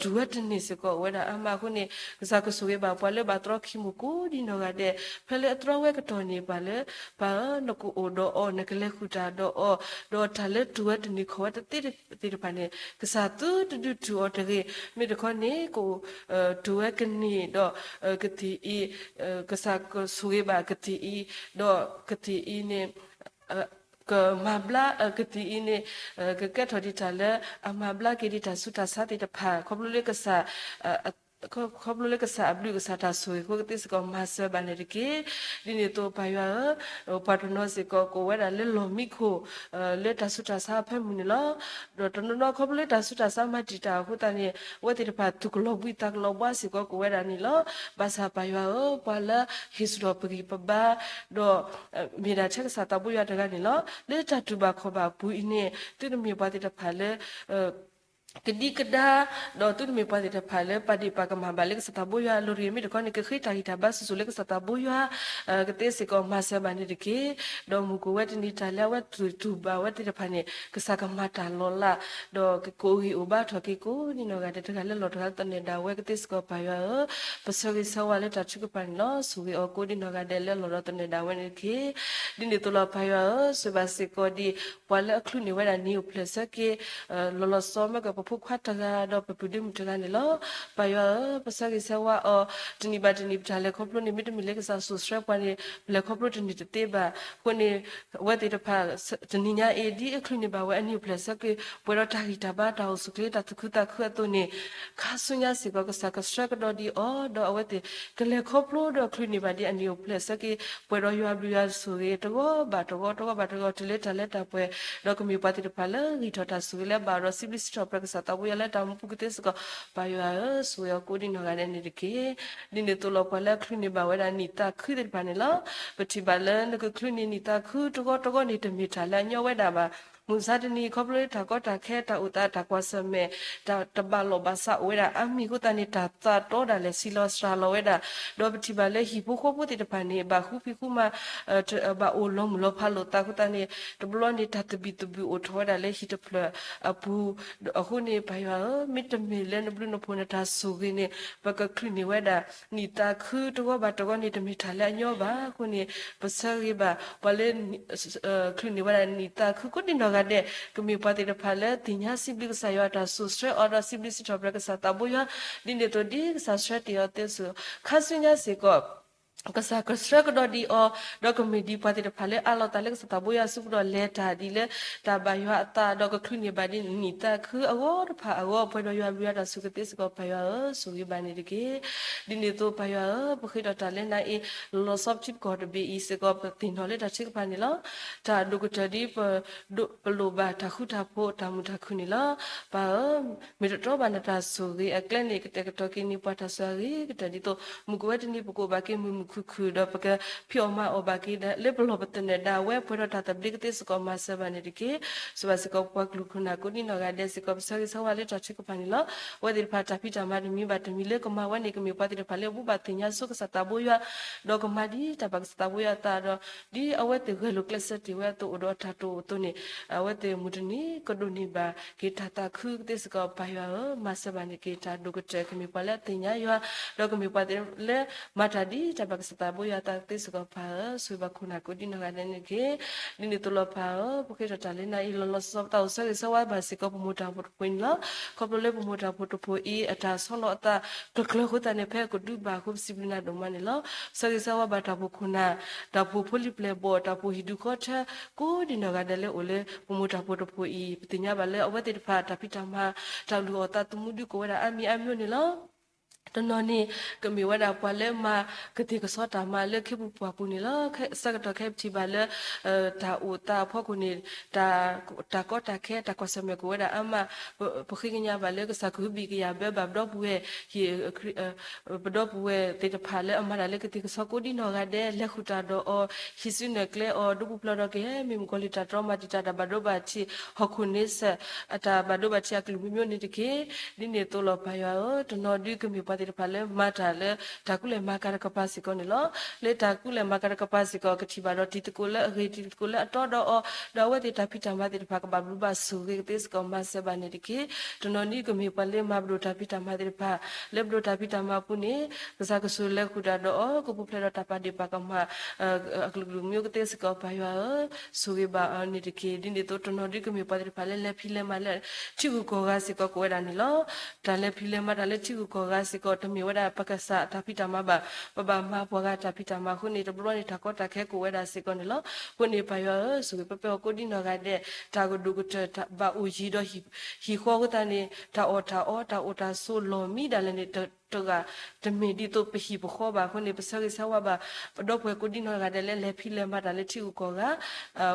တူၢ်ဝဲတန့ၢ်စ့ၢ်ကီးအိၣ်ဝဲဒၣ်အါမးအဃိန့ၣ် ကစၢ်ကဆိၣ်ဂ့ၤဘၣ်ပှၤလၢဘၣ်တြီခံမိၢ်ကိးဒ်နီၢ်ဂၤဒဲး, ဖဲလၢအတြီဝဲကတီၢ်န့ၣ် ပၢ်လၢ ပၢ်ဧၢ, နကအိၣ်ဒီးအီၤ, နကလဲၤဃုာ်တၢ်ဒီးအီၤ, ဒီးတၢ်လၢတူၢ်ဝဲတန့ၢ်ခီၣ်ဝဲတသ့သ့ၣ်တဖၣ်န့ၣ် ကစၢ်သုတဒုးတူၢ်အီၤတဂ့ၤ. မ့ၢ်တခီန့ၣ် က တူၢ်ဝဲကန့ၢ်ဒီး ကသံၣ်အံၤ, ကစၢ်ကဆိၣ်ဂ့ၤဘၣ်ကသံၣ်အံၤ, ဒီးကသံၣ်အံၤန့ၣ် ကမၤဘျါ ကသံၣ်အံၤန့ၣ် ကကဲထီၣ်ဒ်တၢ်လၢအမၤဘျါက့ၤဒ်တၢ်ဆူးတၢ်ဆါသ့ၣ်တဖၣ် ခီဖျိလၢကစၢ် ခီဖျိလၢကစၢ်အဘျုးကစၢ်တၢ်ဆိၣ်ဂ့ၤအဃိကသ့စ့ၢ်ကီးမၤစၢၤဘၣ်န့ၣ်တက့ၢ်. ဒ်န့ၣ်အသိးပၢ်ယွၤဧၢ, ပှၤတနီၤစ့ၢ်ကီးကအိၣ်ဝဲဒၣ်လၢလီၢ်မံခိၣ် လၢတၢ်ဆူးတၢ်ဆါအဖၢမုၢ်န့ၣ်လီၤ. ဒီးတနီၤနီၤခီဖျိလၢတၢ်ဆူးတၢ်ဆါမၤတံာ်တာ်အဃိသတးန့ၣ် အဝဲသ့ၣ်တဖၣ်သူၣ်ကလီၤဘှံးသးကလီၤဘှါစ့ၢ်ကီးကအိၣ်ဝဲဒၣ်န့ၣ်လီၤ. ဘၣ်ဆၣ်ပၢ်ယွၤဧၢ, ပှၤလၢဟ့ၣ်ဆူၣ်ထီၣ်ပဂံၢ်ပဘါ ဒီး မ့ၢ်ဒၣ်ထဲကစၢ်သးဘိယွၤတဂၤန့ၣ်လီၤ. လၢတၢ်တူၢ်ဘၣ်ခီၣ်ဘၣ်အပူၤအံၤန့ၣ် သုတမ့ၢ်ပှၤသ့ၣ်တဖၣ်လၢ ကဒံကဒါ, ဒီးသုတမ့ၢ်ပှၤသ့ၣ်တဖၣ်လၢပာ်ဒ့ၣ်ပာ်ကမၣ်ဘၣ်လၢကစၢ်သးဘိယွၤအလိၤတဂ့ၤ. မ့ၢ်တခီန့ၣ် ကဃ့တၢ်ဂံၢ်တၢ်ဘါဆူၣ်ဆူၣ်လၢကစၢ်သးဘိယွၤ ကသ့စ့ၢ်ကီးမၤစၢၤဘၣ်န့ၣ်တက့ၢ်. ဒီးမုၢ်ကိၣ်ဝဲတနံၤတၢ်လၢအဝဲတူၢ်ဘၣ်ဝဲသ့ၣ်တဖၣ်န့ၣ် ကစၢ်ကမၤတၢ်လီၤလး ဒီးကကအိၣ်ဂံၢ်အိၣ်ဘါထီၣ်က့ၤကိးဒ်နီၢ်ဂၤဒဲး တဂၤလၢလီၢ်တဂၤလၢသနၢၣ်ဒၣ်ဝဲကသ့စ့ၢ်ကီးပၢ်ယွၤဧၢ, ပဆၢဂ့ၤဆၢဝါလၢတၢ်ထုကဖၣ်န့ၣ်လီၤ. ဆိၣ်ဂ့ၤအီၤကိးဒ်နီၢ်ဂၤဒဲးလၢလီၢ်ဒီးသနၢၣ်ဒၣ်ဝဲန့ၣ်တက့ၢ်. ဒ်န့ၣ်အသိးလီၤပၢ်ယွၤဧၢ, ဆိၣ်ဂ့ၤဘၣ်စ့ၢ်ကီးဒ် ပှၤလၢအချုးန့ၢ်ဝဲဒၣ်နံၣ်အိၣ်ဖျဲၣ်ဆၢက့ၤ လီၤလီၤဆီဆီ မ့ၢ်ကပဖိခွါတဂၤ ဒီးပပုၢ်ဒ့မုၣ်တဂၤန့ၣ်လီၤ. ပၢ်ယွၤဧၢ, ပဆၢဂ့ၤဆၢဝါအီၤ တနံၤဘၣ်တနံၤပတၢ်လဲၤခီဖျိန့ၣ် မ့တမ့ၢ်လၢကစၢ်စိာ်ဆှၢပှၤန့ၣ် ပလဲၤခီဖျိတန့ၢ်တသ့ဘၣ်. အဃိန့ၣ် အဝဲသ့ၣ်တဖၣ် တနံၤညါအံၤ ဒ်အချုးန့ၢ်ဘၣ်ဝဲအနံၣ်အိၣ်ဖျဲၣ်ဆၢက့ၤ ပှဲၤဒီးတၢ်ဂံၢ်တၢ်ဘါ တၢ်အိၣ်ဆူၣ်ချ့ တၢ်သူၣ်ခုသးခုအသိးန့ၣ် ခါဆူညါစ့ၢ်ကီး ကစၢ်ကဆှၢကဒီးဒ်အီၤ ဒီးအဝဲသ့ၣ်ကလဲၤခီဖျိဒီးချုးန့ၢ်ဘၣ်ဒ်အနံၣ်အိၣ်ဖျဲၣ်ဆၢက့ၤ ပှဲၤဒီးယွၤဘျုးယွၤဆိၣ်ဂ့ၤ တဂီၤဘၣ်တဂီၤ တဂီၤဘၣ်တဂီၤ တုၤလၢတၢ်လၢတၢ်ပှဲၤ ဒီးကမ့ၢ်ပှၤသ့ၣ်တဖၣ်လၢဂံၢ်ထီၣ်တၢ်ဆိၣ်ဂ့ၤလၢအဘၣ်ဒီးစံးဘျုးစံးထီၣ်ပတြၢၤကစၢ်သးဘိယွၤလၢတၢ်အိၣ်မူပူၤကသ့စ့ၢ်ကီး ပၢ်ယွၤဧၢ, ဆိၣ်ဂ့ၤအီၤကိးဒ်နီၢ်ဂၤဒဲးန့ၣ်တက့ၢ်. ဒ်န့ၣ်အသိးလီၤ ပှၤလၢအချုးန့ၢ်ဘၣ်ဝဲဒၣ်နံၣ်သးခုသ့ၣ်တဖၣ်န့ၣ်လီၤ. ပထံၣ်ဘၣ်လၢနကချုးန့ၢ်နံၣ်သးခုတဂီၤတဂီၤန့ၣ် တမ့ၢ်တၢ်လၢအညီဝဲဒၣ်ဘၣ်. မုၢ်မဆါတနံၤ ခီဖျိလၢတၢ်ကီတၢ်ခဲ တၢ်အိၣ်သးတၢ်ကွၢ်ဆၢၣ်မဲာ် တၢ်တဘၣ်လိာ်ဘၣ်စးအိၣ်ဝဲဒၣ်အါမံၤအဃိသတးန့ၣ် တၢ်သးတီဒၣ်လဲာ်ဆံးလီၤစှၤလီၤဝဲဒၣ်. ဒီးပထံၣ်ဘၣ်လၢဟံၣ်ဖိဃီဖိသ့ၣ်တဖၣ်န့ၣ် ဘၣ်ဃူဖံးဃူမၤ ဘၣ်အိၣ်လီၤမုၢ်လီၤဖးလိာ်သးအဃိသတးန့ၣ် တဘျီန့ၣ် တၢ်သဘံၣ်သဘုၣ်အိၣ်ထီၣ်ဝဲဒၣ်လၢဟံၣ်တဖျၢၣ်အပူၤ အဃိန့ၣ် ပၢ်ယွၤဧၢ, မ့တမ့ၢ်လၢနဘျုးနဖှိၣ်နတၢ်ဆိၣ်ဂ့ၤန့ၣ် ပကချုးန့ၢ်ဝဲဒၣ် နံၣ်သးခုတဂီၤဘၣ်တဂီၤန့ၣ် တမ့ၢ်တၢ်လၢအညီဘၣ်. အဃိန့ၣ် ပဆၢဂ့ၤဘၣ် ပှၤလၢ ချုးန့ၢ်ဝဲဒၣ်နံၣ်သးခုကိးဒ်နီၢ်ဂၤဒဲး ကမ့ၢ်ပှၤသ့ၣ်တဖၣ်လၢသ့ၣ်ညါစံးဘျုးကစၢ်ယွၤ တၢ်စိာ်ဆှၢအီၤဒီးစံးဘျုးစံးထီၣ်ပတြၢၤကစၢ်သးဘိယွၤ ဒ်န့ၣ်အသိးဒ်ကစၢ်ဆှၢတ့ၢ်အီၤသ့စိၤ ခါဆူညါစ့ၢ်ကီး ကစၢ်ကဆှၢကဒီးဒ်အီၤ ဒီးကမ့ၢ်ဒ်ပှၤသ့ၣ်တဖၣ်လၢအးလီၤသးလၢကစၢ်သးဘိယွၤအစုပူၤဒီးလဲၤတၢ်ဒ်လၢ တၢ်ဘၣ်ယွၤအသး ဒီးကချုးန့ၢ်ဘၣ်ဒ်နံၣ်သးခုအဂီၢ်တဖၣ်အဂီၢ် ပှဲၤဒီးယွၤဘျုးယွၤတၢ်ဆိၣ်ဂ့ၤကသ့စ့ၢ်ကီး ပၢ်ယွၤဧၢ, ဆိၣ်ဂ့ၤဘၣ်န့ၣ်တက့ၢ်. ဒ်န့ၣ်အသိးပၢ်ယွၤဧၢ, ပဃ့ဒီးတၢ်လၢနၤအံၤ လီၤဆီပထံပကီၢ်တဘ့ၣ်အံၤစ့ၢ်ကီး ပသ့ၣ်နီၣ်လၢတၢ်ထုကဖၣ်န့ၣ်လီၤ. တၢ်ဒိၣ်ကတၢၢ်ဒ် ပလိၣ်ဘၣ်တၢ်ဃူတၢ်ဖိးတၢ်မုာ်တၢ်ခုၣ်န့ၣ်လီၤ. ပၢ်ဧၢ, မ့ၢ်တတြီဘၣ်နတၢ်ဆိၣ်ဂ့ၤအကျဲန့ၣ် ကတဲာ်ကတီၤက့ၤန့ၢ်ပှၤတၢ်ဆိၣ်ဂ့ၤအဂ့ၤကတၢၢ်ဒ်သိး မုၢ်ကဝဲတနံၤပကအိၣ်ဘၣ်က့ၤမုာ်မုာ် ပကမၤတၢ်ခုၣ်ခုၣ်ဒီးပကဖံးအီၣ်မၤအီၣ်ဘၣ်က့ၤလၢပလီၢ်ပသနၢၣ်ဒၣ်ဝဲ ပှဲၤဒီးတၢ်သဘျ့ကသ့စ့ၢ်ကီး မၤစၢၤဘၣ်န့ၣ်တက့ၢ်. ဆိၣ်ဘၣ်စ့ၢ်ကီးပှၤကလုာ်ခိၣ်နၢ်ကိးဒံနီၢ်ဂၤဒဲးစ့ၢ်ကီး ပဆၢဂ့ၤဆၢဝါလၢတၢ်ထုကဖၣ်န့ၣ်လီၤ. အဝဲသ့ၣ်တဖၣ်တၢ်ဖံးတၢ်မၤတမံၤဘၣ်တမံၤလၢကမၤဝဲန့ၣ် ကမ့ၢ်ပှၤသ့ၣ်တဖၣ်လၢအဘူၣ်ဘၣ်သ့ၣ်ညါဆိကစၢ်သးဘိယွၤ ဒီးကမၤဒ်တၢ်ဘၣ်ကစၢ်သးဘိယွၤအသးဒီး ဒ်အဝဲသ့ၣ်ဂဲၤလိာ်ကျဲးစၢးတ့ၢ်ဝဲအသိးအိၣ်ဒီးတၢ်တိာ်အသိးန့ၣ် အဝဲသ့ၣ်မုၢ်တနံၤကဒိးန့ၢ်ဘၣ်က့ၤတၢ်သးခုကသ့စ့ၢ်ကီး ပၢ်ယွၤဧၢ, မၤစၢၤဘၣ်န့ၣ်က့ၤတၢ်ဒိၣ်ကတၢၢ် ကမ့ၢ်ပှၤလၢအသ့ၣ်ညါယွၤ ဒီးကမ့ၢ်ပှၤလၢမၤတၢ်ဒ်တၢ်ဘၣ်ကစၢ်သးဘိယွၤအသးကသ့စ့ၢ်ကီး ပၢ်ဧၢ, ဆိၣ်ဂ့ၤဘၣ်ခိၣ်နၢ်ကိးဒံနီၢ်ဂၤဒဲးန့ၣ်တက့ၢ်. ဒ်န့ၣ်အသိးလီၤ ပၢ်ဧၢ, ပဃ့ထီၣ်တၢ်လၢနၤအံၤ လီၤလီၤဆီဆီ ပတၢ်အိၣ်ဆၢဂ့ၤဆၢဝါဘၣ်စ့ၢ်ကီး ပမိၢ်တၢ်ဖိတဖိအံၤန့ၣ်လီၤ. ခီဖျိလၢပမိၢ်တၢ်ဖိတဖိအံၤ အတၢ်ဆီလီၤအသးကျၢၤကျၢၤအဃိသတးန့ၣ် ဖဲအကဒုးဘၣ်အဃိ ပစံးဘျုးနၤဒိၣ်မးန့ၣ်လီၤ. ပဆၢဂ့ၤဆၢဝါဘၣ်တၢ်အိၣ်ဖှိၣ်ခိၣ်နၢ်, တၢ်အိၣ်ဖှိၣ်ဖိလံၤပျဲၢ်ဘီၣ်, တၢ်အိၣ်ဖှိၣ်ဟံၣ်ဒူၣ်ဃီထၢ ကိးဒံနီၢ်ဂၤဒဲးလၢအိၣ်လၢပမိၢ်တၢ်ဖိတဖိအံၤ ပသ့ၣ်ညါဘၣ်လၢအဝဲသ့ၣ်တဖၣ်တၢ်ဖံးတၢ်မၤ တၢ်လုၢ်အီၣ်သးသမူဒုးကိးဝဲဒၣ်အါမံၤအါမံၤန့ၣ်လီၤ. တနီၤန့ၣ် ကမ့ၢ်ဝဲဒၣ်ပှၤလၢမၤကသ့ၣ်ကဆီတၢ်မၤလၢခ့ပူၤပှၢ်ပူၤန့ၣ်လီၤ. ဆၢကတီၢ်ခဲအံၤပထံၣ်ဘၣ်လၢ တၢ်အိၣ်သးအဖီခိၣ်န့ၣ် တၢ်ကီတၢ်ခဲ တၢ်ကွၢ်ဆၢၣ်မဲာ်ကအိၣ်ဝဲဒၣ်အါမး, ပဃ့ကညးဘၣ်လၢကစၢ်ခရံာ်ဟူးဘံၣ်ကယၤဘၢဘၣ်ပဒီပုၢ်ဝဲၢ် ပဒီပုၢ်ဝဲၢ်သ့ၣ်တဖၣ်လၢအမၤတၢ်လၢကသ့ၣ်ကဆီကိးဒံနီၢ်ဂၤဒဲး လဲၤဃုာ်တၢ်ဒီးအီၤ, ဟံးစုနဲၣ်ကျဲအီၤ, ဒိးပူၤဖျဲးဒီးကဟဲမ့ၢ်မုၣ်ကီၤလံၢ်တၢ်တြီမၤတံာ်တာ်တၢ်ဘၣ်ဒိဘၣ်ထံး ဟီၣ်ခိၣ်န့ဆၢၣ် အတၢ်ဘၣ်ဒိဘၣ်ထံးအကလုာ်မ့ၢ်မ့ၢ်န့ၣ်တက့ၢ်. ဒ်န့ၣ်အသိးလီၤ ပၢ်ယွၤဧၢ, တနီၤဒုးကမ့ၢ်ပှၤသ့ၣ်တဖၣ်လၢမၤတၢ်လၢ တၢ်ကူၣ်လဲၤမၤကၤတကပၤစ့ၢ်ကီးန့ၣ်လီၤ. လၢတၢ်ကူၣ်လဲၤမၤကၤတကပၤစ့ၢ်ကီး ကထံၣ်ဘၣ်ဒီးတံၤသကိးလၢအဂ့ၤ တံၤသကိးလၢအတီဒီးအီၤ, ဒီးအဝဲသ့ၣ်တၢ်ဖံးတၢ်မၤသ့ၣ်တဖၣ်ကဘၣ်ဘျုးဘၣ်ဆိၣ်ဂ့ၤကသ့စ့ၢ်ကီး မၤစၢၤဘၣ်န့ၣ်တက့ၢ်. တနီၤဒုးကမ့ၢ်ပှၤလၢမၤပဒိၣ်တၢ်ဖံးတၢ်မၤသ့ၣ်တဖၣ် လၢပဒိၣ်တၢ်ဖံးတၢ်မၤအပူၤန့ၣ် ကစၢ်ကဆိၣ်လဲၤဃုာ်တၢ်ဒီးအီၤ ကပူၤဖျဲးဒီးတၢ်ပာ်ဒ့ၣ်ပာ်ကမၣ် အကလုာ်ကလုာ်မ့ၢ်ကသ့စ့ၢ်ကီး ပၢ်ယွၤဧၢ, ဆိၣ်ဂ့ၤဘၣ်အီၤန့ၣ်တက့ၢ်. ဒ်န့ၣ်အသိး တနီၤဒုးကမ့ၢ်ပှၤသ့ၣ်တဖၣ်လၢလဲၤဖံးလဲၤမၤလၢထံဂုၤကီၢ်ဂၤစ့ၢ်ကီး ကအိၣ်ဝဲဒၣ်န့ၣ်လီၤ. တၢ်လဲၤဖံးလဲၤမၤတၢ်လၢထံဂုၤကီၢ်ဂၤစ့ၢ်ကီး တမ့ၢ်ဝဲဒၣ်ပကစၢ်တၢ်ဖံးတၢ်မၤဘၣ်, ပဘၣ်မၤပှၤဂၤတၢ်ဖံးတၢ်မၤအဃိန့ၣ် တဘျီဘျီန့ၣ် တၢ်ကီတၢ်ခဲကအိၣ်ဝဲဒၣ်စ့ၢ်ကီးန့ၣ်လီၤ. အဃိန့ၣ် ပၢ်ယွၤဧၢ, ဆိၣ်ဂ့ၤပၢပၢအီၤကိးဒံနီၢ်ဂၤဒဲး, တၢ်ကဒိၣ်ကတၢၢ်ဘၣ်အိၣ်ယံၤဒီး ဟံၣ်ဃီအဃိသတးန့ၣ် တၢ်အီၣ်တၢ်အီ တၢ်အိၣ်တၢ်ဆိးလီၢ်မံဒၣ်လဲာ်န့ၣ် တဂၤတမ့ၢ်ဒ်သိးပဟံၣ်ပဃီဘၣ်အဃိန့ၣ် ပဆၢဂ့ၤဆၢဝါဘၣ် ပဒီပုၢ်ဝဲၢ်ကိးဒံနီၢ်ဂၤဒဲးလၢလဲၤဖံးလဲၤမၤတၢ်လၢထံဂုၤကီၢ်ဂၤ,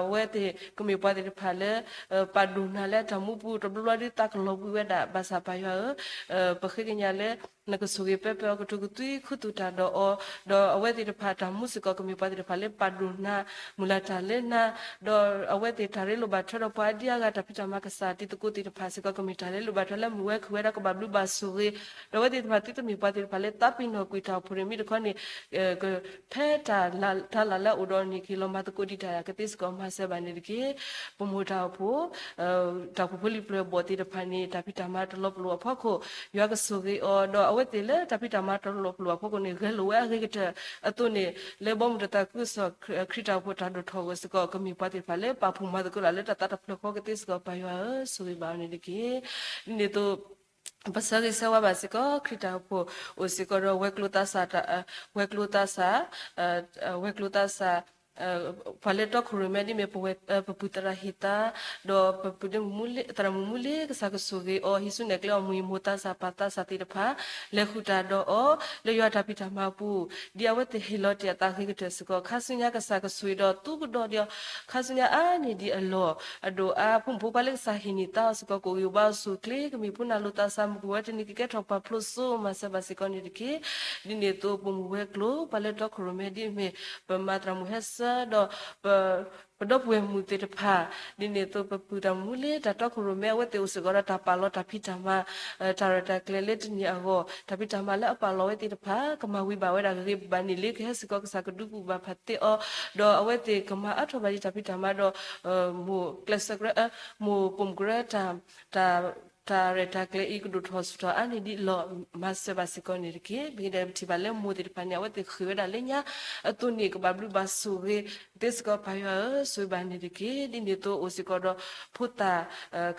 အဝဲသ့ၣ်ကမ့ၢ်ပှၤသ့ၣ်တဖၣ်လၢ ပာ်ဒိၣ်နၤလၢတၢ်မူပူၤ တဘျီဘျီဒုးသးကလီၤဘှံးဝဲဒၣ် ဘၣ်ဆၣ်ပၢ်ယွၤဧၢ, ပဃ့ကညးလၢ နကဆိၣ်ဂ့ၤပၢပၢအီၤ ကထိၣ်ကသွံခူသူၣ်တၢ်ဒီးအီၤ, ဒီးအဝဲသ့ၣ်တဖၣ်တၢ်မူစ့ၢ်ကီး ကမ့ၢ်ပှၤသ့ၣ်တဖၣ်လၢပာ်ဒိၣ်နၤ မုၢ်လၢ်တၢ်လၢနၤ, ဒီးအဝဲသ့ၣ်တၢ်ရ့လိာ်ဘၣ်ထွဲဒီးပှၤအါဒံအါဂၤ တၢ်ဖံးတၢ်မၤကစၢ်တံၤသကိးသ့ၣ်တဖၣ်စ့ၢ်ကီး ကမ့ၢ်တၢ်လၢလိၣ်ဘၣ်ထွဲလၢမုၢ်ဝဲၤခီၣ်ဝဲဒၣ်ကဘၣ်ဘျုးဘၣ်ဆိၣ်ဂ့ၤ, ဒီးအဝဲသ့ၣ်တဖၣ်သုတမ့ၢ်ပှၤသ့ၣ်တဖၣ်လၢသးပ့ၤနီၣ်ကွံာ်တၢ်အိၣ်ဖှိၣ်န့ၣ်မ့ၢ်တခီန့ၣ် ဖဲတၢ်လၢ်လၢအအိၣ်ဒီးန့ၣ် က့ၤလီၤမၤသကိးဒံးတၢ်ကသ့စ့ၢ်ကီး မၤစၢၤဘၣ်န့ၣ်တက့ၢ်. ပမိၢ်တၢ်အိၣ်ဖှိၣ် တၢ်အိၣ်ဖှိၣ်ဖိလံၤပျဲၢ်ဘီၣ်သ့ၣ်တဖၣ်န့ၣ် တၢ်ဖံးတၢ်မၤတလီၤပလိာ်အဖီခိၣ် ယွၤကဆိၣ်ဂ့ၤအီၤ, ဒီးအဝဲသ့ၣ်လၢတၢ်ဖံးတၢ်မၤတလီၤပလိာ်အဖီခိၣ်န့ၣ် ဂဲၤလိာ်ဝဲအဂ့ၤကတၢၢ်အသိးန့ၣ် လၢဘီမုၢ်တသးခုကစီၣ် ခရံာ်တၢ်အိၣ်ဖှိၣ်တၢ်ဒိၣ်ထီၣ်အဂီၢ်စ့ၢ်ကီး ကမ့ၢ်ပှၤသ့ၣ်တဖၣ်လၢပာ်ဖှိၣ်မၤသကိးတၢ်လၢတၢ်သးတဖျၢၣ်ဃီကသ့စ့ၢ်ကီး ပၢ်ယွၤဧၢ, ဆိၣ်ဂ့ၤဘၣ်အီၤန့ၣ်တက့ၢ်. ဒ်န့ၣ်အသိး ပဆၢဂ့ၤဆၢဝါဘၣ်စ့ၢ်ကီး ခရံာ်တၢ်အိၣ်ဖှိၣ်အိၣ်စ့ၢ်ကီးဒီး ဝဲၤကျိၤသးစၢ်, ဝဲၤကျိၤသးစၢ်, ဝဲၤကျိၤသးစၢ် ပှၤလၢတီခိၣ်ရိၣ်မဲဒ်မ့ၢ် ပပုၢ်သရၣ်ဟ့ၣ်သါ, ဒီးပပုၢ်သရၣ်မုၣ်မူလ့ ကစၢ်ကဆိၣ်ဂ့ၤအီၤ ဟံးစုနဲၣ်ကျဲအီၤ မုၢ်အံၤမိၢ်သးစၢ်ပၢ်သးစၢ်သ့ၣ်တဖၣ် လဲၤဃုာ်တၢ်ဒီးအီၤ လၢယွၤတၢ်ဖံးတၢ်မၤပူၤ ဒ်အဝဲသ့ၣ်ဟ့ၣ်လီၤတ့ၢ်အသးဂ့ၤကတၢၢ်စ့ၢ်ကီး ခါဆူညါကစၢ်ကဆိၣ်ဂ့ၤဒီးသူကဒီးဒီး ခါဆူညါအါန့ၢ်ဒံးအလီၢ် အဒိၣ်အါ ဖိမုၣ်ဖိခွါလၢကစၢ်ဟ့ၣ်န့ၢ်သါအီၤစ့ၢ်ကီး ကအိၣ်ဂံၢ်အိၣ်ဘါအိၣ်ဆူၣ်အိၣ်ချ့ ကမ့ၢ်ဖိနၢ်လိၤသးစၢ် မုၢ်ကဝီၤတနံၤကကဲထီၣ်ပှၤဖျိစိ မၤစၢၤဘၣ်စ့ၢ်ကီးန့ၣ်တက့ၢ်. ဒ်န့ၣ်အသိး ပိာ်မုၣ်ဝဲၤကျိၤ ပှၤလၢတီခိၣ်ရိၣ်မဲဒ်မ့ၢ် ပမၤသရၣ်မုၣ်ဟဲစၢၤဒီး ပ ပဒီပုၢ်ဝဲၢ်မုၣ်သ့ၣ်တဖၣ် ဒ်န့ၣ်အသိး ပပုၢ်သရၣ်မုၣ်မူလ့ တၢ်တီခိၣ်ရိၣ်မဲ အဝဲသ့ၣ်အိၣ်စ့ၢ်ကီးဒီးတၢ်ပာ်လီၤတၢ်ဖံးတၢ်မၤ တၢ်ရဲၣ်တၢ်ကျဲၤလၢတနံၤအဂီၢ် တၢ်ဖံးတၢ်မၤလၢအပာ်လီၤဝဲသ့ၣ်တဖၣ် ကမၤဝံၤဘၣ်ဝဲဒၣ်ဂ့ၤဂ့ၤဘၣ်ဘၣ်န့ၣ်လၢကဟဲစ့ၢ်ကီး ကစၢ်ကဒုးဘူၣ်ဘၣ်ဖးသ့အီၤ ဒီးအဝဲသ့ၣ်ကမၤအါထီၣ်ဘၣ်ဒံးတၢ်ဖံးတၢ်မၤဒီး မိၢ်ကျဲးစၢးကြၢး မိၢ်ပိာ်မုၣ်ကရၢ တၢ် တၢ်ရဲၣ်တၢ်ကျဲၤအံၤ ကဒိၣ်ထီၣ်ဆူၣ်ထီၣ်အါန့ၢ်ဒံးလီၤ မၤစၢၤဘၣ်စ့ၢ်ကီးန့ၣ်တက့ၢ်. မ့ၢ်ကဒီးပထံၣ်ဘၣ်လၢမိၢ်သ့ၣ်တဖၣ်န့ၣ် အဝဲသ့ၣ်ဃ့ၢ်ဝဲဒၣ်လၢညါအသိးန့ၣ် ကဘၣ်ဘျုးဘၣ်ဆိၣ်ဂ့ၤသ့စ့ၢ်ကီး ပၢ်ယွၤဧၢ ဆိၣ်ဂ့ၤဘၣ်န့ၣ်တက့ၢ်. ဒ်န့ၣ်အသိးအိၣ်စ့ၢ်ကီးဒီး ဖိသၣ်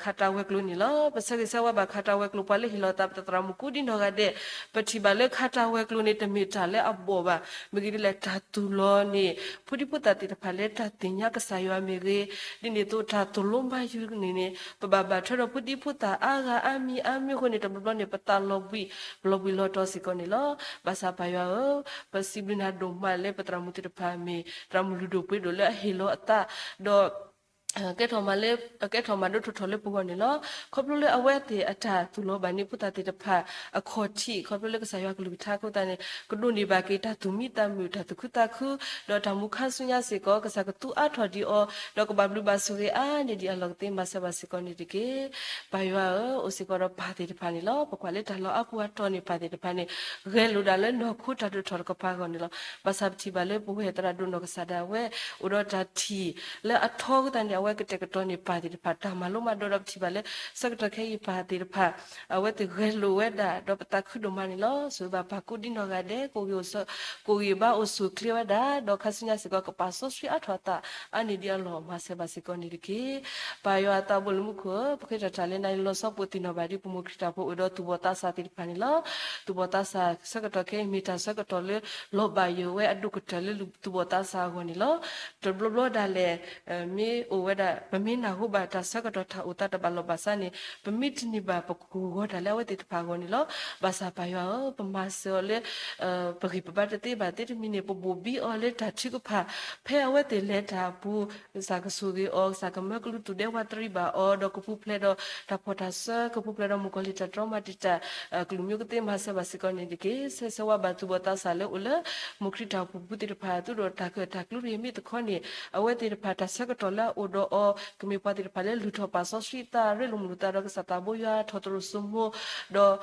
ခးတၢ်ဝဲၤကျိၤန့ၣ်လီၤ. ပဆၢဂ့ၤဆၢဝါဘၣ်ခးတၢ်ဝဲၤကျိၤ ပှၤလၢဟ့ၣ်လီၤသး ပသရၣ်မုၣ်ကိးဒံနီၢ်ဂၤဒဲး ပထံၣ်ဘၣ်လၢခးတၢ်ဝဲၤကျိၤန့ၣ် တမ့ၢ်တၢ်လၢအဘီၣ်ဘၣ်. မ့ၢ်ဂ့ၤဒ်လဲၣ် တၢ်သူၣ်လီၤန့ၣ် ဖိဒံဖိသၣ်သ့ၣ်တဖၣ်လၢတၢ်သ့ၣ်ညါကစၢ်ယွၤမ့ၢ်ဂ့ၤ, ဒ်န့ၣ်အသိးတၢ်သိၣ်လိမၤယုၤန့ၣ်န့ၣ် ပဘၣ်ဘၣ်ထွဲဒီးဖိဒံဖိသၣ်အါဂၤအါမံၤအါမံၤအဃိန့ၣ် တဘျီဘျီန့ၣ် ပသးလီၤဘှံး ပလီၤဘှံးလီၤတီၤစ့ၢ်ကီးန့ၣ်လီၤ. ဘၣ်ဆၣ်ပၢ်ယွၤဧၢ, ပစံးဘျုးနၤဒိၣ်မးလၢပသရၣ်မုၣ်သ့ၣ်တဖၣ်မ့ၢ် သရၣ်မုၣ်လုၢ်ဒိၣ်ပှ့ၤဒိၣ်လၢအဟ့ၣ်လီၤအသး ဒီး ကဲထီၣ်မၤလၢ ကဲထီၣ်မၤဒိၣ်ထီၣ်ထီထီၣ်လၢပဂီၢ်န့ၣ်လီၤ. ခီဖျိလၢအဝဲသ့ၣ်အတၢ်သူၣ်လီၤဘၣ်န့ၢ်ဖိသၣ်သ့ၣ်တဖၣ်အခီၣ်ထံး ခီဖျိလၢကစၢ်ယွၤကလုၢ်ကထါအဃိသတးန့ၣ် ကဒိးန့ၢ်ဘၣ်က့ၤတၢ်သူၣ်မံသးမုာ် တၢ်သူၣ်ခုသးခု ဒီးတၢ်မူခါဆူညါစ့ၢ်ကီး ကစၢ်ကသူအါထီၣ်ဒံးအီၤ ဒီးကဘၣ်ဘျုးဘၣ်ဆိၣ်ဂ့ၤအါန့ၢ်ဒံးအလီၢ်ကသ့ မၤစၢၤဘၣ်စ့ၢ်ကီးန့ၣ်တက့ၢ်. ပၢ်ယွၤဧၢ, အိၣ်စ့ၢ်ကီးဒီးပၢ်သ့ၣ်တဖၣ်န့ၣ်လီၤ. ပကွၢ်လၢတၢ်လီၢ်အါပူၤအတီၢ်န့ၣ် ပၢ်သ့ၣ်တဖၣ်န့ၣ် ဂဲၤလိာ်ဒၣ်လၢနီၢ်ခိတၢ်ဒိၣ်ထီၣ်တကပၤအဂီၢ်န့ၣ်လီၤ. ဘၣ်ဆၣ်ပထံၣ်ဘၣ်လၢပဝဲၢ်သရၣ်ဒိၣ်နီၢ်ကစၢ်ဒၣ်ဝဲ အိၣ်ဒီးတၢ်ထံၣ်လၢအထီအဃိသတးန့ၣ် အဝဲကတဲာ်ကတီၤန့ၢ်ပၢ်သ့ၣ်တဖၣ် တၢ်မၤလိမၤဒိးဒီးပထံၣ်ဘၣ်လၢ ဆၢကတီၢ်ခဲအံၤပၢ်သ့ၣ်တဖၣ် အဝဲသ့ၣ်ဂဲၤလိာ်ဝဲဒၣ် ဒီးပသးခုဒိၣ်မးန့ၣ်လီၤ. ဆိၣ်ဂ့ၤဘၣ်ပၢ်ကိးဒံနီၢ်ဂၤဒဲး ကအိၣ်ဂံၢ်ဘါအိၣ်ဆိးကျ့ဝဲဒၣ် ဒီးခါဆူညါစ့ၢ်ကီး ကပာ်စီဆှံအါထီၣ်အသးအါန့ၢ်ဒံးအလီၢ် မၤစၢၤဘၣ်စ့ၢ်ကီးန့ၣ်တက့ၢ်. ပၢ်ယွၤအသးဘိလၢမူခိၣ်ဧၢ, ပဃ့ထီၣ်တၢ်လၢနၤအံၤ လီၤဆီပှိၤသ့ၣ်နီၣ်ဘၣ်ဒံးပမိၢ်ခရံာ်တၢ်ဖိအိၣ်ဒီးသူၣ်ဘီၣ်သးစၢ်သ့ၣ်တဖၣ်န့ၣ်လီၤ. သူၣ်ဘီၣ်သးစၢ်ဆၢကတီၢ်ခဲအံၤ မ့ၢ်တၢ်ဆၢကတီၢ်လၢလီၤဘၣ်ယိၣ်ဝဲအဒိၣ်ကတၢၢ်လၢသူၣ်ဘီၣ်သးစၢ်အဂီၢ်န့ၣ်လီၤ. တဘျီဘျီဒၣ်လဲာ် မ့ၢ်အိၣ်ဝဲဒၣ် ပမ့ၢ်နၢ်ဟူဘၣ်တၢ်ဆၢကတီၢ်တၢ်အိၣ်သးတဘၣ်လိာ်ဘၣ်စးန့ၣ် ပမ့ၢ်တန့ၢ်ဘၣ်ပကကိၢ်ဂီၤတၢ်လၢအဝဲသ့ၣ်တဖၣ်အဂီၢ်န့ၣ်လီၤ. ဘၣ်ဆၣ်ပၢ်ယွၤဧၢ, ပမၤစၢၤအီၤလၢ ပဂံၢ်ပဘါတသ့ဘၣ်သ့တမံၤန့ၣ် ပဘိၣ်ဘံအီၤလၢတၢ်ထုကဖၣ် ဖဲအဝဲသ့ၣ်လဲၤတၢ်အပူၤ ကစၢ်ကဆိၣ်ဂ့ၤအီၤ ကစၢ်ကမၢကလူးသူၣ်ဒဲဝးတရံးဘၣ်အီၤ ဒီးကပူၤဖျဲးဒီးတၢ်ဖှီၣ်တၢ်စၢ ကပူၤဖျဲးဒီးမုၣ်ကီၤလံၢ်တၢ်တြီမၤတံာ်တာ် ကလုာ်မံၤကသ့ မၤစၢၤဘၣ်စ့ၢ်ကီးန့ၣ်တက့ၢ်. ဆဲးဆဲးဝါဘၣ်သူၣ်ဘီၣ်သးစၢ်လၢအိၣ်လၢ မိၢ်ခရံာ်တၢ်အိၣ်ဖှိၣ်ပူၤသ့ၣ်တဖၣ် သူၣ်ဒိၣ်တၢ်ကၢၣ်တၢ်ကျူရံၣ်မ့ၢ်တခီန့ၣ် အဝဲသ့ၣ်တဖၣ်တၢ်ဆၢကတီၢ်လၢအအိၣ်ဒီးအီၤ ကမ့ၢ်ပှၤသ့ၣ်တဖၣ်လၢလုၢ်ထီၣ်ပာ်စီဆှံသး ရ့လိာ်မုာ်လိာ်သးဒီးကစၢ်သးဘိယွၤထီၣ်သရိာ်စိမိၤ ဒီး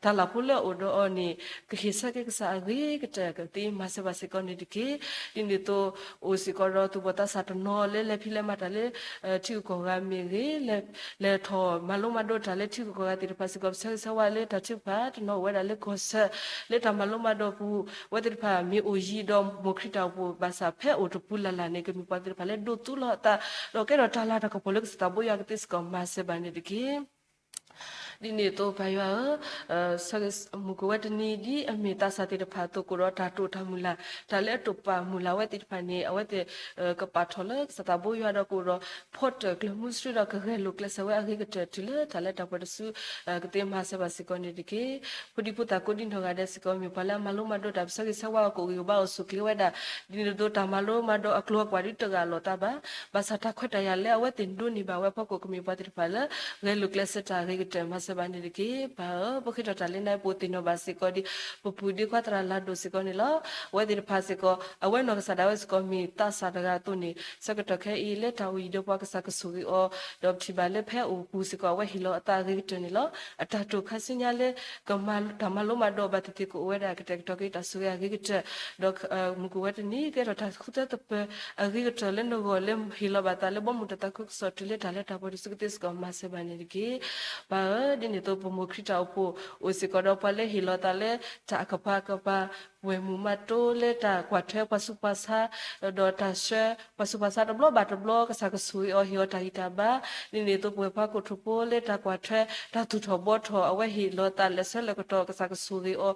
တၢ်လၢ်ဖိလၢအအိၣ်ဒီးအီၤန့ၣ် ကဟ့ၣ်ဆၢက့ၤကစၢ်အဂ့ၤကတၢၢ်ကသ့ မၤစၢၤဘၣ်စ့ၢ်ကီးန့ၣ်တက့ၢ်. ဒ်န့ၣ်အသိး အိၣ်စ့ၢ်ကီးဒီးသူၣ်ဘီၣ်သးစၢ်တနီၤလၢလဲၤဖံးလဲၤမၤတၢ်လၢ ထံဂုၤကီၢ်ဂၤမ့ၢ်ဂ့ၤ, လဲၤထီၣ်မၤလိမၤဒိးတၢ်လၢထံဂုၤကီၢ်ဂၤသ့ၣ်တဖၣ်စ့ၢ်ကီး ပဆၢဂ့ၤဆၢဝါလၢတၢ်ထုကဖၣ် တနီၤအိၣ်ဝဲဒၣ်လၢကီၢ်ဆၢ လၢတၢ်မၤလိမၤဒိးပူၤ အဝဲသ့ၣ်တဖၣ်မ့ၢ်အိၣ်ယံၤဒီးမိၢ်ခရံာ်တၢ်အိၣ်ဖှိၣ်ဘၣ်ဆၣ် ဖဲအိၣ်တပူၤလၢ်လၢ်န့ၣ် ကမ့ၢ်ပှၤသ့ၣ်တဖၣ်လၢဒိးသူလီၤအသး ဒီးကဲထီၣ်တၢ်လၤတၢ်ကပီၤလၢကစၢ်သးဘိယွၤကသ့စ့ၢ်ကီး မၤစၢၤဘၣ်န့ၣ်တက့ၢ်. ဒ်န့ၣ်အသိးပၢ်ယွၤဧၢ, မုၢ်ကဝဲတနံၤဒ်အမ့ၢ်သးစၢ်သ့ၣ်တဖၣ်အသိး ကအိၣ်ဒီးတၢ်တိာ်တၢ်မုၢ်လၢ် တၢ်လၢအတိာ်ပာ်မုၢ်လၢ်ဝဲသ့ၣ်တဖၣ်န့ၣ် အဝဲသ့ၣ် ကပာ်ထီၣ်လၢကစၢ်သးဘိယွၤဒီးကအိၣ်ဒီး ဖီတၢၣ်ကျၢၤမူစရံဒီးကဂဲၤလိာ်ကျဲးစၢးဝဲအဂ့ၤကတၢၢ်တုၤလၢတၢ်လၢတၢ်ပှဲၤတစု ကသ့မၤစၢၤဘၣ်စ့ၢ်ကီးန့ၣ်တက့ၢ်. ဖိဒံဖိသၣ်ကိးဒံနီၢ်ဂၤဒဲးစ့ၢ်ကီး မ့ၢ်ပှၤလၢအမၤလိမၤဒိးတၢ် ပဆၢဂ့ၤဆၢဝါအီၤ ကအိၣ်ဂံၢ်အိၣ်ဘါအိၣ်ဆိးကျ့ဝဲဒၣ် ဒ်န့ၣ်အသိးတၢ်မၤလိမၤဒိးအကျိၤအကွာ်ဒ်တဂၤအလီၢ်သးဘၣ်. ဘၣ်ဆၣ်တၢ်ခွဲးတၢ်ယာ်လၢအဝဲသ့ၣ်ဒိးန့ၢ်ဘၣ်ဝဲအဖီခိၣ် ကမ့ၢ်ပှၤသ့ၣ်တဖၣ်လၢ ဂဲၤလိာ်ကျဲးစၢးတၢ်အဂ့ၤကတၢၢ် မၤစၢၤဘၣ်န့ၣ်တက့ၢ်. ပၢ်ဧၢ, ပဃ့ထီၣ်တၢ်လၢနၤအံၤ ပအိၣ်သ့ၣ်နီၣ်ဘၣ်စ့ၢ်ကီးဒီး ပပူၤဒ့ခွါသရၣ်လၤဒိၣ်စ့ၢ်ကီးန့ၣ်လီၤ. အဝဲသ့ၣ်တဖၣ်စ့ၢ်ကီး အဝဲနီၢ်ကစၢ်ဒၣ်ဝဲစ့ၢ်ကီး မ့ၢ်သးစၢ်တဂၤအသိးန့ၣ် ဆၢကတီၢ်ခဲအံၤလၢတၢ်အိၣ်ယံၤဒီးပှၤ ကစၢ်ကဆိၣ်ဂ့ၤအီၤ ဒီးပထံၣ်ဘၣ်လၢဖဲအအိၣ်ပူၤစ့ၢ်ကီး အဝဲဟ့ၣ်လီၤအသးအဂ့ၤကတၢၢ်န့ၣ်လီၤ. အတၢ်တိာ်ခါဆူညါလၢ တၢ်မၤလိမၤဒိးဘၣ်သ့ၣ်သ့ၣ် ကအိၣ်ဝဲဒၣ်ကတဲာ်ကတီၤက့ၤတၢ်ဆိၣ်ဂ့ၤအဂ့ၤကတၢၢ် ဒီးမုၢ်ကဝဲတနံၤ ကဲထီၣ်တၢ်သူၣ်သၢသပၢၤအဂ့ၤကတၢၢ်လၢနဂီၢ်လၢဟ့ၣ်လီၤဘၣ်သးလၢဘီမုၢ်တၢ်သးခုကစီၣ်တုၤလၢတၢ်လၢတၢ်ပှဲၤတစုကသ့စ့ၢ်ကီး မၤစၢၤဘၣ်န့ၣ်တက့ၢ်. ပၢ်ဧၢ, ဒ်န့ၣ်အသိးပမိၢ်ခရံာ်တၢ်အိၣ်ဖှိၣ် အိၣ်စ့ၢ်ကီးဒီးပှၤလၢဟ့ၣ်လီၤသးလၢတၢ်အကပၤကပၤ ဝဲၢ်မုၢ်မးတိလၢတၢ်ကွၢ်ထွဲပှၤဆူးပှၤဆါ ဒီးတၢ်ဆှၢပှၤဆူးပှၤဆါတဘျီဘၣ်တဘျီ ကစၢ်ကဆိၣ်ဂ့ၤအီၤ ဟ့ၣ်အီၤတၢ်ဂံၢ်တၢ်ဘါ ဒ်န့ၣ်အသိးပဝဲၢ်ပှၤကိးထူးဖိလၢတၢ်ကွၢ်ထွဲ တၢ်သူၣ်ထီၣ်ဘှီထီၣ် အဝဲဟ့ၣ်လီၤသးလၢဆၢလၢကတီၢ် ကစၢ်ကဆိၣ်ဂ့ၤ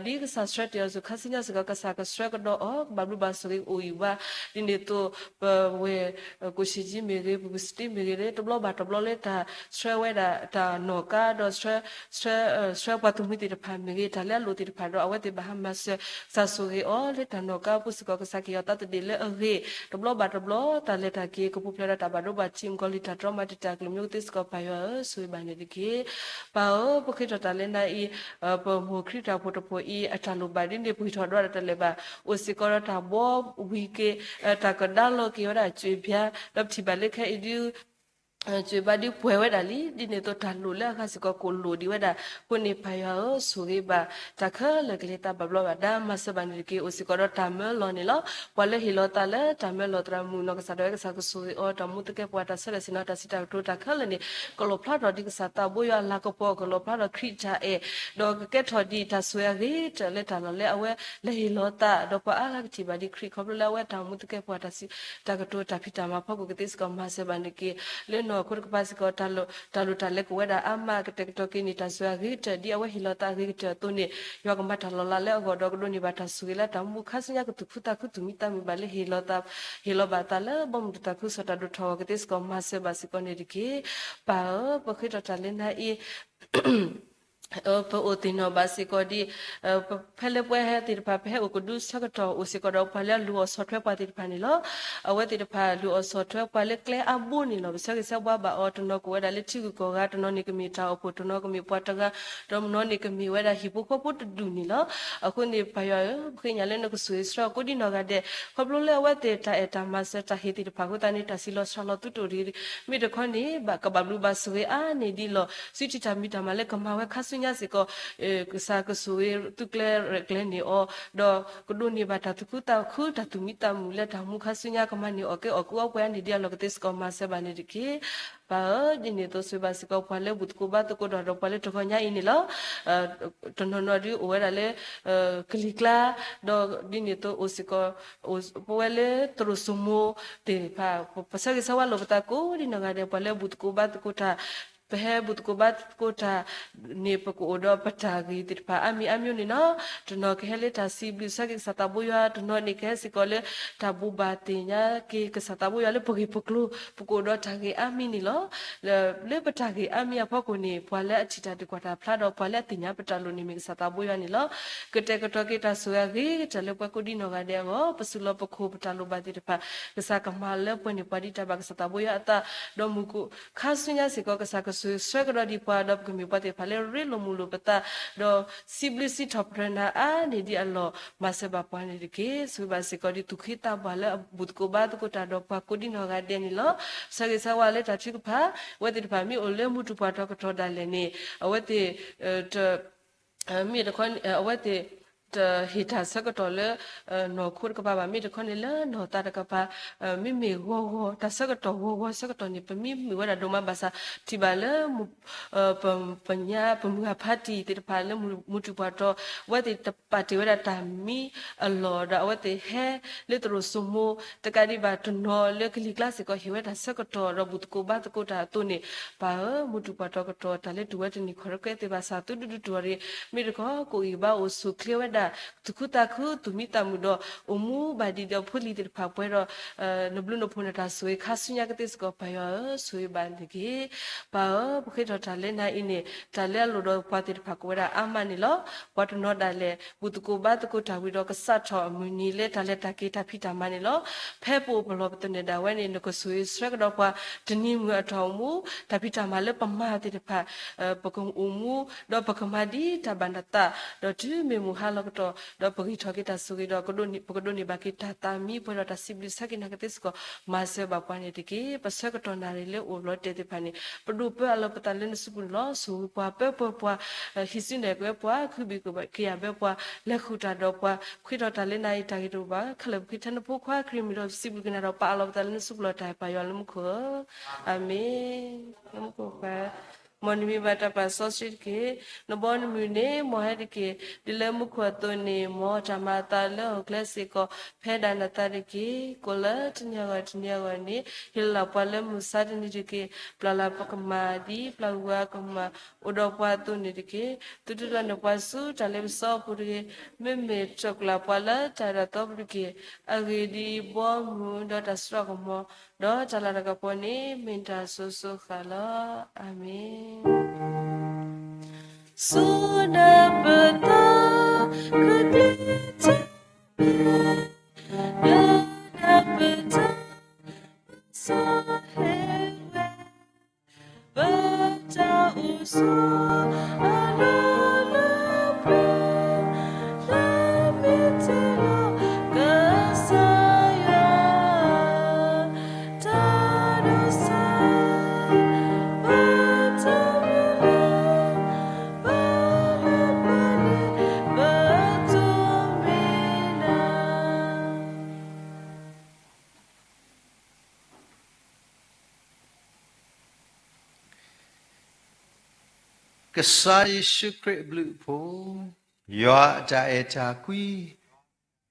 အီၤ ဒ်ကစၢ်ဆှၢတ့ၢ်အီၤဆူခါဆူညါစ့ၢ်ကီး ကစၢ်ကဆှၢကဒီးအီၤ ကဘၣ်ဘျုးဘၣ်ဆိၣ်ဂ့ၤအိၣ်အံၤဘၣ် ဒ်န့ၣ်အသိး ပဝဲၢ် ကိၣ်ဆံးကၠံမ့ၢ်ဂ့ၤ ပူၤကစတံမ့ၢ်ဂ့ၤ တဘျီဘၣ်တဘျီလၢတၢ်ဆှၢဝဲဒၣ်တၢ်နီၣ်ကါဒီး ဆှၢပှၤသုးမုၢ်သ့ၣ်တဖၣ်မ့ၢ်ဂ့ၤ တၢ်လၢအလိၣ်သ့ၣ်တဖၣ်ဒီး အဝဲသ့ၣ်ဘၣ်ဟးမၤစၢၤ ကစၢ်ဆိၣ်ဂ့ၤအီၤလၢတၢ်နီၣ်ကါအပူၤစ့ၢ်ကီး ကစၢ်ကဟ့ၣ်အီၤသးသဒ့ၣ်လၢအဂ့ၤ တဘျီဘၣ်တဘျီ တၢ်လဲၤတၢ်က့ၤ ကပူၤဖျဲးဒီးတၢ်ဘၣ်ဒိဘၣ်ထံး မုၣ်ကီၤလံၢ်တၢ်တြီမၤတံာ်တာ် ကလုာ်မံၤကသ့စ့ၢ်ကီး ပၢ်ယွၤဧၢ ဆိၣ်ဂ့ၤဘၣ်န့ၣ်တက့ၢ်. ပၢ်ဧၢ, ပဃ့ထီၣ်တၢ်လၢနၤအံၤ ပမိၢ်ခရံာ်တၢ်အိၣ်ဖှိၣ်တဖှိၣ်အံၤ အတၢ်လိၣ်ဘၣ်ဒ်န့ၣ် ပဂံၢ်ထီၣ်ဒွးတၢ်တလဲာ်ဘၣ် အိၣ်စ့ၢ်ကီးဒီးတၢ်ဘှီဝံၤက့ၤ တၢ်ကဒါလီၤက့ၤဝဲဒၣ် ကြွေးပြား ဒီးပထံၣ်ဘၣ်လၢခဲအံၤဒုး ကြွေးပြားဒုးပှဲၤဝဲဒၣ်လံ ဒ်န့ၣ်အသိးတၢ်လိၣ်လၢအဂၤစ့ၢ်ကီး ကအိၣ်လိၣ်ဒံးဝဲဒၣ်အဃိန့ၣ် ပၢ်ယွၤဧၢ ဆိၣ်ဂ့ၤဘၣ် တၢ်ခဲလၢာ်ကလဲၤသးဘၣ်ဘျီးဘၣ်ဒါ မၤစၢၤဘၣ်န့ၣ်တက့ၢ်. အိၣ်စ့ၢ်ကီးဒီးတၢ်မၢလီၤန့ၣ်လီၤ. ပှၤလၢဟ့ၣ်လီၤသးလၢတၢ်မၢလီၤ သရၣ်မုၣ်နီၢ်ကစၢ်ဒၣ်ဝဲ ကစၢ်ကဆိၣ်ဂ့ၤအီၤ တၢ်မူသကဲပှၤ တၢ်ဆၢထၢၣ်ဆ့ၣ်နီၤ တၢ်စံးတၢ်ကတိၤ တၢ်ခဲလၢာ်န့ၣ် ကလီၣ်ဖျါထီၣ်ဒ်ကစၢ်သးဘိယွၤအလၤကပီၤ ကလီၣ်ဖျါထီၣ်ခရံာ်တၢ်အဲၣ် ဒီးကကဲထီၣ်ဒ်တၢ်ဆိၣ်ဂ့ၤအဂ့ၤကတၢၢ်လၢတၢ်လီၢ်လၢအဝဲလဲၤဟ့ၣ်လီၤသး ဒီးပှၤအါဂၤကထံၣ်ဘၣ်ဒံးခရံာ် ခီဖျိလၢအဝဲတၢ်မူသကဲပှၤ တၢ်စံးတၢ်ကတိၤ တၢ်ဖံးတၢ်မၤအဖီခိၣ် ကသ့စ့ၢ်ကီး မၤစၢၤဘၣ်န့ၣ်တက့ၢ်. လၢနီၢ်ခိတကပၤစ့ၢ်ကီး တၢ်လိၣ်တၢ်လဲၤကအိၣ်ဝဲဒၣ်အါမး ကတဲာ်ကတီၤက့ၤန့ၣ် တၢ်ဆိၣ်ဂ့ၤအဂ့ၤကတၢၢ် ဒ်အဝဲဟ့ၣ်လီၤသးအဂ့ၤကတၢၢ်အသိးန့ၣ် ယွၤကမၤတၢ်လီၤလးလၢအဂီၢ်ဒီး ကဒိးန့ၢ်ဘၣ်တၢ်ဆိၣ်ဂ့ၤလၢတၢ်မူခါဆူညါ ကသူၣ်ခုသးခု သူၣ်မံသးမုာ်ဘၣ်လၢ ဟ့ၣ်လီၤဘၣ်သးလၢဘီမုၢ်တၢ်သးခုကစီၣ် တၢ်ဒိၣ်ထီၣ်အဂီၢ် ကသ့စ့ၢ်ကီး မၤစၢၤဘၣ်စ့ၢ်ကီးန့ၣ်တက့ၢ်. ပၢ်ဧၢ, ပဃ့ထီၣ်တၢ်လၢနၤအံၤ ပအိၣ်သ့ၣ်နီၣ်ဘၣ်စ့ၢ်ကီးဒ် ဖဲလၢပဝဲသ့ၣ်တဖၣ် ပဟဲအိၣ်ကဒုဆၢကတီၢ်အိၣ်စ့ၢ်ကီးဒီးပှၤလၢအလူၤအီၣ်ဆီၣ်ထွဲပှၤသ့ၣ်တဖၣ်န့ၣ်လီၤ. အဝဲသ့ၣ်တဖၣ်လူၤအီၣ်ဆီၣ်ထွဲပှၤလၢကျဲအါဘိန့ၣ်လီၤ. ပဆၢဂ့ၤဆၢဝါဘၣ်အီၤ, တနီၤကအိၣ်ဝဲဒၣ်လၢထံဂုၤကီၢ်ဂၤ, တနီၤန့ၣ်ကမ့ၢ်တၢ်အိၣ်ဖှိၣ်, တနီၤကမ့ၢ်ပှၤတဂၤ, ဒီးမနီၤန့ၣ်ကမ့ၢ်ဝဲဒၣ်ဟံၣ်ဖိဃီဖိတဒူၣ်န့ၣ်လီၤ. အဃိန့ၣ် ပၢ်ယွၤဧၢ, ပဃ့ညါလၢနကဆိၣ်ဂ့ၤဆှၢကိးဒံနီၢ်ဂၤဒဲး, ခီဖျိလၢအဝဲသ့ၣ်တၢ်အဲၣ်တၢ်မၤစၢၤတၢ်ဟ့ၣ်သ့ၣ်တဖၣ်အဃိသတးန့ၣ် တၢ်စံးလီၤစှၤလီၤသုတအိၣ်တဂ့ၤ, မ့ၢ်တခီန့ၣ် ကဘၣ်ဘျုးဘၣ်ဆိၣ်ဂ့ၤအါန့ၢ်ဒ်လီၤ. စုထံၣ်တၢ်မံၤတၢ်မၤလၢကမၤဝဲခါဆူညါစ့ၢ်ကီး ကစၢ်ကဆိၣ်ဂ့ၤသုကျဲရဲၣ်ကျဲၤန့ၢ်အီၤ, ဒီးကဒိးန့ၢ်ဘၣ်တၢ်သူၣ်ခုသးခု တၢ်သူၣ်မံသးမုာ်လၢတၢ်မူခါဆူညါ ကမၤန့ၢ်အီၤက့ၤအီၣ်ကုအီပှဲၤအါန့ၢ်ဒ်အလီၢ်ကသ့စ့ၢ်ကီး မၤစၢၤဘၣ်န့ၣ်တက့ၢ်. ပၢ်ဧၢ, ဒ်န့ၣ်အသိးဆိၣ်ဂ့ၤဘၣ်စ့ၢ်ကီးပှၤလၢဘူၣ်သကိးဘါသကိးတၢ်ဒီးပှၤလၢတဂီၤညါအံၤန့ၣ်လီၤ. တနီၤနီၤဒ်အိၣ်ဝဲဒၣ်လၢ ကလံၤကျါ, ဒီးဒ်န့ၣ်အသိးအိၣ်စ့ၢ်ကီး ပဝဲလၢသရိာ်စိမိၤသ့ၣ်တဖၣ် ပဆၢဂ့ၤဆၢဝါလိာ်ပသးကိးဒံနီၢ်ဂၤဒဲး ပှၤလၢဘူၣ်သကိးဘါသကိးတၢ်, ပဟဲဘူၣ်သကိးဘါသကိးတၢ်န့ၣ် ပကအိၣ်ဒီးပတၢ်ဂ့ၤသ့ၣ်တဖၣ်အါမံၤအါမံၤန့ၣ်လီၤ. တနီၤကဟဲလၢတၢ်စံးဘျုးဆၢက့ၤကစၢ်သးဘိယွၤ, တနီၤန့ၣ်ကဟဲစ့ၢ်ကီးလၢတၢ်ဘိးဘၣ်သ့ၣ်ညါက့ၤကစၢ်သးဘိယွၤလၢပဂ့ၢ်ပကျိၤ, ပကအိၣ်ဒီးတၢ်ဂ့ၤအါမံၤန့ၣ်လီၤ. လၢပတၢ်ဂ့ၤအါမံၤအဖီခိၣ်န့ၣ် ပှၤလၢအထံၣ်တၢ်ဒုးကွၢ်တၢ်ဖျါဒီးပှၤလၢအသ့ၣ်ညါပတၢ်လိၣ်န့ၣ်မ့ၢ်ကစၢ်သးဘိယွၤန့ၣ်လီၤ. ကတဲာ်ကတီၤက့ၤတၢ်ဆိၣ်ဂ့ၤအဂ့ၤကတၢၢ်လၢပှၤကိးဒံနီၢ်ဂၤဒဲးအဂီၢ်, ပစုလီၢ်ပခိၣ်ပတၢ်လိၣ်ဘၣ်သ့ၣ်တဖၣ်, ကစၢ်ကမၤလၢပှဲၤန့ၢ်ပှၤဒ်တၢ်ဘၣ်ကစၢ်သးဘိယွၤအသး, ဒီးမုၢ်ခါဆူညါစ့ၢ်ကီး ကစၢ်ကဆိၣ်ဂ့ၤဆှၢကဒီးဒံးပှၤ ဒီးပကမ့ၢ်ပှၤသ့ၣ်တဖၣ်လၢရ့လိာ်မုာ်လိာ်ပသး, ဒီးစံးဘျုးစံးထီၣ်ပတြၢၤနၤအါန့ၢ်ဒ်အလီၢ် မၤစၢၤဘၣ်ပှၤန့ၣ်တက့ၢ်. ဆိၣ်ဂ့ၤဘၣ်စ့ၢ်ကီးဒ်သူၣ်က့သးပှၢ်လၢအဘူၣ်သကိးဘါသကိးတၢ်ဒီးပှၤကိးဒံနီၢ်ဂၤဒဲးန့ၣ်လီၤ. ဆၢဂ့ၤဆၢဝါလၢတၢ်ထုကဖၣ်, အဝဲသ့ၣ်တဖၣ်မ့ၢ်အိၣ်လၢမူထူၣ်ပှၢ်ထီၣ်ကတီၢ်ဒၣ်လဲာ်န့ၣ် အဝဲသ့ၣ် မ့ၢ်တခီ အဝဲသ့ၣ် တဟ့ၣ်တၢ်ဆၢကတီၢ်လၢ နီၢ်ခိတကပၤဘၣ်, မ့ၢ်တခီန့ၣ်လၢနီၢ်သးတကပၤ, မ့မ့ၢ်ဂီၤဂီၤ တၢ်ဆၢကတီၢ်ဂီၤဂီၤဆၢကတီၢ်န့ၣ် ပမ့ၢ်မုာ်ဝဲဒၣ်ဒိၣ်မးဘၣ်ဆၣ် ထံၣ်ဘၣ်လၢ ပညါ ပမုၢ်အဖါတံၢ်သ့ၣ်တဖၣ်လၢမူထူၣ်ပှၢ်ထီၣ် အဝဲသ့ၣ်တပာ်တ့ၢ်ဝဲဒၣ်တၢ်မံအလီၢ်ဒီး အဝဲသ့ၣ်ဟဲလၢသရိာ်စိမိၤ တကးဒံးဘၣ်တနီၤလၢကလံၤကျါစ့ၢ်ကီး ဟ့ၣ်ဝဲတၢ်ဆၢကတီၢ်ဒီးဘူၣ်သကိးဘါသကိးတၢ်အသိးန့ၣ် ပၢ်ဧၢ မူထူၣ်ပှၢ်ထီၣ်ကတီၢ် တၢ်လၢတုၤဝဲတနံၤခီၣ်ရဲၣ်ကျဲၤသ့ၣ်ဘၣ်ဆၣ် သုဒုးဒုးတုၤအီၤရ့ၣ် မ့ၢ်တခီ ကအိၣ်ဂံၢ်ဘါအိၣ်ဆိးချ့ဝဲဒၣ် သူၣ်ခုသးခု သူၣ်မံသးမုာ်ဒီး အိၣ်မူဘၣ်ဒံးဒီးဖိလံၤသ့ၣ်တဖၣ်ပှဲၤဒီး နဘျုးနဖှိၣ်နတၢ်ဆိၣ်ဂ့ၤခါဆူညါကသ့စ့ၢ်ကီး ပၢ်ယွၤဧၢ ဆိၣ်ဂ့ၤဘၣ်န့ၣ်တက့ၢ်. ပၢ်ဧၢ ပဃ့ထီၣ်တၢ်လၢနၤအံၤန့ၣ် တၢ်လၢအလိၣ်ဒီးပှၤသ့ၣ်တဖၣ်ကအိၣ်ဝဲဒၣ်အါမးန့ၣ်လီၤ. ပှၤတနီၤဒၣ်လဲာ် ဘူၣ်သကိးဘါသကိးတၢ်ဝံၤဒီး ကစးထီၣ်အမုၢ်နံၤလၢတၢ်လဲၤတၢ်က့ၤတၢ်ဖံးတၢ်မၤန့ၣ်လီၤ. ဖဲပအိၣ်ပလီၢ်ပသနၢၣ်ဒၣ်ဝဲန့ၣ် နကဆိၣ်ဂ့ၤဆှၢကဒီးပှၤ တနံၤမုၢ်အတၢ်အိၣ်မူ တၢ်ဖံးတၢ်မၤလၢပမၤသ့ၣ်တဖၣ် ပကအိၣ်မူ ဒီးပကမၤဒ်တၢ်ဘၣ်နသး ဒီးတုၤမ့ၢ်မုၢ်ဟါလီၤကတီၢ် ဒီးပဂံၢ်ထီၣ်က့ၤတၢ်ဆိၣ်ဂ့ၤဒီး ပကဒိးန့ၢ်ဘၣ်က့ၤတၢ်သးမံပှဲၤဒီးတၢ်စံးဘျုးဆၢက့ၤနၤကသ့စ့ၢ်ကီး မၤစၢၤဘၣ်ပှၤန့ၣ်တက့ၢ်. ပဆၢကတီၢ်နၣ်ရံၣ်လၢအိၣ်လီၤတဲာ်သ့ၣ်တဖၣ်န့ၣ် ပဒိးပၢအလီၢ်ပသးလၢနစုပူၤန့ၣ်လီၤ. ဆိၣ်ဂ့ၤပှၤပၢပှဲၤပှၤ ဟံးစုနဲၣ်ကွဲပှၤ ခုဘံၣ်ကယၣ်ဘၢပှၤ လဲၤဃုာ်တၢ်ဒီးပှၤ ပဃ့ထီၣ်တၢ်လၢနၤအံၤတၢ်ဂ့ၤတအိၣ်ဘၣ် ခဲလၢာ်ပဃ့ထဲနဖိခွါခရံာ်မံၤဒီး စံးဘျုးက့ၤနၤဒီး ပာ်အလီၢ်ပသးလၢနစုပူၤလီၤ. တၢ်ပၢ်ယွၤလၢမူခိၣ်ဧၢ, အၤမ့ၣ်. လၢမူခိၣ်ပၢ် မ်နမံၤဘၣ်တၢ်ပာ်စီဆှံတက့ၢ်. နဘီနမုၢ်န့ၣ် မ်ဟဲတက့ၢ်. ဒ်လၢမူခိၣ်အသိးန့ၣ် မ်တၢ်မၤအသးလၢဟီၣ်ခိၣ်ချၢစ့ၢ်ကီး ဖဲဒၣ်နသးတက့ၢ်. ကိးလၢတနံၤအဂီၢ်တနံၤအဂီၢ်န့ၣ် ဟ့ၣ်လီၤပှၤလၢမုၢ်ဆါတနံၤတက့ၢ်. ပျၢ်လၢပကမၢ် ဒ်ပျၢ်ဂုၤအကမၢ်အိၣ်ဒီးပှၤအသိးန့ၣ်တက့ၢ်. သုတဒုးလီၤန့ၢ်ပှၤဆူတၢ်လ့ပစီအပူၤတဂ့ၤ. မ့မ့ၢ်တြူာ်ပှၤလၢတၢ်အဲၣ်တၢ်သီပူၤတက့ၢ်. အဂ့ၢ်ဒ်အံၤ, ဘီမုၢ်ဒီးတၢ်စိတၢ်ကမီၤ ဒီးတၢ်လၤတၢ်ကပီၤန့ၣ် မ့ၢ်တၢ်စိၤစိၤဃၣ်လီၤ. အၤမ့ၣ်. စိနၢ်ပသး ကကျ့ထီၣ် လၢနၢ်ပတၢ် စီဟ့ဝဲ ပတၢ်အိၣ်ဆိး အလီၢ်လၢပျၢၤ လၢမ့ၢ်တ့ၢ်လီၤ ကစၢ်ယွၤ တၢ်ဒိးစၢ် ပတၢ်မုၢ်လၢ် ပလၢပှဲၤန့ၣ် ပဒိးမ့ၢ်နၤ ကစၢ်ယ့ၣ်ၡူးခရံာ်အဘျုးအဖှိၣ်, ယွၤအတၢ်အဲၣ်တၢ်ကွံ,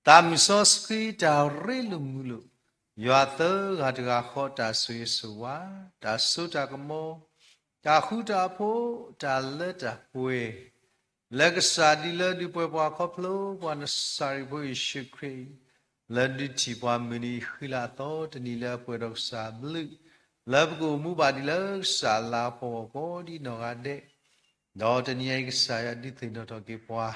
သးမုၢ်စီဆှံတၢ်ရ့လိာ်မုာ်လိာ်, ယွၤသၢဂၤတဂၤဃီတၢ်ဆိၣ်ဂ့ၤဆိၣ်ဝါ, တၢ်စိတၢ်ကမီၤ, တၢ်ဃူတၢ်ဖိး, တၢ်လၢတၢ်ပှဲၤ လၢကစၢ်ဒၣ်လၢဒုးပှဲၤပှၤခီဖျိ ပှၤနစၤရ့းဖိယ့ၣ်ၡူးခရံာ်အံၤ, လၢဒုးထံၣ်ပှၤမုၢ်နံၤဃံလၤအသီတနံၤလၢအပှဲၤဒီးကစၢ်အဘျုး, လၢပကအိၣ်မူဘၣ်ဒံးလၢကစၢ်အလၤကပီၤအဂီၢ်ကိးဒံးနီၢ်ဂၤဒဲး, ဒီးတနံၤအံၤကစၢ်ယွၤဒုးသ့ၣ်နီၣ်ထီၣ်က့ၤပှၤ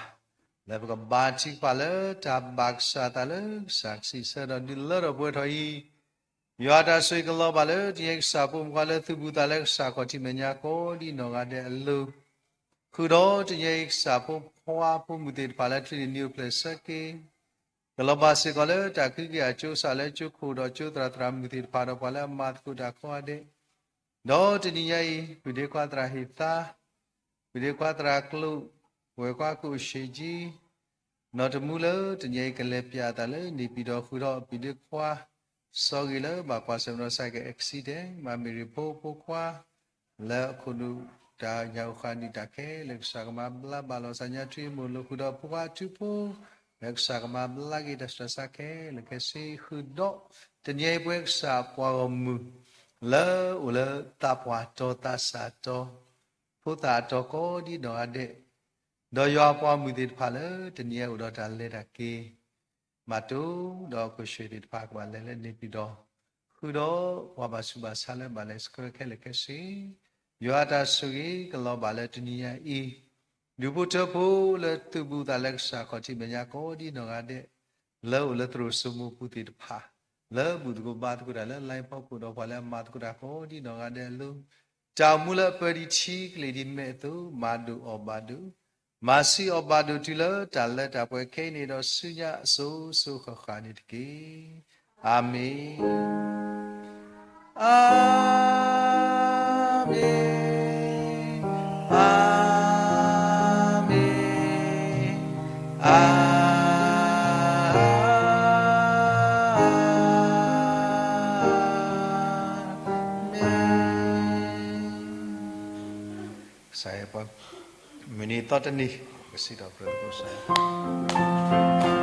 လၢပကဘါထုကဖၣ်လၢတၢ်ဘၣ်ကစၢ်အသးလၢကစၢ်ကစံးဆၢဒီးဒုးလၢထီၣ်ပှဲၤထီၣ်အံၤ, ယွၤအတၢ်ဆိၣ်ဂ့ၤကလီၤဘၣ်လၢတနံၤအံၤကစၢ်ဖိမုၣ်ဖိခွါလၢသုးဘူးသးလၢကစၢ်ခီၣ်ထံးမဲာ်ညါကိးဒ်နီၢ်ဂၤဒဲးအလိၤ, ဃုာ်ဒီးတနံၤအံၤကစၢ်ဖိခွါဖိမုၣ်သ့ၣ်တဖၣ်လၢချံးန့ၢ်နံၤအိၣ်ဖျဲၣ်ဆၢက့ၤ ကလီၤဘၣ်စ့ၢ်ကီးလၢတၢ်ကဟုကယာ်အကၠိကစၢ်လၢကၠိခိၣ်ဒီးကၠိသရၣ်သရၣ်မုၣ်သ့ၣ်တဖၣ်ဒီးပှၤလၢအမၤသကိးတၢ်ကိးဂၤဒဲး, ဒီးတနံၤညါအံၤ ပုၢ်ဒ့ခွါသရၣ်ဟ့ၣ်သါ, ပုၢ်ဒ့ခွါသရၣ်ကျိၣ်, ဝဲၢ်ခွါကိၣ်ၡ့ကၠံ နီၢ်တမူလၢတနံၤအံၤကလဲၤပၠးအသးလၢန့ၣ်ပံၤဒီးဃုာ်ဒီးပုၢ်ဒ့ခွါ စီၤဂ့ၤလၢဘၣ်ကွၢ်ဆၢၣ်မဲာ်ဒီးစဲးကဲ accident မၤမ့ၢ်ရံဖိဖိခွါ လၢအခိၣ်နူာ်တၢ်ညၣ်အိၣ်ဃာ်နံၣ်တၢ်ခဲလၢာ် ကစၢ်ကမၤဘျါဘၣ်လီၤ စၢ်ညါထွံၣ်အမိၢ်လိာ်ဃုာ်ဒီးဖိခွါထုဖိ လၢကစၢ်ကမၤဘျါက့ၤတၢ်ဆူးတၢ်ဆါခဲလၢာ်ခဲဆ့ဃုာ်ဒီး တနံၤအံၤပဝဲကစၢ်ပှၤဂီၢ်မုၢ် လၢအိၣ်လၢသးပှၢ်တီၤသးစၢ်တီၤ ဖိသၣ်အတီၤကိးဒ်နီၢ်ဂၤဒဲး ဒီးယွၤအပှၤဂီၢ်မုၢ်သ့ၣ်တဖၣ်လၢတနံၤအံၤအိၣ်ဒီးတၢ်လဲၤတၢ်က့ၤ ဘၣ်တိၢ်ဒီးကိၣ်ၡ့သ့ၣ်တဖၣ်ကဘၣ်လဲၤလၢန့ၣ်ပံၤဒီး ဃုာ်ဒီးပှၤဘၣ်ဆူးဘၣ်ဆါလၢဘၣ်လဲၤဆှၢခဲလၢာ်ခဲဆ့ ယွၤအတၢ်ဆိၣ်ဂ့ၤကလီၤဘၣ်လၢတနံၤညါအံၤ ဒူၣ်ဖိထၢဖိလၢသုးဘူးသးလၢကစၢ်ခီၣ်ထံးမဲာ်ညါကိးဒ်နီၢ်ဂၤဒဲး လၢအိၣ်လၢသရိာ်စိမိၢ်ပူၤသ့ၣ်တဖၣ် လၢဘူၣ်သကိးဘါသကိးတၢ်လၢ line ဖီခိၣ်ဒီးပှၤလၢအမၤသကိးတၢ်ကိးဒ်နီၢ်ဂၤဒဲးအလိၤ တၢ်အိၣ်မူလၢအပၢဒံးထံကလံၤဒ်မဲာ်အသိး မၤဒိၣ်အီၣ်ဘၣ်ဒိး မၤဆံးအီၣ်ဘၣ်ဒိးတုၤလၢတၢ်လၢတၢ်ပှဲၤခဲအံၤန့ၣ်ဒီးဆူညါအစိၤစိၤဃၣ်ဃၣ်န့ၣ်တက့ၢ်. အၤမ့ၣ်, အၤမ့ၣ်, အၤမ့ၣ်, အၤမ့ၣ်. ကစၢ်ယွၤပှၤ မုၢ်နံၤသီတနံၤ ကစံးထီၣ်ပတြၢၤသကိးစၢ်